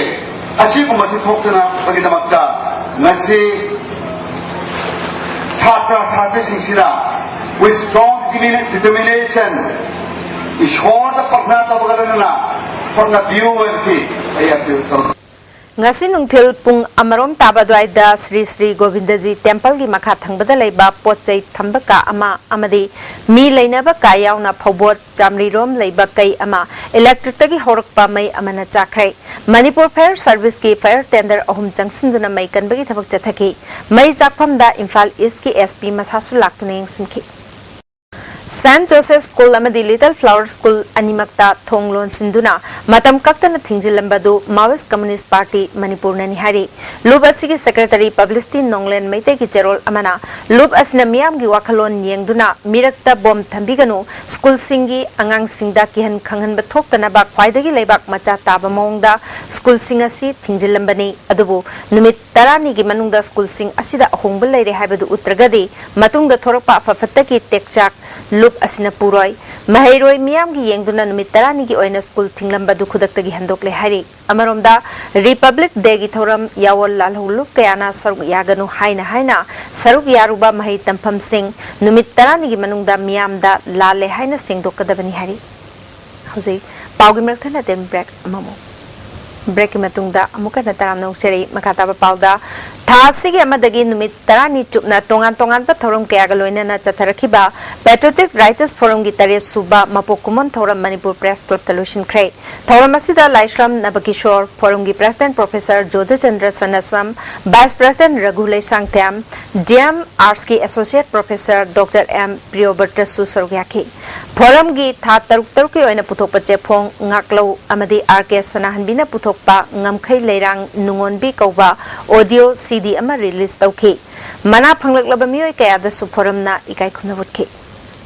ꯑꯁꯤꯒꯨꯝꯕꯁꯤ ꯊꯣꯛꯇꯅꯕꯒꯤꯗꯃꯛꯇ ꯉꯁꯤ ꯁꯥꯇ꯭ꯔ ꯁꯥꯇ꯭ꯔꯤꯁꯤꯡꯁꯤꯅ with strong determination ꯏꯁꯣꯔꯗ ꯄ꯭ꯔꯊꯅꯥ ꯇꯧꯕꯒ ꯂꯣꯏꯅꯅ ꯍꯣꯠꯅꯕꯤꯌꯨ ꯍꯥꯏꯕꯁꯤ ꯑꯩ ꯑꯄꯤꯜ ꯇꯧꯖꯩ꯫ ꯉꯁꯤ ꯅꯨꯡꯊꯤꯜ ꯄꯨꯡ ꯑꯃꯔꯣꯝ ꯇꯥꯕ ꯑꯗꯨꯋꯥꯏꯗ ꯁ꯭ꯔꯤ ꯁ꯭ꯔꯤ ꯒꯣꯕꯤꯟꯗꯖꯤ ꯇꯦꯝꯄꯜꯒꯤ ꯃꯈꯥ ꯊꯪꯕꯗ ꯂꯩꯕ ꯄꯣꯠ ꯆꯩ ꯊꯝꯕ ꯀꯥ ꯑꯃ ꯑꯃꯗꯤ ꯃꯤ ꯂꯩꯅꯕ ꯀꯥ ꯌꯥꯎꯅ ꯐꯧꯕꯣꯠ ꯆꯥꯃꯔꯤꯔꯣꯝ ꯂꯩꯕ ꯀꯩ ꯑꯃ ꯏꯂꯦꯛꯇ꯭ꯔꯤꯛꯇꯒꯤ ꯍꯧꯔꯛꯄ ꯃꯩ ꯑꯃꯅ ꯆꯥꯛꯈ꯭ꯔꯦ꯫ ꯃꯅꯤꯄꯨꯔ ꯐꯥꯌꯔ ꯁꯔꯚꯤꯁꯀꯤ ꯐꯥꯌꯔ ꯇꯦꯟꯗꯔ ꯑꯍꯨꯝ ꯆꯪꯁꯤꯟꯗꯨꯅ ꯃꯩ ꯀꯟꯕꯒꯤ ꯊꯕꯛ ꯆꯠꯊꯈꯤ꯫ ꯃꯩ ꯆꯥꯛꯐꯝꯗ ꯏꯝꯐꯥꯜ ꯏꯁꯀꯤ ꯑꯦꯁ ꯄꯤ ꯃꯁꯥꯁꯨ ꯂꯥꯛꯇꯨꯅ ꯌꯦꯡꯁꯤꯟꯈꯤ꯫ ꯁꯦꯟꯠ ꯖꯣꯁꯦꯐ ꯁ꯭ꯀꯨꯜ ꯑꯃꯗꯤ ꯂꯤꯇꯜ ꯐ꯭ꯂꯥꯋꯔ ꯁ꯭ꯀꯨꯜ ꯑꯅꯤꯃꯛꯇ ꯊꯣꯡ ꯂꯣꯟꯁꯤꯟꯗꯨꯅ ꯃꯇꯝ ꯀꯛꯇꯅ ꯊꯤꯡꯖꯤꯜꯂꯝꯕꯗꯨ ꯃꯥꯋꯤꯁ꯭ꯠ ꯀꯝꯃ꯭ꯌꯨꯅꯤꯁ꯭ꯠ ꯄꯥꯔꯇꯤ ꯃꯅꯤꯄꯨꯔꯅꯅꯤ ꯍꯥꯏꯔꯤ꯫ ꯂꯨꯞ ꯑꯁꯤꯒꯤ ꯁꯦꯀ꯭ꯔꯦꯇꯔꯤ ꯄꯕ꯭ꯂꯤꯁꯤꯇꯤ ꯅꯣꯡꯂꯦꯟ ꯃꯩꯇꯩꯒꯤ ꯆꯦꯔꯣꯜ ꯑꯃꯅ ꯂꯨꯞ ꯑꯁꯤꯅ ꯃꯤꯌꯥꯝꯒꯤ ꯋꯥꯈꯜꯂꯣꯟ ꯌꯦꯡꯗꯨꯅ ꯃꯤꯔꯛꯇ ꯕꯣꯝ ꯊꯝꯕꯤꯒꯅꯨ, ꯁ꯭ꯀꯨꯜꯁꯤꯡꯒꯤ ꯑꯉꯥꯡꯁꯤꯡꯗ ꯀꯤꯍꯟ ꯈꯪꯍꯟꯕ ꯊꯣꯛꯇꯅꯕ ꯈ꯭ꯋꯥꯏꯗꯒꯤ ꯂꯩꯕꯥꯛ ꯃꯆꯥ ꯇꯥꯕ ꯃꯑꯣꯡꯗ ꯁ꯭ꯀꯨꯜꯁꯤꯡ ꯑꯁꯤ ꯊꯤꯡꯖꯤꯜꯂꯝꯕꯅꯤ꯫ ꯑꯗꯨꯕꯨ ꯅꯨꯃꯤꯠ ꯇꯔꯥꯅꯤꯒꯤ ꯃꯅꯨꯡꯗ ꯁ꯭ꯀꯨꯜꯁꯤꯡ ꯑꯁꯤꯗ ꯑꯍꯣꯡꯕ ꯂꯩꯔꯦ ꯍꯥꯏꯕꯗꯨ ꯎꯠꯇ꯭ꯔꯒꯗꯤ ꯃꯇꯨꯡꯗ ꯊꯣꯔꯛꯄ ꯑꯐ ꯐꯠꯇꯒꯤ ꯇꯦꯛꯆꯥꯛ ꯂꯨꯞ ꯑꯁꯤꯅ ꯄꯨꯔꯣꯏ꯫ ꯃꯍꯩꯔꯣꯏ ꯃꯤꯌꯥꯝꯒꯤ ꯌꯦꯡꯗꯨꯅ ꯅꯨꯃꯤꯠ ꯇꯔꯥꯅꯤꯒꯤ ꯑꯣꯏꯅ ꯁ꯭ꯀꯨꯜ ꯊꯤꯡꯂꯝꯕꯗꯨ ꯈꯨꯗꯛꯇꯒꯤ ꯍꯟꯗꯣꯛꯂꯦ ꯍꯥꯏꯔꯤ꯫ ꯑꯃꯔꯣꯝꯗ, ꯔꯤꯄꯕ꯭ꯂꯤꯛ ꯗꯦꯒꯤ ꯊꯧꯔꯝ ꯌꯥꯋꯣꯜ ꯂꯥꯜꯍꯧ ꯂꯨꯞ ꯀꯌꯥꯅ ꯁꯔꯨꯛ ꯌꯥꯒꯅꯨ ꯍꯥꯏꯅ ꯍꯥꯏꯅ ꯁꯔꯨꯛ ꯌꯥꯔꯨꯕ ꯃꯍꯩ ꯇꯝꯐꯝꯁꯤꯡ ꯅꯨꯃꯤꯠ ꯇꯔꯥꯅꯤꯒꯤ ꯃꯅꯨꯡꯗ ꯃꯤꯌꯥꯝꯗ ꯂꯥꯜꯂꯦ ꯍꯥꯏꯅ ꯁꯦꯡꯗꯣꯛꯀꯗꯕꯅꯤ ꯍꯥꯏꯔꯤ꯫ ꯍꯧꯖꯤꯛ ꯄꯥꯎꯒꯤ ꯃꯔꯛ ꯊꯠꯅ ꯇꯦꯟ ꯕ꯭ꯔꯦꯛ ꯑꯃꯃꯨꯛ꯫ ꯕ꯭ꯔꯦꯛꯀꯤ ꯃꯇꯨꯡꯗ ꯑꯃꯨꯛ ꯍꯟꯅ ꯇꯔꯥꯝꯅ ꯑꯣꯛꯆꯔꯤ꯫ ꯃꯈꯥ ꯇꯥꯕ ꯄꯥꯎꯗ, ꯊꯥ ꯑꯁꯤꯒꯤ ꯑꯃꯗꯒꯤ ꯅꯨꯃꯤꯠ ꯇꯔꯥꯅꯤ ꯆꯨꯞꯅ ꯇꯣꯉꯥꯟ ꯇꯣꯉꯥꯟꯕ ꯊꯧꯔꯝ ꯀꯌꯥꯒ ꯂꯣꯏꯅꯅ ꯆꯠꯊꯔꯛꯈꯤꯕ Patriotic Writers Forumꯒꯤ ꯇꯔꯦꯠ ꯁꯨꯕ ꯃꯄꯣꯛ ꯀꯨꯝꯑꯣꯟ ꯊꯧꯔꯝ ꯃꯅꯤꯄꯨꯔ ꯄ꯭ꯔꯦꯁ ꯀ꯭ꯂꯕꯇ ꯂꯣꯏꯁꯤꯟꯈ꯭ꯔꯦ꯫ ꯊꯧꯔꯝ ꯑꯁꯤꯗ ꯂꯥꯏꯁ꯭ꯔꯝ ꯅꯕꯀꯤꯁꯣꯔ, ꯐꯣꯔꯝꯒꯤ president professor Jodhchandra Sanasam, vice president Raghu Leishangthem, D M ꯑꯥꯔꯠꯁꯀꯤ ꯑꯦꯁꯣꯁꯤꯌꯦꯠ ꯄ꯭ꯔꯣꯐꯦꯁꯔ ꯗꯣꯛꯇꯔ ꯑꯦꯝ ꯄ꯭ꯔꯤꯌꯣꯕ꯭ꯔꯇꯁꯨ ꯁꯔꯨꯛ ꯌꯥꯈꯤ꯫ ꯐꯣꯔꯝꯒꯤ ꯊꯥ ꯇꯔꯨꯛ ꯇꯔꯨꯛꯀꯤ ꯑꯣꯏꯅ ꯄꯨꯊꯣꯛꯄ ꯆꯦꯐꯣꯡ ꯉꯥꯛꯂꯧ ꯑꯃꯗꯤ ꯑꯥꯔ ꯀꯦ ꯁꯅꯥꯍꯟꯕꯤꯅ ꯄꯨꯊꯣꯛꯄ ꯉꯝꯈꯩ ꯂꯩꯔꯥꯡ ꯅꯨꯡꯉꯣꯟꯕꯤ ꯀꯧꯕ ꯑꯣꯗꯤꯑꯣ ꯁꯤ ꯗꯤ ꯑꯃ ꯔꯤꯂꯤꯖ ꯇꯧꯈꯤ꯫ ꯃꯅꯥ ꯐꯪꯂꯛꯂꯕ ꯃꯤꯑꯣꯏ ꯀꯌꯥꯗꯁꯨ ꯐꯣꯔꯝꯅ ꯏꯀꯥꯏ ꯈꯨꯝꯅꯕ ꯎꯠꯈꯤ꯫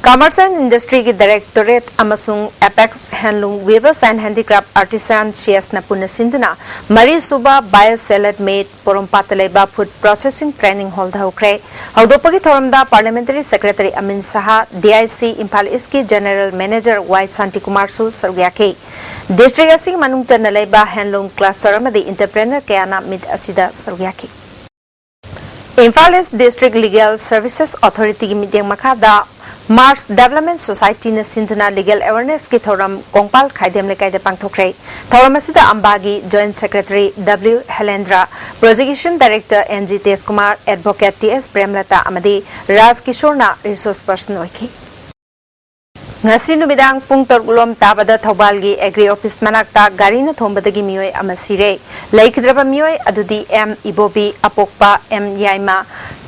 Commerce and Industryꯒꯤ Directorate ꯑꯃꯁꯨꯡ Apex Handloom Weavers and Handicraft Artisans ꯁꯤ ꯑꯦꯁꯅ ꯄꯨꯟꯅ ꯁꯤꯟꯗꯨꯅ ꯃꯔꯤꯁꯨꯕ Buyer Seller Made ꯄꯣꯔꯣꯝꯄꯥꯠꯇ ꯂꯩꯕ food processing training hallꯗ ꯍꯧꯈ꯭ꯔꯦ꯫ ꯍꯧꯗꯣꯛꯄꯒꯤ ꯊꯧꯔꯝꯗ Parliamentary Secretary ꯑꯃꯤꯟ Shah, D I C Imphal ꯏꯁ꯭ꯠꯀꯤ General Manager ꯋꯥꯏ ꯁꯥꯟꯇꯤꯀꯨꯃꯥꯔꯁꯨ ꯁꯔꯨꯛ ꯌꯥꯈꯤ꯫ ꯗꯤꯁꯇ꯭ꯔꯤꯛ ꯑꯁꯤꯒꯤ ꯃꯅꯨꯡ ꯆꯟꯅ ꯂꯩꯕ handloom cluster ꯑꯃꯗꯤ entrepreneur ꯀꯌꯥꯅ meet ꯑꯁꯤꯗ ꯁꯔꯨꯛ ꯌꯥꯈꯤ꯫ Imphal east District Legal Services Authorityꯒꯤ ꯃꯤꯠꯌꯦꯡ ꯃꯈꯥꯗ March Development Societyꯅ ꯁꯤꯟꯗꯨꯅ legal awarenessꯀꯤ ꯊꯧꯔꯝ ꯀꯣꯡꯄꯥꯜ ꯈꯥꯏꯗꯦꯝ ꯂꯩꯀꯥꯏꯗ ꯄꯥꯡꯊꯣꯛꯈ꯭ꯔꯦ꯫ ꯊꯧꯔꯝ ꯑꯁꯤꯗ ꯑꯝꯕꯥꯒꯤ Joint Secretary W Helendra, Prosecution Director N G Tejkumar, Advocate T S Premlata ꯑꯃꯗꯤ ꯔꯥꯖ ꯀꯤꯁꯣꯔꯅ resource person ꯑꯣꯏꯈꯤ꯫ ꯉꯁꯤ ꯅꯨꯃꯤꯗꯥꯡ ꯄꯨꯡ ꯇꯔꯨꯛ ꯂꯣꯝ ꯇꯥꯕꯗ ꯊꯧꯕꯥꯜꯒꯤ ꯑꯦꯒ꯭ꯔꯤ ꯑꯣꯐꯤꯁ ꯃꯅꯥꯛꯇ ꯒꯥꯔꯤꯅ ꯊꯣꯝꯕꯗꯒꯤ ꯃꯤꯑꯣꯏ ꯑꯃ ꯁꯤꯔꯦ꯫ ꯂꯩꯈꯤꯗ꯭ꯔꯕ ꯃꯤꯑꯣꯏ ꯑꯗꯨꯗꯤ ꯑꯦꯝ ꯏꯕꯣꯕꯤ, ꯑꯄꯣꯛꯄ ꯑꯦꯝ ꯌꯥꯏꯃ,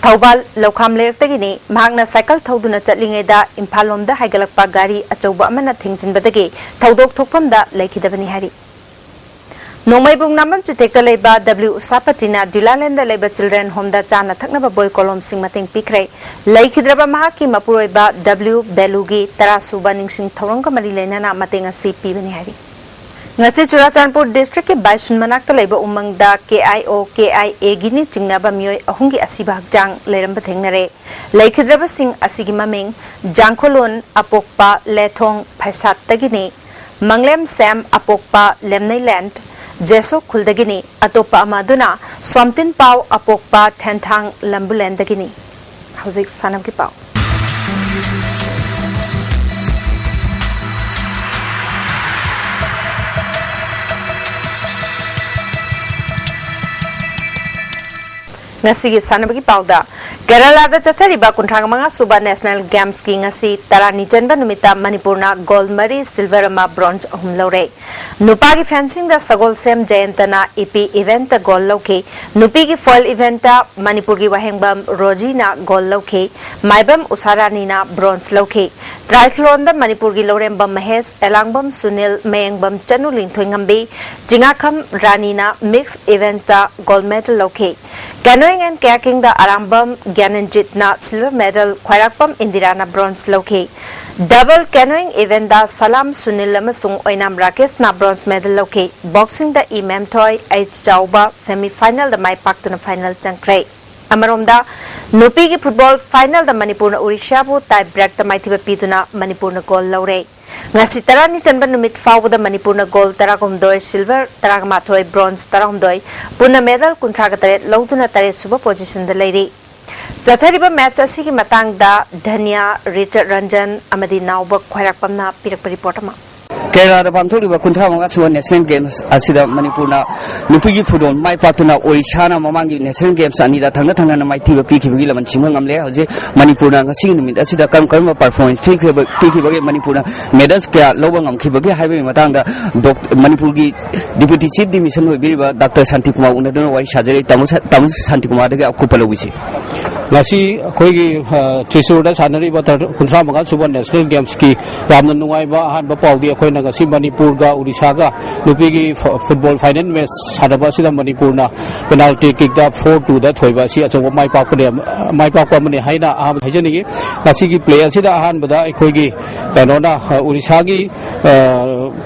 ꯊꯧꯕꯥꯜ ꯂꯧꯈꯥꯝ ꯂꯩꯔꯛꯇꯒꯤꯅꯤ꯫ ꯃꯍꯥꯛꯅ ꯁꯥꯏꯀꯜ ꯊꯧꯗꯨꯅ ꯆꯠꯂꯤꯉꯩꯗ ꯏꯝꯐꯥꯜ ꯂꯣꯝꯗ ꯍꯥꯏꯒꯠꯂꯛꯄ ꯒꯥꯔꯤ ꯑꯆꯧꯕ ꯑꯃꯅ ꯊꯦꯡꯖꯤꯟꯕꯗꯒꯤ ꯊꯧꯗꯣꯛ ꯊꯣꯛꯐꯝꯗ ꯂꯩꯈꯤꯗꯕꯅꯤ ꯍꯥꯏꯔꯤ꯫ ꯅꯣꯡꯃꯩꯕꯨꯡ ꯅꯥꯝꯕꯝ ꯆꯤꯊꯦꯛꯇ ꯂꯩꯕ ꯗꯕ꯭ꯂꯤꯎ ꯎꯁꯥꯄꯇꯤꯅ ꯗ꯭ꯌꯨꯂꯥꯂꯦꯟꯗ ꯂꯩꯕ ꯆꯤꯜꯗ꯭ꯔꯦꯟ ꯍꯣꯝꯗ ꯆꯥꯅ ꯊꯛꯅꯕ ꯕꯣꯏ ꯀꯣꯂꯣꯝꯁꯤꯡ ꯃꯇꯦꯡ ꯄꯤꯈ꯭ꯔꯦ꯫ ꯂꯩꯈꯤꯗ꯭ꯔꯕ ꯃꯍꯥꯛꯀꯤ ꯃꯄꯨꯔꯣꯏꯕ ꯗꯕ꯭ꯂꯤꯎ ꯕꯦꯂꯨꯒꯤ ꯇꯔꯥ ꯁꯨꯕ ꯅꯤꯡꯁꯤꯡ ꯊꯧꯔꯝꯒ ꯃꯔꯤ ꯂꯩꯅꯅ ꯃꯇꯦꯡ ꯑꯁꯤ ꯄꯤꯕꯅꯤ ꯍꯥꯏꯔꯤ꯫ ꯉꯁꯤ ꯆꯨꯔꯥꯆꯥꯟꯄꯨꯔ ꯗꯤꯁꯇ꯭ꯔꯤꯛꯀꯤ ꯕꯥꯏꯁꯨꯟ ꯃꯅꯥꯛꯇ ꯂꯩꯕ ꯎꯃꯪꯗ ꯀꯦ ꯑꯥꯏ ꯑꯣ, ꯀꯦ ꯑꯥꯏ ꯑꯦꯒꯤꯅꯤ ꯆꯤꯡꯅꯕ ꯃꯤꯑꯣꯏ ꯑꯍꯨꯝꯒꯤ ꯑꯁꯤꯕ ꯍꯛꯆꯥꯡ ꯂꯩꯔꯝꯕ ꯊꯦꯡꯅꯔꯦ꯫ ꯂꯩꯈꯤꯗ꯭ꯔꯕꯁꯤꯡ ꯑꯁꯤꯒꯤ ꯃꯃꯤꯡ ꯖꯥꯡꯈꯣꯂꯣꯟ ꯑꯄꯣꯛꯄ ꯂꯦꯊꯣꯡ ꯐꯩꯁꯥꯠꯇꯒꯤꯅꯤ, ꯃꯪꯂꯦꯝ ꯁꯦꯝ ꯑꯄꯣꯛꯄ ꯂꯦꯝꯅꯩꯂꯦꯟ ꯖꯦꯁꯣ ꯈꯨꯜꯗꯒꯤꯅꯤ, ꯑꯇꯣꯞꯄ ꯑꯃ ꯑꯗꯨꯅ ꯁꯣꯝꯇꯤꯟ ꯄꯥꯎ ꯑꯄꯣꯛꯄ ꯊꯦꯟꯊꯥꯡ ꯂꯝꯕꯨꯂꯦꯟꯗꯒꯤꯅꯤ꯫ ꯍꯧꯖꯤꯛ ꯁꯥꯟꯅꯕꯒꯤ ꯄꯥꯎ꯫ ꯉꯁꯤꯒꯤ ꯁꯥꯟꯅꯕꯒꯤ ꯄꯥꯎꯗ, ꯀꯦꯔꯂꯥꯗ ꯆꯠꯊꯔꯤꯕ ꯀꯨꯟꯊ꯭ꯔꯥ ꯃꯉꯥ ꯁꯨꯕ ꯅꯦꯁꯅꯦꯜ ꯒꯦꯝꯁꯀꯤ ꯉꯁꯤ ꯇꯔꯥꯅꯤ ꯆꯟꯕ ꯅꯨꯃꯤꯠꯇ ꯃꯅꯤꯄꯨꯔꯅ ꯒꯣꯜ ꯃꯔꯤ, ꯁꯤꯜꯚꯔ ꯑꯃ, ꯕ꯭ꯔꯣꯟꯖ ꯑꯍꯨꯝ ꯂꯧꯔꯦ꯫ ꯅꯨꯄꯥꯒꯤ ꯐꯦꯟꯁꯤꯡꯗ ꯁꯒꯣꯜꯁꯦꯝ ꯖꯌꯟꯇꯅ ꯏꯄꯤ ꯏꯚꯦꯟꯠꯇ ꯒꯣꯜ ꯂꯧꯈꯤ꯫ ꯅꯨꯄꯤꯒꯤ ꯐꯣꯏꯜ ꯏꯚꯦꯟꯠꯇ ꯃꯅꯤꯄꯨꯔꯒꯤ ꯋꯥꯍꯦꯡꯕꯝ ꯔꯣꯖꯤꯅ ꯒꯣꯜ ꯂꯧꯈꯤ꯫ ꯃꯥꯏꯕꯝ ꯎꯁꯥꯔꯥꯅꯤꯅ ꯕ꯭ꯔꯣꯟꯖ ꯂꯧꯈꯤ꯫ ꯇ꯭ꯔꯥꯏꯊ꯭ꯂꯣꯟꯗ ꯃꯅꯤꯄꯨꯔꯒꯤ ꯂꯧꯔꯦꯝꯕꯝ ꯃꯍꯦꯁ, ꯑꯦꯂꯥꯡꯕꯝ ꯁꯨꯅꯤꯜ, ꯃꯌꯦꯡꯕꯝ ꯆꯅꯨ ꯂꯤꯡꯊꯣꯏꯉꯝꯕꯤ, ꯆꯤꯉꯥꯈꯝ ꯔꯥꯅꯤꯅ ꯃꯤꯛꯁ ꯏꯚꯦꯟꯠꯇ ꯒꯣꯜ ꯃꯦꯗꯜ ꯂꯧꯈꯤ꯫ ꯀꯦꯅꯣꯌꯤꯡ ꯑꯦꯟ ꯀꯦꯌꯥꯀꯤꯡꯗ ꯑꯔꯥꯡꯕꯝ ꯒ꯭ꯌꯥꯅꯟꯖꯤꯠꯅ ꯁꯤꯜꯚꯔ ꯃꯦꯗꯜ, ꯈ꯭ꯋꯥꯏꯔꯥꯛꯄꯝ ꯏꯟꯗꯤꯔꯥꯅ ꯕ꯭ꯔꯣꯟꯖ ꯂꯧꯈꯤ꯫ ꯗꯕꯜ ꯀꯦꯅꯣꯌꯤꯡ ꯏꯚꯦꯟꯠꯇ ꯁꯂꯥꯝ ꯁꯨꯅꯤꯜ ꯑꯃꯁꯨꯡ ꯑꯣꯏꯅꯥꯝ ꯔꯥꯀꯦꯁꯅ ꯕ꯭ꯔꯣꯟꯖ ꯃꯦꯗꯜ ꯂꯧꯈꯤ꯫ ꯕꯣꯛꯁꯤꯡꯗ ꯏ ꯃꯦꯝꯊꯣꯏ, ꯑꯩꯆ ꯆꯥꯎꯕ ꯁꯦꯃꯤ ꯐꯥꯏꯅꯦꯜꯗ ꯃꯥꯏ ꯄꯥꯛꯇꯨꯅ ꯐꯥꯏꯅꯦꯜ ꯆꯪꯈ꯭ꯔꯦ꯫ ꯑꯃꯔꯣꯝꯗ, ꯅꯨꯄꯤꯒꯤ ꯐꯨꯠꯕꯣꯜ ꯐꯥꯏꯅꯦꯜꯗ ꯃꯅꯤꯄꯨꯔꯅ ꯎꯔꯤꯁ꯭ꯌꯥꯕꯨ ꯇꯥꯏ ꯕ꯭ꯔꯦꯛꯇ ꯃꯥꯏꯊꯤꯕ ꯄꯤꯗꯨꯅ ꯃꯅꯤꯄꯨꯔꯅ ꯒꯣꯜ ꯂꯧꯔꯦ꯫ ꯉꯁꯤ ꯇꯔꯥꯅꯤ ꯆꯟꯕ ꯅꯨꯃꯤꯠ ꯐꯥꯎꯕꯗ ꯃꯅꯤꯄꯨꯔꯅ ꯒꯣꯜ ꯇꯔꯥꯍꯨꯝꯗꯣꯏ, ꯁꯤꯜꯚꯔ ꯇꯔꯥꯃꯥꯊꯣꯏ, ꯕ꯭ꯔꯣꯟꯖ ꯇꯔꯥꯍꯨꯝꯗꯣꯏ, ꯄꯨꯟꯅ ꯃꯦꯗꯜ ꯀꯨꯟꯊ꯭ꯔꯥꯒ ꯇꯔꯦꯠ ꯂꯧꯗꯨꯅ ꯇꯔꯦꯠ ꯁꯨꯕ ꯄꯣꯖꯤꯁꯟꯗ ꯂꯩꯔꯤ꯫ ꯆꯠꯊꯔꯤꯕ ꯃꯦꯆ ꯑꯁꯤꯒꯤ ꯃꯇꯥꯡꯗ ꯙꯅ꯭ꯌꯥ, ꯔꯤꯆꯔꯗ ꯔꯟꯖꯟ ꯑꯃꯗꯤ ꯅꯥꯎꯕ ꯈ꯭ꯋꯥꯏꯔꯥꯛꯄꯝꯅ ꯄꯤꯔꯛꯄ ꯔꯤꯄꯣꯔꯠ ꯑꯃ꯫ ꯀꯦꯔꯂꯥꯗ ꯄꯥꯡꯊꯣꯛꯂꯤꯕ ꯀꯨꯟꯊ꯭ꯔꯥ ꯃꯉꯥ ꯁꯨꯕ ꯅꯦꯁꯅꯦꯜ ꯒꯦꯝꯁ ꯑꯁꯤꯗ ꯃꯅꯤꯄꯨꯔꯅ ꯅꯨꯄꯤꯒꯤ ꯐꯨꯠꯕꯣꯜ ꯃꯥꯏ ꯄꯥꯛꯇꯨꯅ ꯑꯣꯔꯤꯁꯥꯅ ꯃꯃꯥꯡꯒꯤ ꯅꯦꯁꯅꯦꯜ ꯒꯦꯝꯁ ꯑꯅꯤꯗ ꯊꯪꯅ ꯊꯪꯅꯅ ꯃꯥꯏꯊꯤꯕ ꯄꯤꯈꯤꯕꯒꯤ ꯂꯃꯟ ꯁꯤꯡꯕ ꯉꯝꯂꯦ꯫ ꯍꯧꯖꯤꯛ ꯃꯅꯤꯄꯨꯔꯅ ꯉꯁꯤꯒꯤ ꯅꯨꯃꯤꯠ ꯑꯁꯤꯗ ꯀꯔꯝ ꯀꯔꯝꯕ ꯄꯔꯐꯣꯔꯃꯦꯟꯁ ꯄꯤꯈꯤꯕ, ꯄꯤꯈꯤꯕꯒꯦ, ꯃꯅꯤꯄꯨꯔꯅ ꯃꯦꯗꯜꯁ ꯀꯌꯥ ꯂꯧꯕ ꯉꯝꯈꯤꯕꯒꯦ ꯍꯥꯏꯕꯒꯤ ꯃꯇꯥꯡꯗ ꯗꯣꯛ-, ꯃꯅꯤꯄꯨꯔꯒꯤ ꯗꯤꯄꯨꯇꯤ ꯆꯤꯐ ꯗꯤ ꯃꯤꯁꯟ ꯑꯣꯏꯕꯤꯔꯤꯕ ꯗꯥꯛꯇꯔ ꯁꯥꯟꯇꯤꯀꯨꯃꯥꯔ ꯎꯅꯗꯨꯅ ꯋꯥꯔꯤ ꯁꯥꯖꯔꯤ꯫ ꯇꯥꯃꯣ ꯁꯥ-, ꯇꯥꯃꯣ ꯁꯥꯟꯇꯤꯀꯨꯃꯥꯔꯗꯒꯤ ꯑꯀꯨꯞꯄ ꯂꯧꯕꯤꯁꯤ꯫ ꯉꯁꯤ ꯑꯩꯈꯣꯏꯒꯤ, ꯑ, ꯇ꯭ꯔꯤꯁꯨꯔꯗ ꯁꯥꯟꯅꯔꯤꯕ ꯇꯔ-, ꯀꯨꯟꯊ꯭ꯔꯥ ꯃꯉꯥ ꯁꯨꯕ ꯅꯦꯁꯅꯦꯜ ꯒꯦꯝꯁꯀꯤ ꯌꯥꯝꯅ ꯅꯨꯡꯉꯥꯏꯕ ꯑꯍꯥꯟꯕ ꯄꯥꯎꯗꯤ ꯑꯩꯈꯣꯏꯅ ꯉꯁꯤ ꯃꯅꯤꯄꯨꯔꯒ ꯎꯔꯤꯁꯥꯒ ꯅꯨꯄꯤꯒꯤ ꯐ-, ꯐꯨꯠꯕꯣꯜ ꯐꯥꯏꯅꯦꯜ ꯃꯦꯠꯆ ꯁꯥꯟꯅꯕ ꯑꯁꯤꯗ ꯃꯅꯤꯄꯨꯔꯅ ꯄꯦꯅꯥꯜꯇꯤ ꯀꯤꯛꯇ ꯐꯣꯔ ꯇꯨꯗ ꯊꯣꯏꯕ ꯑꯁꯤ ꯑꯆꯧꯕ ꯃꯥꯏ ꯄꯥꯛꯄꯅꯦ, ꯃꯥꯏ ꯄꯥꯛꯄ ꯑꯃꯅꯤ ꯍꯥꯏꯅ ꯑꯍꯥꯟꯕ ꯍꯥꯏꯖꯅꯤꯡꯉꯤ꯫ ꯉꯁꯤꯒꯤ ꯄ꯭ꯂꯦ ꯑꯁꯤꯗ ꯑꯍꯥꯟꯕꯗ ꯑꯩꯈꯣꯏꯒꯤ ꯀꯩꯅꯣꯅ, ꯑ, ꯎꯔꯤꯁꯥꯒꯤ, ꯑ,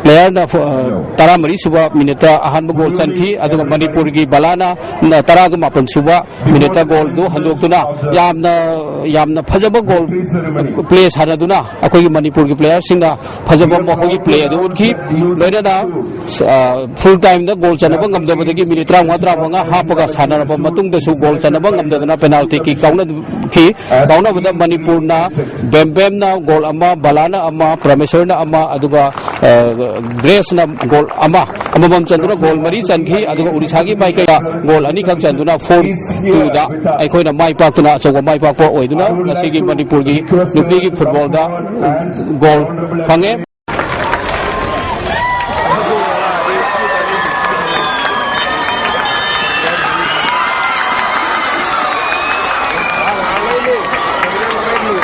ꯄ꯭ꯂꯦꯌꯔꯅ, ꯑ, ꯇꯔꯥꯃꯔꯤ ꯁꯨꯕ ꯃꯤꯅꯤꯠꯇ ꯑꯍꯥꯟꯕ ꯒꯣꯜ ꯆꯟꯈꯤ, ꯑꯗꯨꯒ ꯃꯅꯤꯄꯨꯔꯒꯤ ꯕꯂꯥꯅ, ꯅ, ꯇꯔꯥꯒ ꯃꯥꯄꯟ ꯁꯨꯕ ꯃꯤꯅꯤꯠꯇ ꯒꯣꯜꯗꯨ ꯍꯟꯗꯣꯛꯇꯨꯅ ꯌꯥꯝꯅ, ꯌꯥꯝꯅ ꯐꯖꯕ ꯒꯣꯜ ꯄ꯭ꯂꯦ ꯁꯥꯟꯅꯗꯨꯅ ꯑꯩꯈꯣꯏꯒꯤ ꯃꯅꯤꯄꯨꯔꯒꯤ ꯄ꯭ꯂꯦꯌꯔꯁꯤꯡꯅ ꯐꯖꯕ ꯃꯈꯣꯏꯒꯤ ꯄ꯭ꯂꯦ ꯑꯗꯨ ꯎꯠꯈꯤ꯫ ꯂꯣꯏꯅꯅ, ꯑ, ꯐꯨꯜ ꯇꯥꯏꯝꯗ ꯒꯣꯜ ꯆꯟꯅꯕ ꯉꯝꯗꯕꯗꯒꯤ ꯃꯤꯅꯤꯠ ꯇꯔꯥꯃꯉꯥ, ꯇꯔꯥꯃꯉꯥ ꯍꯥꯞꯄꯒ ꯁꯥꯟꯅꯔꯕ ꯃꯇꯨꯡꯗꯁꯨ ꯒꯣꯜ ꯆꯟꯅꯕ ꯉꯝꯗꯗꯅ ꯄꯦꯅꯥꯜꯇꯤ ꯀꯤꯛ ꯀꯥꯎꯅꯈꯤ꯫ ꯀꯥꯎꯅꯕꯗ ꯃꯅꯤꯄꯨꯔꯅ ꯕꯦꯝꯕꯦꯝꯅ ꯒꯣꯜ ꯑꯃ, ꯕꯂꯥꯅ ꯑꯃ, ꯄ꯭ꯔꯃꯦꯁꯣꯔꯅ ꯑꯃ, ꯑꯗꯨꯒ, ꯑ, ꯒ꯭ꯔꯦꯁꯅ ꯒꯣꯜ ꯑꯃ, ꯑꯃꯃꯝ ꯆꯟꯗꯨꯅ ꯒꯣꯜ ꯃꯔꯤ ꯆꯟꯈꯤ꯫ ꯑꯗꯨꯒ ꯎꯔꯤꯁꯥꯒꯤ ꯃꯥꯏꯀꯩꯗ ꯒꯣꯜ ꯑꯅꯤꯈꯛ ꯆꯟꯗꯨꯅ ꯐꯣꯔ ꯇꯨꯗ ꯑꯩꯈꯣꯏꯅ ꯃꯥꯏ ꯄꯥꯛꯇꯨꯅ ꯑꯆꯧꯕ ꯃꯥꯏ ꯄꯥꯛꯄ ꯑꯣꯏꯗꯨꯅ ꯉꯁꯤꯒꯤ ꯃꯅꯤꯄꯨꯔꯒꯤ ꯅꯨꯄꯤꯒꯤ ꯐꯨꯠꯕꯣꯜꯗ ꯒꯣꯜ ꯐꯪꯉꯦ꯫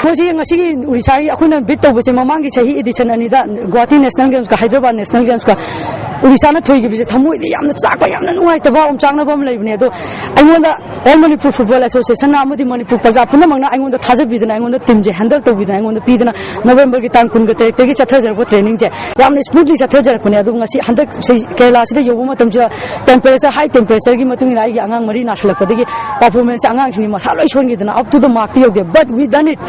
ꯃꯣꯏꯁꯤ ꯉꯁꯤꯒꯤ ꯎꯔꯤꯁꯥꯒꯤ ꯑꯩꯈꯣꯏꯅ ꯕꯤꯠ ꯇꯧꯕꯁꯦ, ꯃꯃꯥꯡꯒꯤ ꯆꯍꯤ ꯑꯦꯗꯤꯁꯟ ꯑꯅꯤꯗ ꯒꯨꯋꯥꯍꯥꯇꯤ ꯅꯦꯁꯅꯦꯜ ꯒꯦꯝꯁꯀ ꯍꯥꯏꯗ꯭ꯔꯕꯥꯗ ꯅꯦꯁꯅꯦꯜ ꯒꯦꯝꯁꯀ ꯎꯔꯤꯁꯥꯅ ꯊꯣꯏꯈꯤꯕꯁꯦ ꯊꯃꯣꯏꯗ ꯌꯥꯝꯅ ꯆꯥꯛꯄ, ꯌꯥꯝꯅ ꯅꯨꯡꯉꯥꯏꯇꯕ, ꯌꯣꯡꯆꯥꯛꯅꯕ ꯑꯃ ꯂꯩꯕꯅꯦ꯫ ꯑꯗꯣ ꯑꯩꯉꯣꯟꯗ ꯑꯣꯜ ꯃꯅꯤꯄꯨꯔ ꯐꯨꯠꯕꯣꯜ ꯑꯦꯁꯣꯁꯤꯌꯦꯁꯟꯅ ꯑꯃꯗꯤ ꯃꯅꯤꯄꯨꯔ ꯄ꯭ꯔꯖꯥ ꯄꯨꯝꯅꯃꯛꯅ ꯑꯩꯉꯣꯟꯗ ꯊꯥꯖꯕꯤꯗꯨꯅ, ꯑꯩꯉꯣꯟꯗ ꯇꯤꯝꯁꯦ ꯍꯦꯟꯗꯜ ꯇꯧꯕꯤꯗꯅ, ꯑꯩꯉꯣꯟꯗ ꯄꯤꯗꯅ, ꯅꯕꯦꯝꯕꯔꯒꯤ ꯇꯥꯡ ꯀꯨꯟꯒ ꯇꯔꯦꯠꯇꯒꯤ ꯆꯠꯊꯖꯔꯛꯄ ꯇ꯭ꯔꯦꯅꯤꯡꯁꯦ ꯌꯥꯝꯅ ꯁ꯭ꯃꯨꯠꯂꯤ ꯆꯠꯊꯖꯔꯛꯄꯅꯦ꯫ ꯑꯗꯨꯕꯨ ꯉꯁꯤ ꯍꯟꯗꯛ ꯁꯤ ꯀꯦꯔꯂꯥꯁꯤꯗ ꯌꯧꯕ ꯃꯇꯝꯁꯤꯗ ꯇꯦꯝꯄꯔꯦꯆꯔ, ꯍꯥꯏ ꯇꯦꯝꯄꯔꯦꯆꯔꯒꯤ ꯃꯇꯨꯡ ꯏꯟꯅ ꯑꯩꯒꯤ ꯑꯉꯥꯡ ꯃꯔꯤ ꯅꯥꯁꯤꯜꯂꯛꯄꯗꯒꯤ ꯄꯔꯐꯣꯔꯃꯦꯟꯁꯁꯦ ꯑꯉꯥꯡꯁꯤꯡꯒꯤ ꯃꯁꯥ ꯂꯣꯏ ꯁꯣꯟꯈꯤꯗꯅ up to the markꯇꯤ ꯌꯧꯗꯦ꯫ But we done it꯫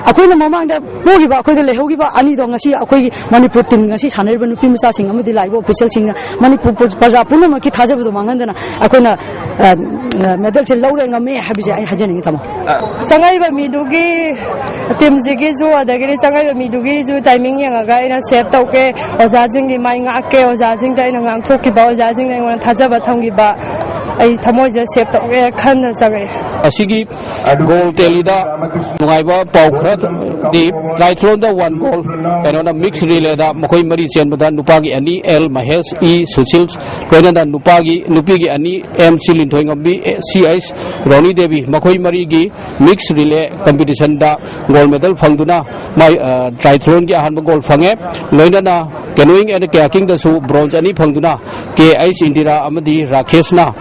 ꯑꯩꯈꯣꯏꯅ ꯃꯃꯥꯡꯗ ꯄꯣꯈꯤꯕ, ꯑꯩꯈꯣꯏꯗ ꯂꯩꯍꯧꯈꯤꯕ ꯑꯅꯤꯗꯣ ꯉꯁꯤ ꯑꯩꯈꯣꯏꯒꯤ ꯃꯅꯤꯄꯨꯔ ꯇꯤꯝ, ꯉꯁꯤ ꯁꯥꯟꯅꯔꯤꯕ ꯅꯨꯄꯤ ꯃꯆꯥꯁꯤꯡ ꯑꯃꯗꯤ ꯂꯥꯛꯏꯕ ꯑꯣꯐꯤꯁꯤꯌꯦꯜꯁꯤꯡꯅ ꯃꯅꯤꯄꯨꯔ ꯄ꯭ꯔꯖꯥ ꯄꯨꯝꯅꯃꯛꯀꯤ ꯊꯥꯖꯕꯗꯣ ꯃꯥꯡꯍꯟꯗꯅ ꯑꯩꯈꯣꯏꯅ, ꯑ, ꯃꯦꯗꯜꯁꯦ ꯂꯧꯔꯦ ꯉꯝꯃꯦ ꯍꯥꯏꯕꯁꯦ ꯑꯩ ꯍꯥꯏꯖꯅꯤꯡꯉꯤ ꯇꯥꯃꯣ꯫ ꯆꯪꯉꯛꯏꯕ ꯃꯤꯗꯨꯒꯤ, ꯇꯤꯝꯁꯤꯒꯤꯁꯨ, ꯑꯗꯒꯤꯗꯤ ꯆꯪꯉꯛꯏꯕ ꯃꯤꯗꯨꯒꯤꯁꯨ ꯇꯥꯏꯃꯤꯡ ꯌꯦꯡꯉꯒ ꯑꯩꯅ ꯁꯦꯞ ꯇꯧꯒꯦ, ꯑꯣꯖꯥꯁꯤꯡꯒꯤ ꯃꯥꯏ ꯉꯥꯛꯀꯦ, ꯑꯣꯖꯥꯁꯤꯡꯗ ꯑꯩꯅ ꯉꯥꯡꯊꯣꯛꯈꯤꯕ, ꯑꯣꯖꯥꯁꯤꯡꯅ ꯑꯩꯉꯣꯟꯗ ꯊꯥꯖꯕ ꯊꯝꯈꯤꯕ, ꯑꯩ ꯊꯃꯣꯏꯁꯤꯗ ꯁꯦꯞ ꯇꯧꯒꯦ ꯈꯟꯅ ꯆꯪꯉꯛꯑꯦ꯫ ꯑꯁꯤꯒꯤ ꯒꯣꯜ ꯇꯦꯂꯤꯗ ꯅꯨꯡꯉꯥꯏꯕ ꯄꯥꯎ ꯈꯔꯗꯤ, ꯇ꯭ꯔꯥꯏꯊ꯭ꯂꯣꯟꯗ ꯋꯥꯟ ꯒꯣꯜ, ꯀꯩꯅꯣꯅ ꯃꯤꯛꯁ ꯔꯤꯂꯦꯗ ꯃꯈꯣꯏ ꯃꯔꯤ ꯆꯦꯟꯕꯗ ꯅꯨꯄꯥꯒꯤ ꯑꯅꯤ, ꯑꯦꯜ ꯃꯍꯦꯁ, ꯏ ꯁꯨꯁꯤꯜ, ꯂꯣꯏꯅꯅ ꯅꯨꯄꯥꯒꯤ, ꯅꯨꯄꯤꯒꯤ ꯑꯅꯤ, ꯑꯦꯝ ꯁꯤ ꯂꯤꯟꯊꯣꯏꯉꯝꯕꯤ, ꯑꯦ, ꯁꯤ ꯑꯩꯁ ꯔꯣꯅꯤ ꯗꯦꯕꯤ, ꯃꯈꯣꯏ ꯃꯔꯤꯒꯤ ꯃꯤꯛꯁ ꯔꯤꯂꯦ ꯀꯝꯄꯤꯇꯤꯁꯟꯗ ꯒꯣꯜ ꯃꯦꯗꯜ ꯐꯪꯗꯨꯅ ꯃꯥꯏ, ꯑ, ꯇ꯭ꯔꯥꯏꯊ꯭ꯂꯣꯟꯒꯤ ꯑꯍꯥꯟꯕ ꯒꯣꯜ ꯐꯪꯉꯦ꯫ ꯂꯣꯏꯅꯅ canoeing and kayakingꯗꯁꯨ ꯕ꯭ꯔꯣꯟꯖ ꯑꯅꯤ ꯐꯪꯗꯨꯅ ꯀꯦ ꯑꯩꯆ ꯏꯟꯗꯤꯔꯥ ꯑꯃꯗꯤ ꯔꯥꯀꯦꯁꯅ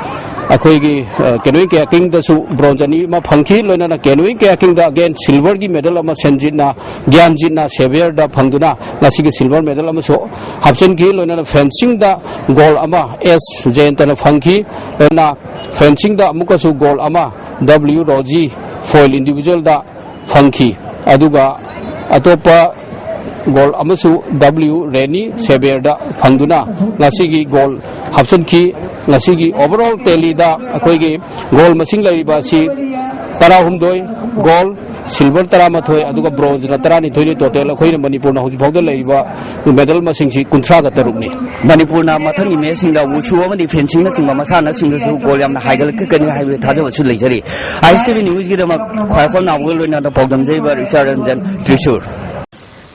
ꯑꯩꯈꯣꯏꯒꯤ, ꯑ, canoeing kayakingꯗꯁꯨ ꯕ꯭ꯔꯣꯟꯖ ꯑꯅꯤ ꯑꯃ ꯐꯪꯈꯤ꯫ ꯂꯣꯏꯅꯅ canoeing kayakingꯗ again ꯁꯤꯜꯚꯔꯒꯤ ꯃꯦꯗꯜ ꯑꯃ ꯁꯦꯟꯖꯤꯠꯅ, ꯒ꯭ꯌꯥꯟꯖꯤꯠꯅ ꯁꯦꯚꯤꯌꯔꯗ ꯐꯪꯗꯨꯅ ꯉꯁꯤꯒꯤ ꯁꯤꯜꯚꯔ ꯃꯦꯗꯜ ꯑꯃꯁꯨ ꯍꯥꯞꯆꯤꯟꯈꯤ꯫ ꯂꯣꯏꯅꯅ ꯐꯦꯟꯁꯤꯡꯗ ꯒꯣꯜ ꯑꯃ ꯑꯦꯁ ꯖꯌꯟꯇꯅ ꯐꯪꯈꯤ꯫ ꯂꯣꯏꯅꯅ ꯐꯦꯟꯁꯤꯡꯗ ꯑꯃꯨꯛꯀꯁꯨ ꯒꯣꯜ ꯑꯃ ꯗꯕ꯭ꯂꯤꯎ ꯔꯣꯖꯤ ꯐꯣꯏꯜ ꯏꯟꯗꯤꯚꯤꯖꯨꯋꯦꯜꯗ ꯐꯪꯈꯤ꯫ ꯑꯗꯨꯒ ꯑꯇꯣꯞꯄ ꯒꯣꯜ ꯑꯃꯁꯨ ꯗꯕ꯭ꯂꯤꯎ ꯔꯦꯅꯤ ꯁꯦꯕꯤꯌꯔꯗ ꯐꯪꯗꯨꯅ ꯉꯁꯤꯒꯤ ꯒꯣꯜ ꯍꯥꯞꯆꯤꯟꯈꯤ꯫ ꯉꯁꯤꯒꯤ ꯑꯣꯚꯔꯑꯣꯜ ꯇꯦꯂꯤꯗ ꯑꯩꯈꯣꯏꯒꯤ ꯒꯣꯜ ꯃꯁꯤꯡ ꯂꯩꯔꯤꯕ ꯑꯁꯤ ꯇꯔꯥꯍꯨꯝꯗꯣꯏ ꯒꯣꯜ, ꯁꯤꯜꯚꯔ ꯇꯔꯥꯃꯥꯊꯣꯏ, ꯑꯗꯨꯒ ꯕ꯭ꯔꯣꯟꯖꯅ ꯇꯔꯥꯅꯤꯊꯣꯏꯅꯤ꯫ ꯇꯣꯇꯦꯜ ꯑꯩꯈꯣꯏꯅ ꯃꯅꯤꯄꯨꯔꯅ ꯍꯧꯖꯤꯛ ꯐꯥꯎꯗ ꯂꯩꯔꯤꯕ ꯃꯦꯗꯜ ꯃꯁꯤꯡꯁꯤ ꯀꯨꯟꯊ꯭ꯔꯥꯒ ꯇꯔꯨꯛꯅꯤ꯫ ꯃꯅꯤꯄꯨꯔꯅ ꯃꯊꯪꯒꯤ ꯃꯦꯠꯁꯁꯤꯡꯗ ꯋꯨꯁꯨ ꯑꯃꯗꯤ ꯐꯦꯟꯁꯤꯡꯅꯆꯤꯡꯕ ꯃꯁꯥꯟꯅꯁꯤꯡꯗꯁꯨ ꯒꯣꯜ ꯌꯥꯝꯅ ꯍꯥꯏꯒꯠꯂꯛꯀꯅꯤ ꯍꯥꯏꯕꯒꯤ ꯊꯥꯖꯕꯁꯨ ꯂꯩꯖꯔꯤ꯫ ꯑꯥꯏ ꯑꯦꯁ ꯇꯤ ꯚꯤ ꯅ꯭ꯌꯨꯁꯀꯤꯗꯃꯛ ꯈ꯭ꯋꯥꯏꯔꯥꯛꯄꯝ ꯅꯥꯎꯕꯒ ꯂꯣꯏꯅꯅ ꯄꯥꯎꯗꯝꯖꯩꯕ ꯔꯤꯆꯥꯔꯗ ꯔꯟꯖꯟ, ꯇ꯭ꯔꯤꯁꯨꯔ꯫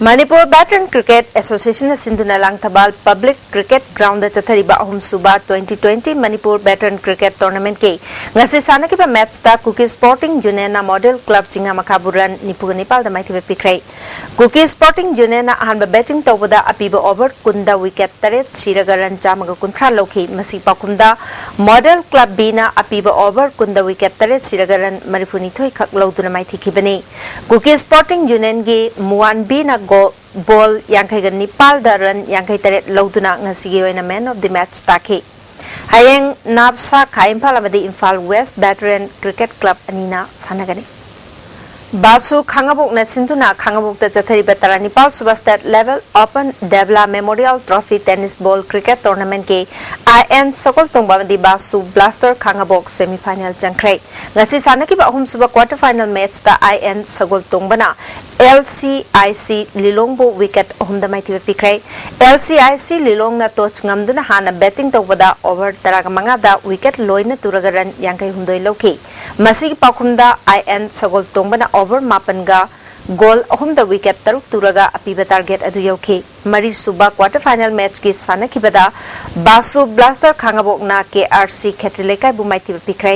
ꯃꯅꯤꯄꯨꯔ ꯚꯦꯇꯔꯟ ꯀ꯭ꯔꯤꯀꯦꯠ ꯑꯦꯁꯣꯁꯤꯌꯦꯁꯟꯅ ꯁꯤꯟꯗꯨꯅ ꯂꯥꯡꯊꯕꯥꯜ ꯄꯕ꯭ꯂꯤꯛ ꯀ꯭ꯔꯤꯀꯦꯠ ꯒ꯭ꯔꯥꯎꯟꯗ ꯆꯠꯊꯔꯤꯕ ꯑꯍꯨꯝꯁꯨꯕ twenty twenty ꯃꯅꯤꯄꯨꯔ ꯚꯦꯇꯔꯟ ꯀ꯭ꯔꯤꯀꯦꯠ ꯇꯣꯔꯅꯥꯃꯦꯟꯠꯀꯤ ꯉꯁꯤ ꯁꯥꯟꯅꯈꯤꯕ ꯃꯦꯠꯁꯇ ꯀꯨꯀꯤ ꯁ꯭ꯄꯣꯔꯇꯤꯡ ꯌꯨꯅꯤꯌꯟꯅ ꯃꯣꯗꯦꯜ ꯀ꯭ꯂꯕ ꯆꯤꯡꯉꯥꯃꯈꯥꯕꯨ ꯔꯟ ꯅꯤꯐꯨꯒ ꯅꯤꯄꯥꯜꯗ ꯃꯥꯏꯊꯤꯕ ꯄꯤꯈ꯭ꯔꯦ꯫ ꯀꯨꯀꯤ ꯁ꯭ꯄꯣꯔꯇꯤꯡ ꯌꯨꯅꯤꯌꯟꯅ ꯑꯍꯥꯟꯕ ꯕꯦꯇꯤꯡ ꯇꯧꯕꯗ ꯑꯄꯤꯕ ꯑꯣꯚꯔ ꯀꯨꯟꯗ ꯋꯤꯀꯦꯠ ꯇꯔꯦꯠ ꯁꯤꯔꯒ ꯔꯟ ꯆꯥꯝꯃꯒ ꯀꯨꯟꯊ꯭ꯔꯥ ꯂꯧꯈꯤ꯫ ꯃꯁꯤ ꯄꯥꯎꯈꯨꯝꯗ ꯃꯣꯗꯦꯜ ꯀ꯭ꯂꯕ ꯕꯤꯅ ꯑꯄꯤꯕ ꯑꯣꯚꯔ ꯀꯨꯟꯗ ꯋꯤꯀꯦꯠ ꯇꯔꯦꯠ ꯁꯤꯔꯒ ꯔꯟ ꯃꯔꯤꯐꯨꯅꯤꯊꯣꯏ ꯈꯛ ꯂꯧꯗꯨꯅ ꯃꯥꯏꯊꯤꯈꯤꯕꯅꯤ꯫ ꯀꯨꯀꯤ ꯁ꯭ꯄꯣꯔꯇꯤꯡ ꯌꯨꯅꯤꯌꯟꯒꯤ ꯃꯨꯋꯥꯟꯕꯤꯅ ꯒꯣ-, ꯕꯣꯜ ꯌꯥꯡꯈꯩꯒ ꯅꯤꯄꯥꯜꯗ ꯔꯟ ꯌꯥꯡꯈꯩ ꯇꯔꯦꯠ ꯂꯧꯗꯨꯅ ꯉꯁꯤꯒꯤ ꯑꯣꯏꯅ ꯃꯦꯟ ꯑꯣꯐ ꯗꯤ ꯃꯦꯠꯆ ꯇꯥꯈꯤ꯫ ꯍꯌꯦꯡ ꯅꯥꯞꯁꯥ ꯈꯥ ꯏꯝꯐꯥꯜ ꯑꯃꯗꯤ ꯏꯝꯐꯥꯜ ꯋꯦꯁ ꯚꯦꯇꯔꯟ ꯀ꯭ꯔꯤꯀꯦꯠ ꯀ꯭ꯂꯕ ꯑꯅꯤꯅ ꯁꯥꯟꯅꯒꯅꯤ꯫ ꯕꯥꯁꯨ ꯈꯥꯉꯕꯣꯛꯅ ꯁꯤꯟꯗꯨꯅ ꯈꯥꯉꯕꯣꯛꯇ ꯆꯠꯊꯔꯤꯕ ꯇꯔꯥꯅꯤꯄꯥꯜ ꯁꯨꯕ State Level Open Devla Memorial Trophy Tennis Ball Cricket Tournamentꯀꯤ ꯑꯥꯏ ꯑꯦꯟ ꯁꯒꯣꯜ ꯇꯣꯡꯕ ꯑꯃꯗꯤ ꯕꯥꯁꯨ ꯕ꯭ꯂꯥꯁꯇꯔ ꯈꯥꯉꯕꯣꯛ semifinal ꯆꯪꯈ꯭ꯔꯦ꯫ ꯉꯁꯤ ꯁꯥꯟꯅꯈꯤꯕ ꯑꯍꯨꯝꯁꯨꯕ quarter final matchꯇ ꯑꯥꯏ ꯑꯦꯟ ꯁꯒꯣꯜ ꯇꯣꯡꯕꯅ L C I C ꯂꯤꯂꯣꯡꯕꯨ wicket ꯑꯍꯨꯝꯗ ꯃꯥꯏꯊꯤꯕ ꯄꯤꯈ꯭ꯔꯦ꯫ L C I C ꯂꯤꯂꯣꯡꯅ toss ꯉꯝꯗꯨꯅ ꯍꯥꯟꯅ batting ꯇꯧꯕꯗ over ꯇꯔꯥꯒ ꯃꯉꯥꯗ wicket ꯂꯣꯏꯅ ꯇꯨꯔꯒ run ꯌꯥꯡꯈꯩ ꯍꯨꯝꯗꯣꯏ ꯂꯧꯈꯤ꯫ ꯃꯁꯤꯒꯤ ꯄꯥꯎꯈꯨꯝꯗ ꯑꯥꯏ ꯑꯦꯟ ꯁꯒꯣꯜ ꯇꯣꯡꯕꯅ over ꯃꯥꯄꯟꯒ goal ꯑꯍꯨꯝꯗ wicket ꯇꯔꯨꯛ ꯇꯨꯔꯒ ꯑꯄꯤꯕ target ꯑꯗꯨ ꯌꯧꯈꯤ꯫ ꯃꯔꯤꯁꯨꯕ quarter final matchꯀꯤ ꯁꯥꯟꯅꯈꯤꯕꯗ ꯕꯥꯁꯨ ꯕ꯭ꯂꯥꯁꯇꯔ ꯈꯥꯉꯕꯣꯛꯅ ꯀꯦ ꯑꯥꯔ ꯁꯤ ꯈꯦꯇ꯭ꯔꯤ ꯂꯩꯀꯥꯏꯕꯨ ꯃꯥꯏꯊꯤꯕ ꯄꯤꯈ꯭ꯔꯦ꯫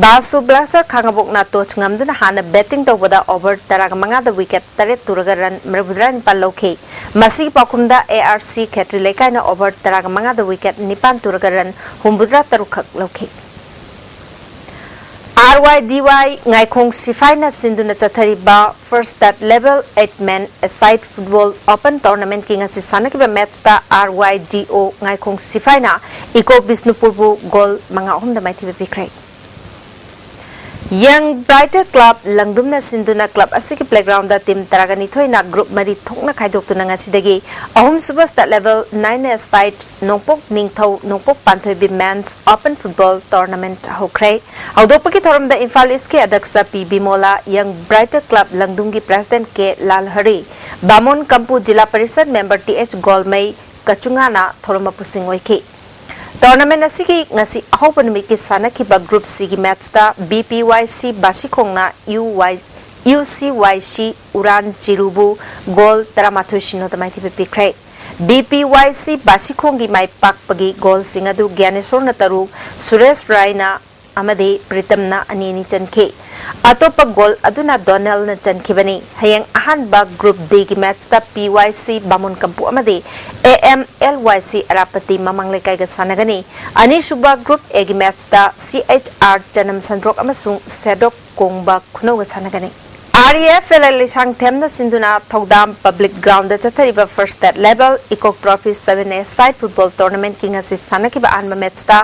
ꯕꯥꯁꯨ ꯕ꯭ꯂꯥꯁꯇꯔ ꯈꯥꯉꯕꯣꯛꯅ toss ꯉꯝꯗꯨꯅ ꯍꯥꯟꯅ batting ꯇꯧꯕꯗ over ꯇꯔꯥꯒ ꯃꯉꯥꯗ wicket ꯇꯔꯦꯠ ꯇꯨꯔꯒ run ꯃꯔꯤꯐꯨꯇꯔꯥ ꯅꯤꯄꯥꯜ ꯂꯧꯈꯤ꯫ ꯃꯁꯤꯒꯤ ꯄꯥꯎꯈꯨꯝꯗ A R C Khetri ꯂꯩꯀꯥꯏꯅ over ꯇꯔꯥꯒ ꯃꯉꯥꯗ wicket ꯅꯤꯄꯥꯟ ꯇꯨꯔꯒ run ꯍꯨꯝꯐꯨꯇꯔꯥ ꯇꯔꯨꯛ ꯈꯛ ꯂꯧꯈꯤ꯫ ꯑꯥꯔ ꯋꯥꯏ ꯗꯤ ꯋꯥꯏ ꯉꯥꯏꯈꯣꯡ ꯁꯤꯐꯥꯏꯅ ꯁꯤꯟꯗꯨꯅ ꯆꯠꯊꯔꯤꯕ First State Level Eight Men Aside Football Open Tournamentꯀꯤ ꯉꯁꯤ ꯁꯥꯟꯅꯈꯤꯕ matchꯇ ꯑꯥꯔ ꯋꯥꯏ ꯗꯤ ꯑꯣ ꯉꯥꯏꯈꯣꯡ ꯁꯤꯐꯥꯏꯅ ꯏꯀꯣ ꯕꯤꯁꯅꯨꯄꯨꯔꯕꯨ goal ꯃꯉꯥ ꯑꯍꯨꯝꯗ ꯃꯥꯏꯊꯤꯕ ꯄꯤꯈ꯭ꯔꯦ꯫ Young Brighter Club ꯂꯪꯗꯨꯝꯅ ꯁꯤꯟꯗꯨꯅ club ꯑꯁꯤꯒꯤ playgroundꯗ team ꯇꯔꯥꯒ ꯅꯤꯊꯣꯏꯅ group ꯃꯔꯤ ꯊꯣꯛꯅ ꯈꯥꯏꯗꯣꯛꯇꯨꯅ ꯉꯁꯤꯗꯒꯤ ꯑꯍꯨꯝꯁꯨꯕ State Level Nine Aside ꯅꯣꯡꯄꯣꯛ ꯅꯤꯡꯊꯧ ꯅꯣꯡꯄꯣꯛ ꯄꯥꯟꯊꯣꯏꯕꯤ Men's Open Football Tournament ꯍꯧꯈ꯭ꯔꯦ꯫ ꯍꯧꯗꯣꯛꯄꯒꯤ ꯊꯧꯔꯝꯗ ꯏꯝꯐꯥꯜ ꯏꯁꯀꯤ ꯑꯗ꯭ꯌꯛꯁ ꯄꯤ ꯕꯤꯃꯣꯂꯥ, Young Brighter Club ꯂꯪꯗꯨꯝꯒꯤ president ꯀꯦ ꯂꯥꯜꯍꯔꯤ, ꯕꯥꯃꯣꯟ ꯀꯝꯄꯨ ꯖꯤꯂꯥ ꯄꯔꯤꯁꯠ member ꯇꯤ ꯑꯩꯆ ꯒꯣꯜꯃꯩ ꯀꯆꯨꯉꯥꯅ ꯊꯧꯔꯝ ꯃꯄꯨꯁꯤꯡ ꯑꯣꯏꯈꯤ꯫ Tournament ꯑꯁꯤꯒꯤ ꯉꯁꯤ ꯑꯍꯧꯕ ꯅꯨꯃꯤꯠꯀꯤ ꯁꯥꯟꯅꯈꯤꯕ group Cꯒꯤ matchꯇ ꯕꯤ ꯄꯤ ꯋꯥꯏ ꯁꯤ ꯕꯥꯁꯤꯈꯣꯡꯅ ꯌꯨ ꯋꯥꯏ, ꯌꯨ ꯁꯤ ꯋꯥꯏ ꯁꯤ ꯎꯔꯥꯟ ꯆꯤꯔꯨꯕꯨ goal ꯇꯔꯥꯃꯥꯊꯣꯏ ꯁꯤꯅꯣꯗ ꯃꯥꯏꯊꯤꯕ ꯄꯤꯈ꯭ꯔꯦ꯫ ꯕꯤ ꯄꯤ ꯋꯥꯏ ꯁꯤ ꯕꯥꯁꯤꯈꯣꯡꯒꯤ ꯃꯥꯏ ꯄꯥꯛꯄꯒꯤ goalꯁꯤꯡ ꯑꯗꯨ ꯒ꯭ꯌꯥꯅꯦꯁꯣꯔꯅ ꯇꯔꯨꯛ, ꯁꯨꯔꯦꯁ ꯔꯥꯏꯅ ꯑꯃꯗꯤ ꯄ꯭ꯔꯤꯇꯝꯅ ꯑꯅꯤ ꯑꯅꯤ ꯆꯟꯈꯤ꯫ ꯑꯇꯣꯞꯄ goal ꯑꯗꯨꯅ ꯗꯣꯅꯦꯜꯅ ꯆꯟꯈꯤꯕꯅꯤ꯫ ꯍꯌꯦꯡ ꯑꯍꯥꯟꯕ group Dꯒꯤ matchꯇ ꯄꯤ ꯋꯥꯏ ꯁꯤ ꯕꯥꯃꯣꯟ ꯀꯝꯄꯨ ꯑꯃꯗꯤ ꯑꯦ ꯑꯦꯝ ꯑꯦꯜ ꯋꯥꯏ ꯁꯤ ꯑꯔꯥꯄꯇꯤ ꯃꯃꯥꯡ ꯂꯩꯀꯥꯏꯒ ꯁꯥꯟꯅꯒꯅꯤ꯫ ꯑꯅꯤꯁꯨꯕ group Aꯒꯤ matchꯇ ꯁꯤ ꯑꯩꯆ ꯑꯥꯔ ꯆꯅꯝ ꯁꯟꯗ꯭ꯔꯣꯛ ꯑꯃꯁꯨꯡ ꯁꯦꯗꯣꯛ ꯀꯣꯡꯕ ꯈꯨꯅꯧꯒ ꯁꯥꯟꯅꯒꯅꯤ꯫ REFL ꯂꯩꯁꯥꯡꯊꯦꯝꯅ ꯁꯤꯟꯗꯨꯅ ꯊꯧꯗꯥꯝ ꯄꯕ꯭ꯂꯤꯛ ꯒ꯭ꯔꯥꯎꯟꯗ ꯆꯠꯊꯔꯤꯕ ꯐꯥꯔꯁ ꯁ꯭ꯇꯦꯠ ꯂꯦꯚꯦꯜ ꯏꯀꯣꯛ trophy seven A side football ꯇꯣꯔꯅꯥꯃꯦꯟꯠꯀꯤ ꯉꯁꯤ ꯁꯥꯟꯅꯈꯤꯕ ꯑꯍꯥꯟꯕ ꯃꯦꯠꯆꯇ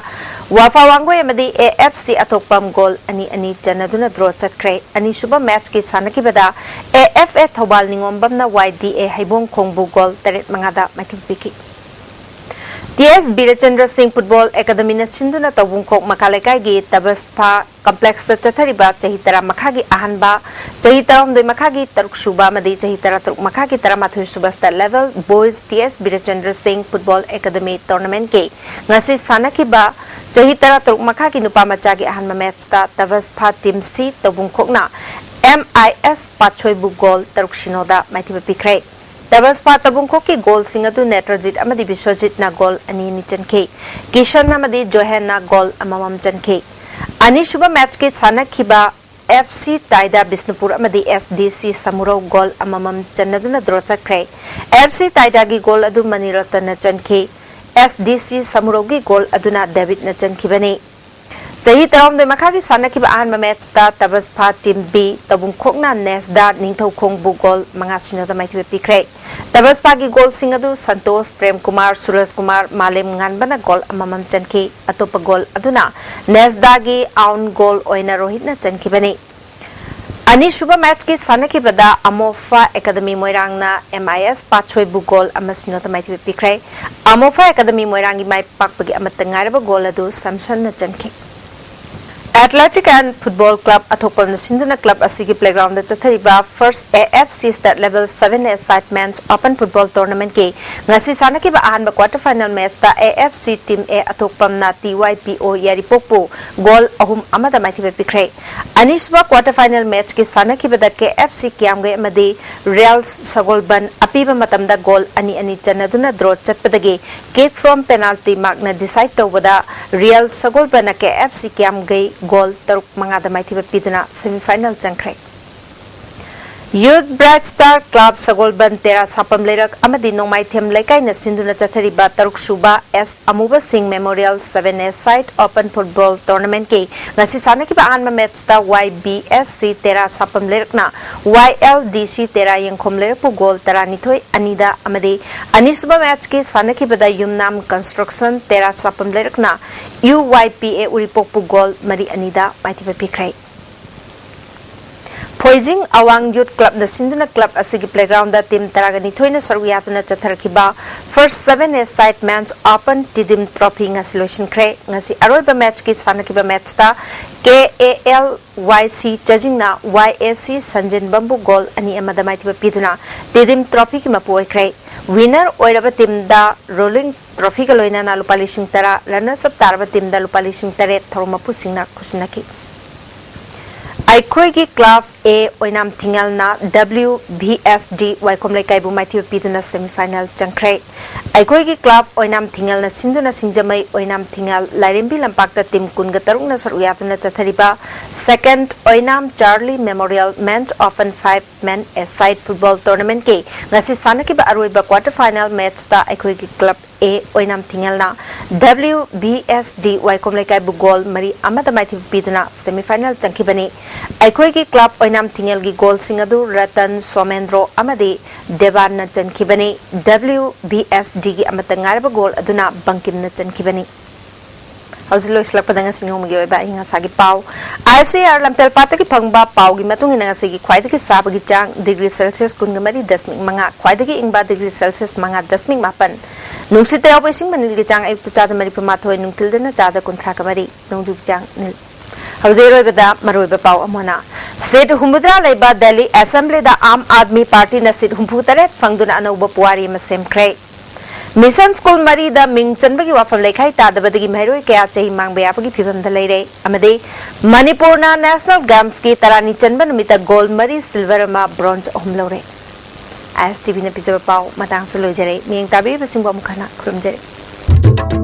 ꯋꯥꯐꯥ ꯋꯥꯡꯒꯣꯏ ꯑꯃꯗꯤ AFC ꯑꯊꯣꯛꯄꯝ ꯒꯣꯜ ꯑꯅꯤ ꯑꯅꯤ ꯆꯟꯅꯗꯨꯅ ꯗ꯭ꯔꯣ ꯆꯠꯈ꯭ꯔꯦ꯫ ꯑꯅꯤꯁꯨꯕ ꯃꯦꯠꯆꯀꯤ ꯁꯥꯟꯅꯈꯤꯕꯗ AFA ꯊꯧꯕꯥꯜ ꯅꯤꯉꯣꯝꯕꯝꯅ YDA ꯍꯩꯕꯣꯡ ꯈꯣꯡꯕꯨ ꯒꯣꯜ ꯇꯔꯦꯠ ꯃꯉꯥꯗ ꯃꯥꯏꯊꯤꯕ ꯄꯤꯈꯤ꯫ ꯇꯤ ꯑꯦꯁ ꯕꯤꯔꯦꯆꯟꯗ꯭ꯔ ꯁꯤꯡ ꯐꯨꯠꯕꯣꯜ ꯑꯦꯀꯥꯗꯃꯤꯅ ꯁꯤꯟꯗꯨꯅ ꯇꯧꯕꯨꯡꯈꯣꯛ ꯃꯈꯥ ꯂꯩꯀꯥꯏꯒꯤ ꯇꯕꯁꯐꯥ ꯀꯝꯄ꯭ꯂꯦꯛꯁꯇ ꯆꯠꯊꯔꯤꯕ ꯆꯍꯤ ꯇꯔꯥ ꯃꯈꯥꯒꯤ ꯑꯍꯥꯟꯕ, ꯆꯍꯤ ꯇꯔꯥꯍꯨꯝꯗꯣꯏ ꯃꯈꯥꯒꯤ ꯇꯔꯨꯛ ꯁꯨꯕ ꯑꯃꯗꯤ ꯆꯍꯤ ꯇꯔꯥꯇꯔꯨꯛ ꯃꯈꯥꯒꯤ ꯇꯔꯥꯃꯥꯊꯣꯏ ꯁꯨꯕ ꯁ꯭ꯇꯦꯠ ꯂꯦꯚꯦꯜ ꯕꯣꯏꯁ ꯇꯤ ꯑꯦꯁ ꯕꯤꯔꯦꯆꯟꯗ꯭ꯔ ꯁꯤꯡ ꯐꯨꯠꯕꯣꯜ ꯑꯦꯀꯥꯗꯃꯤ ꯇꯣꯔꯅꯥꯃꯦꯟꯠꯀꯤ ꯉꯁꯤ ꯁꯥꯟꯅꯈꯤꯕ ꯆꯍꯤ ꯇꯔꯥꯇꯔꯨꯛ ꯃꯈꯥꯒꯤ ꯅꯨꯄꯥ ꯃꯆꯥꯒꯤ ꯑꯍꯥꯟꯕ ꯃꯦꯠꯆꯇ ꯇꯕꯁꯐꯥ ꯇꯤꯝ ꯁꯤ ꯇꯧꯕꯨꯡꯈꯣꯛꯅ ꯑꯦꯝ ꯑꯥꯏ ꯑꯦꯁ ꯄꯥꯠꯁꯣꯏꯕꯨ ꯒꯣꯜ ꯇꯔꯨꯛ ꯁꯤꯅꯣꯗ ꯃꯥꯏꯊꯤꯕ ꯄꯤꯈ꯭ꯔꯦ꯫ ꯇꯕꯁꯐꯥ ꯇꯧꯕꯨꯡꯈꯣꯛꯀꯤ ꯒꯣꯜꯁꯤꯡ ꯑꯗꯨ ꯅꯦꯇ꯭ꯔꯖꯤꯠ ꯑꯃꯗꯤ ꯕꯤꯁ꯭ꯋꯖꯤꯠꯅ ꯒꯣꯜ ꯑꯅꯤ ꯑꯅꯤ ꯆꯟꯈꯤ꯫ ꯀꯤꯁꯟ ꯑꯃꯗꯤ ꯖꯣꯍꯦꯟꯅ ꯒꯣꯜ ꯑꯃꯃꯝ ꯆꯟꯈꯤ꯫ ꯑꯅꯤꯁꯨꯕ ꯃꯦꯠꯆꯀꯤ ꯁꯥꯟꯅꯈꯤꯕ ꯑꯦꯐ ꯁꯤ ꯇꯥꯏꯗꯥ ꯕꯤꯁꯅꯨꯄꯨꯔ ꯑꯃꯗꯤ ꯑꯦꯁ ꯗꯤ ꯁꯤ ꯁꯃꯨꯔꯧ ꯒꯣꯜ ꯑꯃꯃꯝ ꯆꯟꯅꯗꯨꯅ ꯗ꯭ꯔꯣ ꯆꯠꯈ꯭ꯔꯦ꯫ ꯑꯦꯐ ꯁꯤ ꯇꯥꯏꯗꯥꯒꯤ ꯒꯣꯜ ꯑꯗꯨ ꯃꯅꯤꯔꯇꯟꯅ ꯆꯟꯈꯤ꯫ ꯑꯦꯁ ꯗꯤ ꯁꯤ ꯁꯃꯨꯔꯧꯒꯤ ꯒꯣꯜ ꯑꯗꯨꯅ ꯗꯦꯕꯤꯠꯅ ꯆꯟꯈꯤꯕꯅꯤ꯫ ꯆꯍꯤ ꯇꯔꯥꯍꯨꯝꯗꯣꯏ ꯃꯈꯥꯒꯤ ꯁꯥꯟꯅꯈꯤꯕ ꯑꯍꯥꯟꯕ ꯃꯦꯠꯆꯇ ꯇꯕꯁꯐꯥ ꯇꯤꯝ ꯕꯤ ꯇꯧꯕꯨꯡꯈꯣꯛꯅ ꯅꯦꯁꯗꯥ ꯅꯤꯡꯊꯧꯈꯣꯡꯕꯨ ꯒꯣꯜ ꯃꯉꯥ ꯁꯤꯅꯣꯗ ꯃꯥꯏꯊꯤꯕ ꯄꯤꯈ꯭ꯔꯦ꯫ ꯇꯕꯁꯐꯥꯒꯤ ꯒꯣꯜꯁꯤꯡ ꯑꯗꯨ ꯁꯟꯇꯣꯁ, ꯄ꯭ꯔꯦꯝ ꯀꯨꯃꯥꯔ, ꯁꯨꯔꯖ ꯀꯨꯃꯥꯔ, ꯃꯥꯂꯦꯝ ꯉꯥꯟꯕꯅ ꯒꯣꯜ ꯑꯃꯃꯝ ꯆꯟꯈꯤ꯫ ꯑꯇꯣꯞꯄ ꯒꯣꯜ ꯑꯗꯨꯅ ꯅꯦꯁꯗꯥꯒꯤ ꯑꯥꯎꯟ ꯒꯣꯜ ꯑꯣꯏꯅ ꯔꯣꯍꯤꯠꯅ ꯆꯟꯈꯤꯕꯅꯤ꯫ ꯑꯅꯤꯁꯨꯕ ꯃꯦꯠꯆꯀꯤ ꯁꯥꯟꯅꯈꯤꯕꯗ ꯑꯃꯣꯐꯥ ꯑꯦꯀꯥꯗꯃꯤ ꯃꯣꯏꯔꯥꯡꯅ ꯑꯦꯝ ꯑꯥꯏ ꯑꯦꯁ ꯄꯥꯠꯁꯣꯏꯕꯨ ꯒꯣꯜ ꯑꯃ ꯁꯤꯅꯣꯗ ꯃꯥꯏꯊꯤꯕ ꯄꯤꯈ꯭ꯔꯦ꯫ ꯑꯃꯣꯐꯥ ꯑꯦꯀꯥꯗꯃꯤ ꯃꯣꯏꯔꯥꯡꯒꯤ ꯃꯥꯏ ꯄꯥꯛꯄꯒꯤ ꯑꯃꯠꯇ ꯉꯥꯏꯔꯕ ꯒꯣꯜ ꯑꯗꯨ ꯁꯦꯝꯁꯟꯅ ꯆꯟꯈꯤ꯫ ꯑꯦꯊꯂꯦꯇꯤꯛ ꯑꯦꯟ ꯐꯨꯠꯕꯣꯜ ꯀ꯭ꯂꯕ ꯑꯊꯣꯛꯄꯝꯅ ꯁꯤꯟꯗꯨꯅ ꯀ꯭ꯂꯕ ꯑꯁꯤꯒꯤ ꯄ꯭ꯂꯦꯒ꯭ꯔꯥꯎꯟꯗ ꯆꯠꯊꯔꯤꯕ ꯐꯥꯔꯁ A F C state level seven A side men's open football ꯇꯣꯔꯅꯥꯃꯦꯟꯠꯀꯤ ꯉꯁꯤ ꯁꯥꯟꯅꯈꯤꯕ ꯑꯍꯥꯟꯕ ꯀ꯭ꯋꯥꯇꯔ ꯐꯥꯏꯅꯦꯜ ꯃꯦꯠꯆꯇ A F C team A ꯑꯊꯣꯛꯄꯝꯅ ꯇꯤ ꯋꯥꯏ ꯄꯤ ꯑꯣ ꯌꯥꯏꯔꯤꯄꯣꯛꯄꯨ ꯒꯣꯜ ꯑꯍꯨꯝ ꯑꯃꯗ ꯃꯥꯏꯊꯤꯕ ꯄꯤꯈ꯭ꯔꯦ꯫ ꯑꯅꯤꯁꯨꯕ ꯀ꯭ꯋꯥꯇꯔ ꯐꯥꯏꯅꯦꯜ ꯃꯦꯠꯆꯀꯤ ꯁꯥꯟꯅꯈꯤꯕꯗ ꯀꯦ ꯑꯦꯐ ꯁꯤ ꯀꯤꯌꯥꯝꯒꯩ ꯑꯃꯗꯤ ꯔꯤꯌꯦꯜ ꯁꯒꯣꯜꯕꯟ ꯑꯄꯤꯕ ꯃꯇꯝꯗ ꯒꯣꯜ ꯑꯅꯤ ꯑꯅꯤ ꯆꯟꯅꯗꯨꯅ ꯗ꯭ꯔꯣ ꯆꯠꯄꯗꯒꯤ ꯀꯤꯛ ꯐ꯭ꯔꯣꯝ ꯄꯦꯅꯥꯜꯇꯤ ꯃꯥꯔꯛꯅ ꯗꯤꯁꯥꯏꯗ ꯇꯧꯕꯗ ꯔꯤꯌꯦꯜ ꯁꯒꯣꯜꯕꯟꯅ ꯀꯦ ꯑꯦꯐ ꯁꯤ ꯀꯤꯌꯥꯝꯒꯩ ꯒꯣꯜ ꯇꯔꯨꯛ ꯃꯉꯥꯗ ꯃꯥꯏꯊꯤꯕ ꯄꯤꯗꯨꯅ ꯁꯦꯃꯤꯐꯥꯏꯅꯦꯜ ꯆꯪꯈ꯭ꯔꯦ꯫ Youth Bright Star Club ꯁꯒꯣꯜꯕꯟ, ꯇꯦꯔꯥ ꯁꯥꯄꯝ ꯂꯩꯔꯛ ꯑꯃꯗꯤ ꯅꯣꯡꯃꯥꯏꯊꯦꯝ ꯂꯩꯀꯥꯏꯅ ꯁꯤꯟꯗꯨꯅ ꯆꯠꯊꯔꯤꯕ ꯇꯔꯨꯛ ꯁꯨꯕ ꯑꯦꯁ ꯑꯃꯨꯕ ꯁꯤꯡ Memorial Seven A Side Open Football Tournamentꯀꯤ ꯉꯁꯤ ꯁꯥꯟꯅꯈꯤꯕ ꯑꯍꯥꯟꯕ ꯃꯦꯠꯆꯇ ꯋꯥꯏ ꯕꯤ ꯑꯦꯁ ꯁꯤ ꯇꯦꯔꯥ ꯁꯥꯄꯝ ꯂꯩꯔꯛꯅ ꯋꯥꯏ ꯑꯦꯜ ꯗꯤ ꯁꯤ ꯇꯦꯔꯥ ꯌꯦꯡꯈꯣꯝ ꯂꯩꯔꯛꯄꯨ ꯒꯣꯜ ꯇꯔꯥꯅꯤꯊꯣꯏ ꯑꯅꯤꯗ ꯑꯃꯗꯤ ꯑꯅꯤꯁꯨꯕ ꯃꯦꯠꯆꯀꯤ ꯁꯥꯟꯅꯈꯤꯕꯗ ꯌꯨꯝꯅꯥꯝ Construction ꯇꯦꯔꯥ ꯁꯥꯄꯝ ꯂꯩꯔꯛꯅ ꯌꯨ ꯋꯥꯏ ꯄꯤ ꯑꯦ ꯎꯔꯤꯄꯣꯛꯄꯨ ꯒꯣꯜ ꯃꯔꯤ ꯑꯅꯤꯗ ꯃꯥꯏꯊꯤꯕ ꯄꯤꯈ꯭ꯔꯦ꯫ ꯐꯣꯏꯖꯤꯡ ꯑꯋꯥꯡ ꯌꯨꯠ ꯀ꯭ꯂꯕꯅ ꯁꯤꯟꯗꯨꯅ ꯀ꯭ꯂꯕ ꯑꯁꯤꯒꯤ playgroundꯗ ꯇꯤꯝ ꯇꯔꯥꯒ ꯅꯤꯊꯣꯏꯅ ꯁꯔꯨꯛ ꯌꯥꯗꯨꯅ ꯆꯠꯊꯔꯛꯈꯤꯕ First Seven A Side Men's Open Tiddim Trophy ꯉꯁꯤ ꯂꯣꯏꯁꯤꯟꯈ꯭ꯔꯦ꯫ ꯉꯁꯤ ꯑꯔꯣꯏꯕ ꯃꯦꯠꯆꯀꯤ ꯁꯥꯟꯅꯈꯤꯕ ꯃꯦꯠꯆꯇ ꯀꯦ ꯑꯦ ꯑꯦꯜ ꯋꯥꯏ ꯁꯤ ꯆꯥꯖꯤꯡꯅ ꯋꯥꯏ ꯑꯦ ꯁꯤ ꯁꯟꯖꯦꯟꯕꯝꯕꯨ ꯒꯣꯜ ꯑꯅꯤ ꯑꯃꯗ ꯃꯥꯏꯊꯤꯕ ꯄꯤꯗꯨꯅ ꯇꯤꯗꯤꯝ ꯇ꯭ꯔꯣꯐꯤꯒꯤ ꯃꯄꯨ ꯑꯣꯏꯈ꯭ꯔꯦ꯫ ꯋꯤꯅꯔ ꯑꯣꯏꯔꯕ ꯇꯤꯝꯗ ꯔꯣꯂꯤꯡ ꯇ꯭ꯔꯣꯐꯤꯒ ꯂꯣꯏꯅꯅ ꯂꯨꯄꯥ ꯂꯤꯁꯤꯡ ꯇꯔꯥ, runners up ꯇꯥꯔꯕ ꯇꯤꯝꯗ ꯂꯨꯄꯥ ꯂꯤꯁꯤꯡ ꯇꯔꯦꯠ ꯊꯧꯔꯝ ꯃꯄꯨꯁꯤꯡꯅ ꯈꯨꯠꯁꯤꯟꯅꯈꯤ꯫ ꯑꯩꯈꯣꯏꯒꯤ ꯀ꯭ꯂꯕ ꯑꯦ ꯑꯣꯏꯅꯥꯝ ꯊꯤꯡꯉꯦꯜꯅ W V S D Waikhom ꯂꯩꯀꯥꯏꯕꯨ ꯃꯥꯏꯊꯤꯕ ꯄꯤꯗꯨꯅ semifinal ꯆꯪꯈ꯭ꯔꯦ꯫ ꯑꯩꯈꯣꯏꯒꯤ ꯀ꯭ꯂꯕ ꯑꯣꯏꯅꯥꯝ ꯊꯤꯡꯉꯦꯜꯅ ꯁꯤꯟꯗꯨꯅ ꯁꯤꯡꯖꯃꯩ ꯑꯣꯏꯅꯥꯝ ꯊꯤꯡꯉꯦꯜ ꯂꯥꯏꯔꯦꯝꯕꯤ ꯂꯝꯄꯥꯛꯇ ꯇꯤꯝ ꯀꯨꯟꯒ ꯇꯔꯨꯛꯅ ꯁꯔꯨꯛ ꯌꯥꯗꯨꯅ ꯆꯠꯊꯔꯤꯕ Second Oinam Charlie Memorial Men's Open Five Men A Side Football Tournamentꯀꯤ ꯉꯁꯤ ꯁꯥꯟꯅꯈꯤꯕ ꯑꯔꯣꯏꯕ quarter final matchꯇ ꯑꯩꯈꯣꯏꯒꯤ ꯀ꯭ꯂꯕ ꯑꯦ ꯑꯣꯏꯅꯥꯝ ꯊꯤꯡꯉꯦꯜꯅ W V S D Waikhom ꯂꯩꯀꯥꯏꯕꯨ ꯒꯣꯜ ꯃꯔꯤ ꯑꯃꯗ ꯃꯥꯏꯊꯤꯕ ꯄꯤꯗꯨꯅ semifinal ꯆꯪꯈꯤꯕꯅꯤ꯫ ꯑꯩꯈꯣꯏꯒꯤ ꯀ꯭ꯂꯕ ꯑꯣꯏꯅꯥꯝ ꯊꯤꯡꯉꯦꯜꯒꯤ ꯒꯣꯜꯁꯤꯡ ꯑꯗꯨ ꯔꯇꯟ, ꯁꯣꯃꯦꯟꯗ꯭ꯔꯣ ꯑꯃꯗꯤ ꯗꯦꯕꯥꯟꯅ ꯆꯟꯈꯤꯕꯅꯤ꯫ ꯗꯕ꯭ꯂꯤꯎ ꯚꯤ ꯑꯦꯁ ꯗꯤꯒꯤ ꯑꯃꯠꯇ ꯉꯥꯏꯔꯕ ꯒꯣꯜ ꯑꯗꯨꯅ ꯕꯪꯀꯤꯝꯅ ꯆꯟꯈꯤꯕꯅꯤ꯫ ꯍꯧꯖꯤꯛ ꯂꯣꯏꯁꯤꯜꯂꯛꯄꯗ ꯉꯁꯤ ꯅꯣꯡꯃꯒꯤ ꯑꯣꯏꯕ ꯑꯏꯪ ꯑꯁꯥꯒꯤ ꯄꯥꯎ꯫ ꯑꯥꯏ ꯑꯦꯁ ꯑꯦ ꯑꯥꯔ ꯂꯝꯐꯦꯜ ꯄꯥꯠꯇꯒꯤ ꯐꯪꯕ ꯄꯥꯎꯒꯤ ꯃꯇꯨꯡ ꯏꯟꯅ ꯉꯁꯤꯒꯤ ꯈ꯭ꯋꯥꯏꯗꯒꯤ ꯁꯥꯕꯒꯤ ꯆꯥꯡ degree Celsius ꯀꯨꯟꯒ ꯃꯔꯤ ꯗꯁꯃꯤꯛ ꯃꯉꯥ, ꯈ꯭ꯋꯥꯏꯗꯒꯤ ꯏꯪꯕ degree Celsius ꯃꯉꯥ ꯗꯁꯃꯤꯛ ꯃꯥꯄꯟ, ꯅꯨꯡꯁꯤꯠꯇ ꯌꯥꯎꯕ ꯏꯁꯤꯡ ꯃꯅꯤꯜꯒꯤ ꯆꯥꯡ ꯑꯌꯨꯛꯇ ꯆꯥꯗ ꯃꯔꯤꯐꯨ ꯃꯥꯊꯣꯏ, ꯅꯨꯡꯊꯤꯜꯗꯅ ꯆꯥꯗ ꯀꯨꯟꯊ꯭ꯔꯥꯒ ꯃꯔꯤ, ꯅꯣꯡꯖꯨꯒꯤ ꯆꯥꯡ ꯅꯤꯜ꯫ ꯍꯧꯖꯤꯛ ꯑꯔꯣꯏꯕꯗ ꯃꯔꯨꯑꯣꯏꯕ ꯄꯥꯎ ꯑꯃꯨꯛ ꯍꯟꯅ꯫ Seat ꯍꯨꯝꯐꯨꯇꯔꯥ ꯂꯩꯕ Delhi Assemblyꯗ ꯑꯥꯝ ꯑꯥꯗꯃꯤ ꯄꯥꯔꯇꯤꯅ seat ꯍꯨꯝꯐꯨꯇꯔꯦꯠ ꯐꯪꯗꯨꯅ ꯑꯅꯧꯕ ꯄꯨꯋꯥꯔꯤ ꯑꯃ ꯁꯦꯝꯈ꯭ꯔꯦ꯫ Mission School ꯃꯔꯤꯗ ꯃꯤꯡ ꯆꯟꯕꯒꯤ ꯋꯥꯐꯝ ꯂꯩꯈꯥꯏ ꯇꯥꯗꯕꯗꯒꯤ ꯃꯍꯩꯔꯣꯏ ꯀꯌꯥ ꯆꯍꯤ ꯃꯥꯡꯕ ꯌꯥꯕꯒꯤ ꯐꯤꯚꯝꯗ ꯂꯩꯔꯦ꯫ ꯑꯃꯗꯤ ꯃꯅꯤꯄꯨꯔꯅ National Gamesꯀꯤ ꯇꯔꯥꯅꯤ ꯆꯟꯕ ꯅꯨꯃꯤꯠꯇ gold ꯃꯔꯤ, silver ꯑꯃ, bronze ꯑꯍꯨꯝ ꯂꯧꯔꯦ꯫ ꯑꯥꯏ ꯑꯦꯁ ꯇꯤ ꯚꯤꯅ ꯄꯤꯖꯕ ꯄꯥꯎ ꯃꯇꯥꯡꯁꯤꯗ ꯂꯣꯏꯖꯔꯦ꯫ ꯃꯤꯠꯌꯦꯡ ꯇꯥꯕꯤꯔꯤꯕꯁꯤꯡꯕꯨ ꯑꯃꯨꯛ ꯍꯟꯅ ꯈꯨꯔꯨꯝꯖꯔꯤ꯫